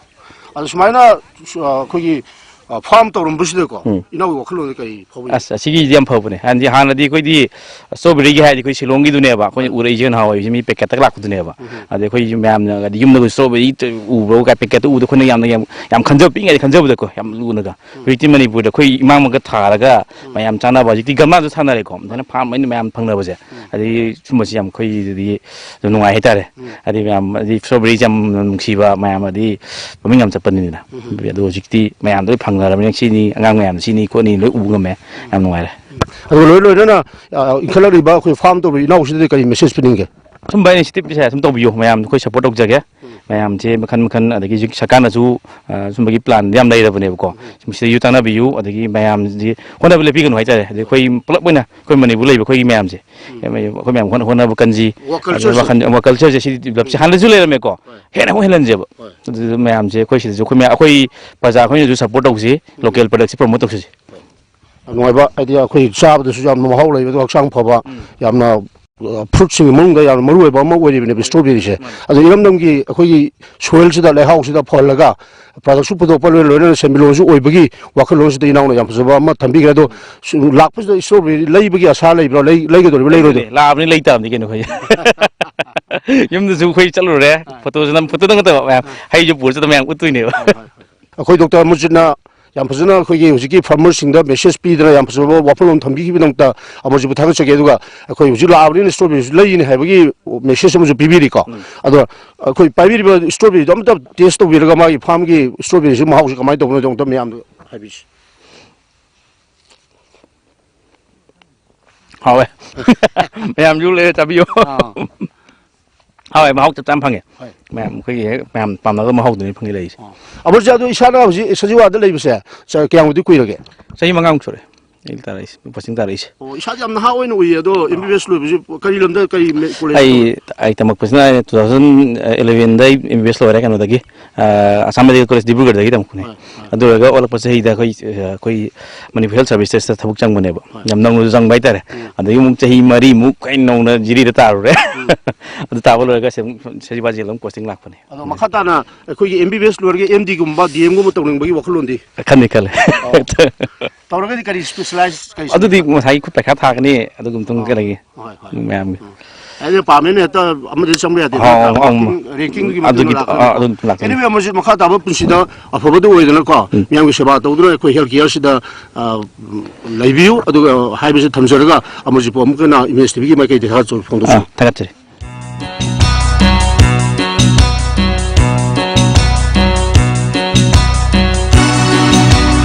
ꯑꯗꯣ ꯁꯨꯃꯥꯏꯅ, ꯑ, ꯑꯩꯈꯣꯏꯒꯤ, ꯑ, farm ꯇꯧꯔꯝꯕꯁꯤꯗꯀꯣ, ꯎꯝ꯫ ꯏꯅꯥꯎꯒꯤ ꯋꯥꯈꯜꯂꯣꯟꯗ ꯀꯔꯤ ꯐꯥꯎꯕꯤꯒꯦ? ꯑꯁ, ꯑꯁꯤꯒꯤꯗꯤ ꯌꯥꯝ ꯐꯕꯅꯦ꯫ ꯍꯥꯏꯗꯤ ꯍꯥꯟꯅꯗꯤ ꯑꯩꯈꯣꯏꯗꯤ strawberry ꯒꯤ ꯍꯥꯏꯔꯗꯤ ꯑꯩꯈꯣꯏ ꯁꯤꯂꯣꯡꯒꯤꯗꯨꯅꯦꯕ ꯑꯩꯈꯣꯏꯅ ꯍꯣꯏ꯫ ꯎꯔꯛꯏꯁꯦ ꯅꯍꯥꯟꯋꯥꯏ, ꯍꯧꯖꯤꯛ ꯃꯤ packet ꯇꯒ ꯂꯥꯛꯄꯗꯨꯅꯦꯕ꯫ ꯎꯝ꯫ ꯑꯗꯩ ꯑꯩꯈꯣꯏ ꯃꯌꯥꯝꯅ ꯍꯥꯏꯗꯤ ꯌꯨꯝꯗꯒ strawberry ꯎꯕ꯭ꯔꯣ ꯀꯥꯏ packet ꯇ ꯎꯕꯗ ꯑꯩꯈꯣꯏꯅ ꯌꯥꯝꯅ, ꯌꯥꯝ, ꯌꯥꯝ ꯈꯟꯖꯕ, ꯄꯤꯛꯏꯉꯩꯗ ꯈꯟꯖꯕꯗꯀꯣ, ꯌꯥꯝ ꯂꯨꯅꯒ꯫ ꯎꯝ꯫ ꯍꯧꯖꯤꯛꯇꯤ ꯃꯅꯤꯄꯨꯔꯗ ꯑꯩꯈꯣꯏ ꯏꯃꯥꯡꯃꯛꯀ ꯊꯥꯔꯒ ꯎꯝ꯫ ꯃꯌꯥꯝ ꯆꯥꯅꯕ, ꯍꯧꯖꯤꯛꯇꯤ ꯒꯝꯂꯥꯁꯨ ꯊꯥꯅꯔꯦꯀꯣ, ꯃꯊꯟꯇ farm ꯑꯣꯏꯅ ꯃꯌꯥꯝ ꯐꯪꯅꯕꯁꯦ꯫ ꯎꯝ꯫ ꯑꯗꯩ ꯁꯨꯝꯕꯁꯤ ꯌꯥꯝ ꯑꯩꯈꯣꯏꯗꯗꯤ ꯌꯥꯝ ꯅꯨꯡꯉꯥꯏ ꯍꯥꯏꯇꯥꯔꯦ꯫ ꯎꯝ꯫ ꯍꯥꯏꯗꯤ ꯃꯌꯥꯝ, ꯍꯥꯏꯗꯤ strawberry ꯁꯦ ꯌꯥꯝ ꯅꯨꯡꯁꯤꯕ, ꯃꯌꯥꯝ ꯍꯥꯏꯗꯤ ꯃꯃꯤꯡ ꯌꯥꯝ ꯆꯠꯄꯅꯤꯅ꯫ ꯎꯝ꯫ ꯑꯗꯣ ꯍꯧꯖꯤꯛꯇꯤ ꯃꯌꯥꯝꯗ ꯂꯣꯏ ꯐꯪꯅꯔꯕꯅꯤꯅ ꯁꯤꯅꯤ, ꯑꯉꯥꯡ ꯃꯌꯥꯝꯅ ꯁꯤꯅꯤ ꯈꯣꯠꯅꯤ ꯂꯣꯏ ꯎꯕ ꯉꯝꯃꯦ꯫ ꯎꯝ꯫ ꯌꯥꯝ ꯅꯨꯡꯉꯥꯏꯔꯦ꯫ ꯎꯝ꯫ ꯑꯗꯨꯒ ꯂꯣꯏ-, ꯂꯣꯏꯅꯅ, ꯑ, ꯏꯟꯈꯠꯂꯛꯂꯤꯕ ꯑꯩꯈꯣꯏ farm ꯇꯧꯔꯤꯕ ꯏꯅꯥꯎꯁꯤꯡꯗꯗꯤ ꯀꯔꯤ message ꯄꯤꯅꯤꯡꯒꯦ? ꯁꯨꯝꯕ initiative ꯁꯦ ꯁꯨꯝ ꯇꯧꯕꯤꯌꯨ, ꯃꯌꯥꯝ ꯑꯩꯈꯣꯏ support ꯇꯧꯖꯒꯦ꯫ ꯎꯝ꯫ ꯃꯌꯥꯝꯁꯦ ꯃꯈꯟ ꯃꯈꯟ, ꯑꯗꯒꯤ ꯍꯧꯖꯤꯛ ꯁꯔꯀꯥꯔꯅꯁꯨ, ꯑ, ꯁꯨꯝꯕꯒꯤ plan ꯌꯥꯝ ꯂꯩꯔꯕꯅꯦꯕꯀꯣ꯫ ꯃꯁꯤꯗꯁꯨ ꯇꯥꯟꯅꯕꯤꯌꯨ, ꯑꯗꯒꯤ ꯃꯌꯥꯝꯁꯤ ꯍꯣꯠꯅꯕ ꯂꯦꯞꯄꯤꯒꯅꯨ ꯍꯥꯏꯇꯥꯔꯦ꯫ ꯑꯗꯩ ꯑꯩꯈꯣꯏ ꯄꯨꯂꯞ ꯑꯣꯏꯅ ꯑꯩꯈꯣꯏ ꯃꯅꯤꯄꯨꯔ ꯂꯩꯕ ꯑꯩꯈꯣꯏꯒꯤ ꯃꯌꯥꯝꯁꯦ, ꯎꯝ꯫ ꯑꯩꯈꯣꯏ ꯃꯌꯥꯝ ꯍꯣꯠꯅ-, ꯍꯣꯠꯅꯕ ꯀꯟꯁꯤ, ꯋꯥꯈꯜ ꯑꯗꯨꯒ ꯆꯣꯏꯁꯤ꯫ ꯋꯥꯈꯜ, ꯋꯥꯈꯜ ꯆꯣꯏꯁꯤ ꯁꯤ ꯗꯤꯕꯂꯞꯁꯦ ꯍꯥꯟꯅꯁꯨ ꯂꯩꯔꯝꯃꯦꯀꯣ꯫ ꯍꯣꯏ꯫ ꯍꯦꯟꯅ ꯑꯃꯨꯛ ꯍꯦꯜꯍꯟꯁꯦꯕ꯫ ꯍꯣꯏ꯫ ꯑꯗꯨꯗ ꯃꯌꯥꯝꯁꯦ ꯑꯩꯈꯣꯏ ꯁꯤꯗꯁꯨ ꯑꯩꯈꯣꯏ ꯃꯌꯥꯝ, ꯑꯩꯈꯣꯏ ꯄ꯭ꯔꯖꯥ ꯑꯩꯈꯣꯏꯅꯁꯨ support ꯇꯧꯁꯤ, ꯎꯝ꯫ Local product ꯁꯤ promote ꯇꯧꯁꯤꯁꯦ꯫ ꯍꯣꯏ꯫ ꯌꯥꯝ ꯅꯨꯡꯉꯥꯏꯕ, ꯍꯥꯏꯗꯤ ꯑꯩꯈꯣꯏ ꯆꯥꯕꯗꯁꯨ ꯌꯥꯝꯅ ꯃꯍꯥꯎ ꯂꯩꯕ, ꯑꯗꯨꯒ ꯍꯛꯆꯥꯡ ꯐꯕ, ꯎꯝ꯫ ꯌꯥꯝꯅ, ꯑ, fruit ꯁꯤꯡꯒꯤ ꯃꯅꯨꯡꯗ ꯌꯥꯝꯅ ꯃꯔꯨ ꯑꯣꯏꯕ ꯑꯃ ꯑꯣꯏꯔꯤꯕꯅꯦꯕ strawberry ꯁꯦ꯫ ꯃꯥꯅꯤ꯫ ꯑꯗꯣ ꯏꯔꯝꯗꯝꯒꯤ ꯑꯩꯈꯣꯏꯒꯤ soil ꯁꯤꯗ, ꯂꯩꯍꯥꯎꯁꯤꯗ ꯐꯍꯜꯂꯒ product ꯁꯨ ꯄꯨꯊꯣꯛꯄ, ꯂꯣꯏ-, ꯂꯣꯏꯅꯅ ꯁꯦꯟꯃꯤꯠꯂꯣꯟꯁꯨ ꯑꯣꯏꯕꯒꯤ ꯋꯥꯈꯜꯂꯣꯟꯁꯤꯗ ꯏꯅꯥꯎꯅ ꯌꯥꯝ ꯐꯖꯕ ꯑꯃ ꯊꯝꯕꯤꯈ꯭ꯔꯦ꯫ ꯑꯗꯣ ꯁꯨ-, ꯂꯥꯛꯄꯁꯤꯗ strawberry ꯂꯩꯕꯒꯤ ꯑꯁꯥ ꯂꯩꯕ꯭ꯔꯣ? ꯂꯩ-, ꯂꯩꯒꯗꯧꯔꯤꯕ꯭ꯔꯣ, ꯂꯩꯔꯣꯏꯗ꯭ꯔꯣ? ꯂꯩꯗꯣꯏꯅꯦ, ꯂꯥꯛꯑꯕꯅꯤ, ꯂꯩꯇꯥꯕꯅꯤ ꯀꯩꯅꯣ ꯑꯩꯈꯣꯏ꯫ ꯌꯨꯝꯗꯁꯨ ꯑꯩꯈꯣꯏ ꯆꯠꯂꯨꯔꯦ, ꯑꯥ꯫ Photo ꯁꯨ ꯅꯝ-, photo ꯗꯪ ꯅꯠꯇꯕ ꯃꯌꯥꯝ, ꯑꯥ꯫ ꯍꯩꯁꯨ ꯄꯨꯔ ꯆꯠꯇꯅ ꯃꯌꯥꯝ ꯎꯠꯇꯣꯏꯅꯦꯕ꯫ ꯍꯣꯏ, ꯍꯣꯏ, ꯍꯣꯏ꯫ ꯑꯩꯈꯣꯏ ꯗꯣꯛꯇꯔ ꯑꯃꯔꯖꯤꯠꯅ ꯌꯥꯝ ꯐꯖꯅ ꯑꯩꯈꯣꯏꯒꯤ ꯍꯧꯖꯤꯛꯀꯤ farmer ꯁꯤꯡꯗ message ꯄꯤꯗꯅ ꯌꯥꯝ ꯐꯖꯕ ꯋꯥꯐꯝꯂꯣꯟ ꯊꯝꯕꯤꯈꯤꯕꯗꯃꯛꯇ ꯑꯃꯔꯖꯤꯠꯄꯨ ꯊꯥꯒꯠꯆꯒꯦ꯫ ꯑꯗꯨꯒ ꯑꯩꯈꯣꯏ ꯍꯧꯖꯤꯛ ꯂꯥꯛꯑꯕꯅꯤꯅ strawberry ꯁꯨ ꯂꯩꯒꯅꯤ ꯍꯥꯏꯕꯒꯤ message ꯑꯃꯁꯨ ꯄꯤꯕꯤꯔꯤꯀꯣ꯫ ꯎꯝ꯫ ꯑꯗꯣ ꯑꯩꯈꯣꯏ ꯄꯥꯏꯕꯤꯔꯤꯕ strawberry ꯗꯣ ꯑꯃꯇ taste ꯇꯧꯕꯤꯔꯒ ꯃꯥꯒꯤ farm ꯒꯤ strawberry ꯁꯤ ꯃꯍꯥꯎꯁꯤ ꯀꯃꯥꯏꯅ ꯇꯧꯕꯅꯣ ꯑꯝꯇ ꯃꯌꯥꯝꯗ ꯍꯥꯏꯕꯤꯁꯤ꯫ ꯍꯥꯎꯋꯦ꯫ ꯃꯌꯥꯝꯁꯨ ꯂꯩꯔ ꯆꯥꯕꯤꯌꯨ꯫ ꯑꯥ꯫ ꯍꯥꯎꯋꯦ, ꯃꯍꯥꯎ ꯆꯞ ꯆꯥꯅ ꯐꯪꯉꯦ꯫ ꯍꯣꯏ꯫ ꯃꯌꯥꯝ ꯑꯩꯈꯣꯏꯒꯤ ꯍꯦꯛ ꯃꯌꯥꯝ ꯄꯥꯝꯅꯕ ꯃꯍꯥꯎꯗꯨꯅꯤ ꯐꯪꯉꯤ ꯂꯩꯔꯤꯁꯦ꯫ ꯑꯥ꯫ ꯑꯃꯔꯖꯤꯠ, ꯑꯗꯨ ꯏꯁꯥꯅ ꯍꯧꯖꯤꯛ ꯁꯖꯤꯋꯥꯗ ꯂꯩꯕꯁꯦ, ꯆ-, ꯀꯌꯥꯃꯨꯛꯇꯤ ꯀꯨꯏꯔꯒꯦ? ꯆꯍꯤ ꯃꯉꯥꯃꯨꯛ ꯁꯨꯔꯦ ꯑꯩꯅ ꯇꯥꯔꯛꯏꯁꯦ, posting ꯇꯥꯔꯛꯏꯁꯦ꯫ ꯑꯣ, ꯏꯁꯥꯗꯤ ꯌꯥꯝ ꯅꯍꯥ ꯑꯣꯏꯅ ꯎꯏꯌꯦ, ꯑꯗꯣ ꯑꯥ꯫ M B B S ꯂꯣꯏꯕꯁꯤ ꯀꯔꯤ ꯂꯝꯗ, ꯀꯔꯤ ꯃꯦ-, college ꯑꯩ, ꯗ? ꯑꯩ ꯇꯝꯃꯛꯄꯁꯤꯅ two thousand eleven ꯗ ꯑꯩ M B B S ꯂꯣꯏꯔꯦ ꯀꯩꯅꯣꯗꯒꯤ, ꯑ, Assam Medical College ꯗꯤꯕ꯭ꯔꯨꯒꯔꯗꯒꯤ ꯇꯝꯃꯛꯄꯅꯦ꯫ ꯍꯣꯏ, ꯍꯣꯏ꯫ ꯑꯗꯨ ꯂꯣꯏꯔꯒ ꯑꯣꯜꯂꯛꯄ ꯆꯍꯤꯗ ꯑꯩꯈꯣꯏ, ꯑ, ꯑꯩꯈꯣꯏ ꯃꯅꯤꯄꯨꯔ Health Services ꯇ ꯊꯕꯛ ꯆꯪꯕꯅꯦꯕ꯫ ꯍꯣꯏ꯫ ꯌꯥꯝ ꯅꯧꯅꯁꯨ ꯆꯪꯕ ꯍꯥꯏꯇꯥꯔꯦ꯫ ꯎꯝ꯫ ꯑꯗꯒꯤ ꯑꯃꯨꯛ ꯆꯍꯤ ꯃꯔꯤꯃꯨꯛ ꯑꯩ ꯅꯧꯅ ꯖꯤꯔꯤꯗ ꯇꯥꯔꯨꯔꯦ꯫ ꯎꯝ꯫ ꯑꯗꯨ ꯇꯥꯕ ꯂꯣꯏꯔꯒ ꯁꯤ ꯑꯃꯨꯛ ꯁꯖꯤꯋꯥ ꯖꯦꯜꯗ ꯑꯃꯨꯛ posting ꯂꯥꯛꯄꯅꯦ꯫ ꯑꯗꯣ ꯃꯈꯥ ꯇꯥꯅ ꯑꯩꯈꯣꯏꯒꯤ M B B S ꯂꯣꯏꯔꯒ M D ꯒꯨꯝꯕ, D M ꯒꯨꯝꯕ ꯇꯧꯅꯤꯡꯕꯒꯤ ꯋꯥꯈꯜꯂꯣꯟꯗꯤ? ꯈꯟꯗꯤ ꯈꯜꯂꯦ꯫ ꯑꯣ꯫ ꯇꯧꯔꯒꯗꯤ ꯀꯔꯤ specialize, ꯀꯔꯤ ꯑꯗꯨꯗꯤ subject? ꯉꯁꯥꯏꯒꯤ ꯈꯨꯠ ꯄꯩꯈꯥ ꯊꯥꯒꯅꯤ, ꯑꯗꯨꯒꯤ ꯃꯇꯨꯡ ꯑꯣ꯫ ꯀꯔꯤꯒꯤ ꯍꯣꯏ, ꯍꯣꯏ꯫ ꯃꯌꯥꯝꯒꯤ꯫ ꯎꯝ꯫ ꯑꯩꯅ ꯄꯥꯝꯃꯦꯅ ꯍꯦꯛꯇ ꯑꯃꯗ ꯆꯪꯕ ꯌꯥꯗꯦ꯫ ꯑꯣ, ꯅꯠꯇ꯭ꯔꯥ? ꯑꯣ, ꯎꯝ꯫ Ranking, ranking ꯗꯨꯒꯤ ꯃꯇꯨꯡ ꯑꯗꯨꯒꯤ, ꯏꯟꯅ ꯑꯥ, ꯂꯥꯛꯀꯅꯤꯀꯣ꯫ ꯑꯗꯨꯝ ꯂꯥꯛꯀꯅꯤ꯫ Anyway, ꯑꯃꯔꯖꯤꯠ, ꯃꯈꯥ ꯇꯥꯕ ꯄꯨꯟꯁꯤꯗ ꯑꯐꯕꯗꯨ ꯑꯣꯏꯗꯅꯀꯣ, ꯎꯝ꯫ ꯃꯤꯌꯥꯝꯒꯤ ꯁꯦꯕꯥ ꯇꯧꯗꯨꯅ ꯑꯩꯈꯣꯏ health care ꯁꯤꯗ, ꯑ, ꯂꯩꯕꯤꯌꯨ꯫ ꯑꯗꯨꯒ ꯍꯥꯏꯕꯁꯤ ꯊꯝꯖꯔꯒ ꯑꯃꯔꯖꯤꯠꯄꯨ ꯑꯃꯨꯛ ꯍꯟꯅ Image TV ꯒꯤ ꯃꯥꯏꯀꯩꯗꯒꯤ ꯊꯥꯒꯠꯆꯕ ꯐꯣꯡꯗꯣꯛꯆꯔꯤ꯫ ꯑꯥ, ꯊꯥꯒꯠꯆꯔꯤ꯫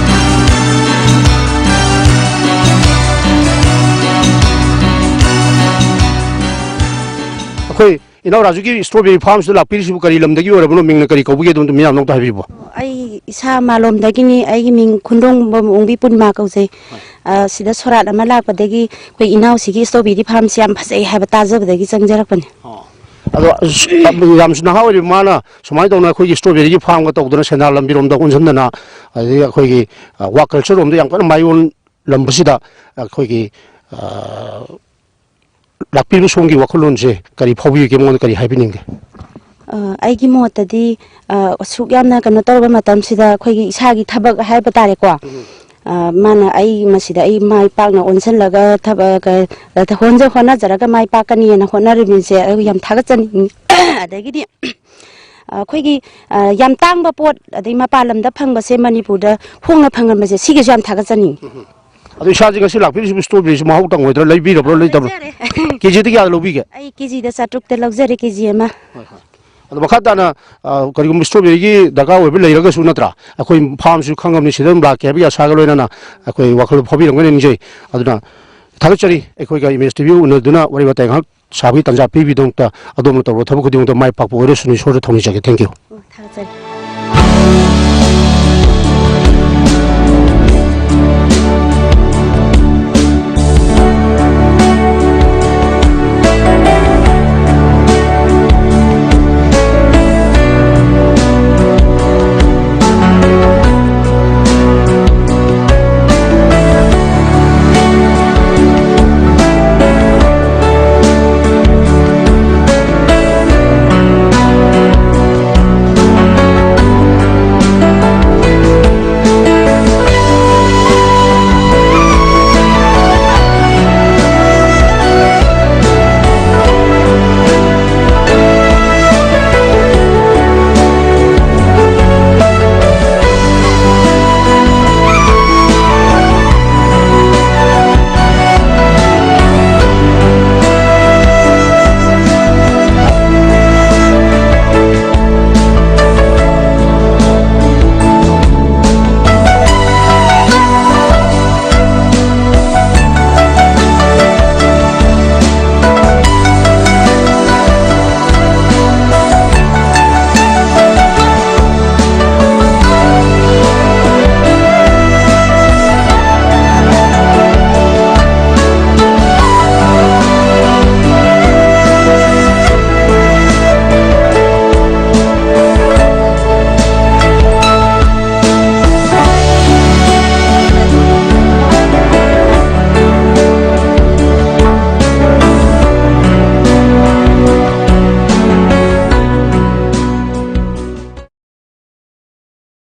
ꯑꯩꯈꯣꯏ ꯏꯅꯥꯎ ꯔꯥꯖꯨꯒꯤ strawberry farmꯁꯤꯗ ꯂꯥꯛꯄꯤꯔꯤꯁꯤꯕꯨ ꯀꯔꯤ ꯂꯝꯗꯒꯤ ꯑꯣꯏꯔꯕꯅꯣ? ꯃꯤꯡꯅ ꯀꯔꯤ ꯀꯧꯕꯤꯒꯦ? ꯑꯗꯨꯝ ꯃꯤꯌꯥꯝꯅ ꯑꯝꯇ ꯍꯥꯏꯕꯤꯕ꯫ ꯑꯩ ꯏꯁꯥ ꯃꯥꯂꯣꯝꯗꯒꯤꯅꯤ꯫ ꯑꯩꯒꯤ ꯃꯤꯡ ꯈꯨꯟꯗꯣꯡꯕꯝ ꯑꯣꯡꯕꯤ ꯄꯨꯔꯅꯤꯃꯥ ꯀꯧꯖꯩ꯫ ꯑ, ꯁꯤꯗ ꯁꯣꯔꯥꯠ ꯑꯃ ꯂꯥꯛꯄꯗꯒꯤ ꯑꯩꯈꯣꯏ ꯏꯅꯥꯎꯁꯤꯒꯤ strawberry farmꯁꯤ ꯌꯥꯝ ꯐꯖꯩ ꯍꯥꯏꯕ ꯇꯥꯖꯕꯗꯒꯤ ꯆꯪꯖꯔꯛꯄꯅꯤ꯫ ꯑꯗꯣ ꯑꯁ, ꯌꯥꯝꯁꯨ ꯅꯍꯥ ꯑꯣꯏꯔꯤꯕ ꯃꯥꯅ ꯁꯨꯃꯥꯏꯅ ꯇꯧꯅ ꯑꯩꯈꯣꯏꯒꯤ strawberryꯒꯤ farmꯒ ꯇꯧꯗꯅ ꯁꯦꯟꯗꯥꯟ ꯂꯝꯕꯤꯔꯣꯝꯗ ꯑꯣꯟꯁꯤꯟꯗꯅ, ꯑꯗꯒꯤ ꯑꯩꯈꯣꯏꯒꯤ, ꯑ, ꯋꯥ culture ꯔꯣꯝꯗ ꯌꯥꯝ ꯀꯟꯅ ꯃꯥꯏꯑꯣꯟ ꯂꯝꯕꯁꯤꯗ ꯑꯩꯈꯣꯏꯒꯤ, ꯑ, ꯂꯥꯛꯄꯤꯔꯤꯕ ꯁꯣꯝꯒꯤ ꯋꯥꯈꯜꯂꯣꯟꯁꯦ ꯀꯔꯤ ꯐꯥꯎꯕꯤꯒꯦ? ꯃꯉꯣꯟꯗ ꯀꯔꯤ ꯍꯥꯏꯕꯤꯅꯤꯡꯒꯦ? ꯑ, ꯑꯩꯒꯤ ꯃꯣꯠꯇꯗꯤ, ꯑ, ꯑꯁꯨꯛ ꯌꯥꯝꯅ ꯀꯩꯅꯣ ꯇꯧꯔꯕ ꯃꯇꯝꯁꯤꯗ ꯑꯩꯈꯣꯏꯒꯤ ꯏꯁꯥꯒꯤ ꯊꯕꯛ ꯍꯥꯏꯕ ꯇꯥꯔꯦꯀꯣ꯫ ꯑ, ꯃꯥꯅ ꯑꯩ ꯃꯁꯤꯗ ꯑꯩ ꯃꯥꯏ ꯄꯥꯛꯅ ꯑꯣꯟꯁꯤꯜꯂꯒ ꯊꯕꯛ, ꯀ-, ꯍꯣꯠꯅꯖ-, ꯍꯣꯠꯅꯖꯔꯒ ꯃꯥꯏ ꯄꯥꯛꯀꯅꯤꯅ ꯍꯣꯠꯅꯔꯤꯕꯁꯦ ꯑꯩ ꯌꯥꯝ ꯊꯥꯒꯠꯆꯅꯤꯡꯉꯤ꯫ ꯑꯗꯒꯤꯗꯤ, ꯑ, ꯑꯩꯈꯣꯏꯒꯤ, ꯑ, ꯌꯥꯝ ꯇꯥꯡꯕ ꯄꯣꯠ, ꯑꯗꯩ ꯃꯄꯥꯟ ꯂꯝꯗ ꯐꯪꯕꯁꯦ ꯃꯅꯤꯄꯨꯔꯗ ꯍꯣꯡꯅ ꯐꯪꯍꯟꯕꯁꯦ, ꯁꯤꯒꯤꯁꯨ ꯌꯥꯝ ꯊꯥꯒꯠꯆꯅꯤꯡꯉꯤ꯫ ꯑꯗꯣ ꯏꯁꯥꯁꯦ ꯉꯁꯤ ꯂꯥꯛꯄꯤꯔꯤꯁꯤꯕꯨ strawberryꯁꯤ ꯃꯍꯥꯎ ꯇꯪꯉꯣꯏꯗ꯭ꯔꯥ? ꯂꯩꯕꯤꯔꯕ꯭ꯔꯣ, ꯂꯩꯇꯕ꯭ꯔꯣ? ꯂꯩꯖꯔꯦ꯫ KGꯗ ꯀꯌꯥꯗ ꯂꯧꯕꯤꯒꯦ? ꯑꯩ KGꯗ ꯆꯥꯇ꯭ꯔꯨꯛꯇ ꯂꯧꯖꯔꯦ, KG ꯑꯃ꯫ ꯑꯗꯣ ꯃꯈꯥ ꯇꯥꯅ, ꯑ, ꯀꯔꯤꯒꯨꯝꯕ strawberryꯒꯤ ꯗꯔꯀꯥꯔ ꯑꯣꯏꯕ ꯂꯩꯔꯒꯁꯨ, ꯅꯠꯇ꯭ꯔꯥ, ꯑꯩꯈꯣꯏ farmꯁꯨ ꯈꯪꯉꯕꯅꯤ, ꯁꯤꯗ ꯑꯗꯨꯝ ꯂꯥꯛꯀꯦ ꯍꯥꯏꯕꯒꯤ ꯑꯁꯥꯒ ꯂꯣꯏꯅꯅ ꯑꯩꯈꯣꯏ ꯋꯥꯈꯜ ꯐꯥꯎꯕꯤꯔꯝꯒꯅꯤ ꯅꯤꯡꯖꯩ꯫ ꯑꯗꯨꯅ ꯊꯥꯒꯠꯆꯔꯤ, ꯑꯩꯈꯣꯏꯒ ꯏꯃꯦꯖ ꯇꯤꯚꯤ ꯎꯅꯗꯨꯅ ꯋꯥꯔꯤ ꯋꯥꯇꯥꯏ ꯉꯥꯏꯍꯥꯛ ꯁꯥꯕꯒꯤ ꯇꯥꯟꯖꯥ ꯄꯤꯕꯤꯗꯃꯛꯇ꯫ ꯑꯗꯣꯝꯅ ꯇꯧꯕ ꯊꯕꯛ ꯈꯨꯗꯤꯡꯃꯛꯇ ꯃꯥꯏ ꯄꯥꯛꯄ ꯑꯣꯏꯔꯁꯅꯨ, ꯏꯁꯣꯔꯗ ꯊꯧꯅꯤꯖꯒꯦ꯫ Thank you꯫ ꯑꯣ, ꯊꯥꯒꯠꯆꯔꯤ꯫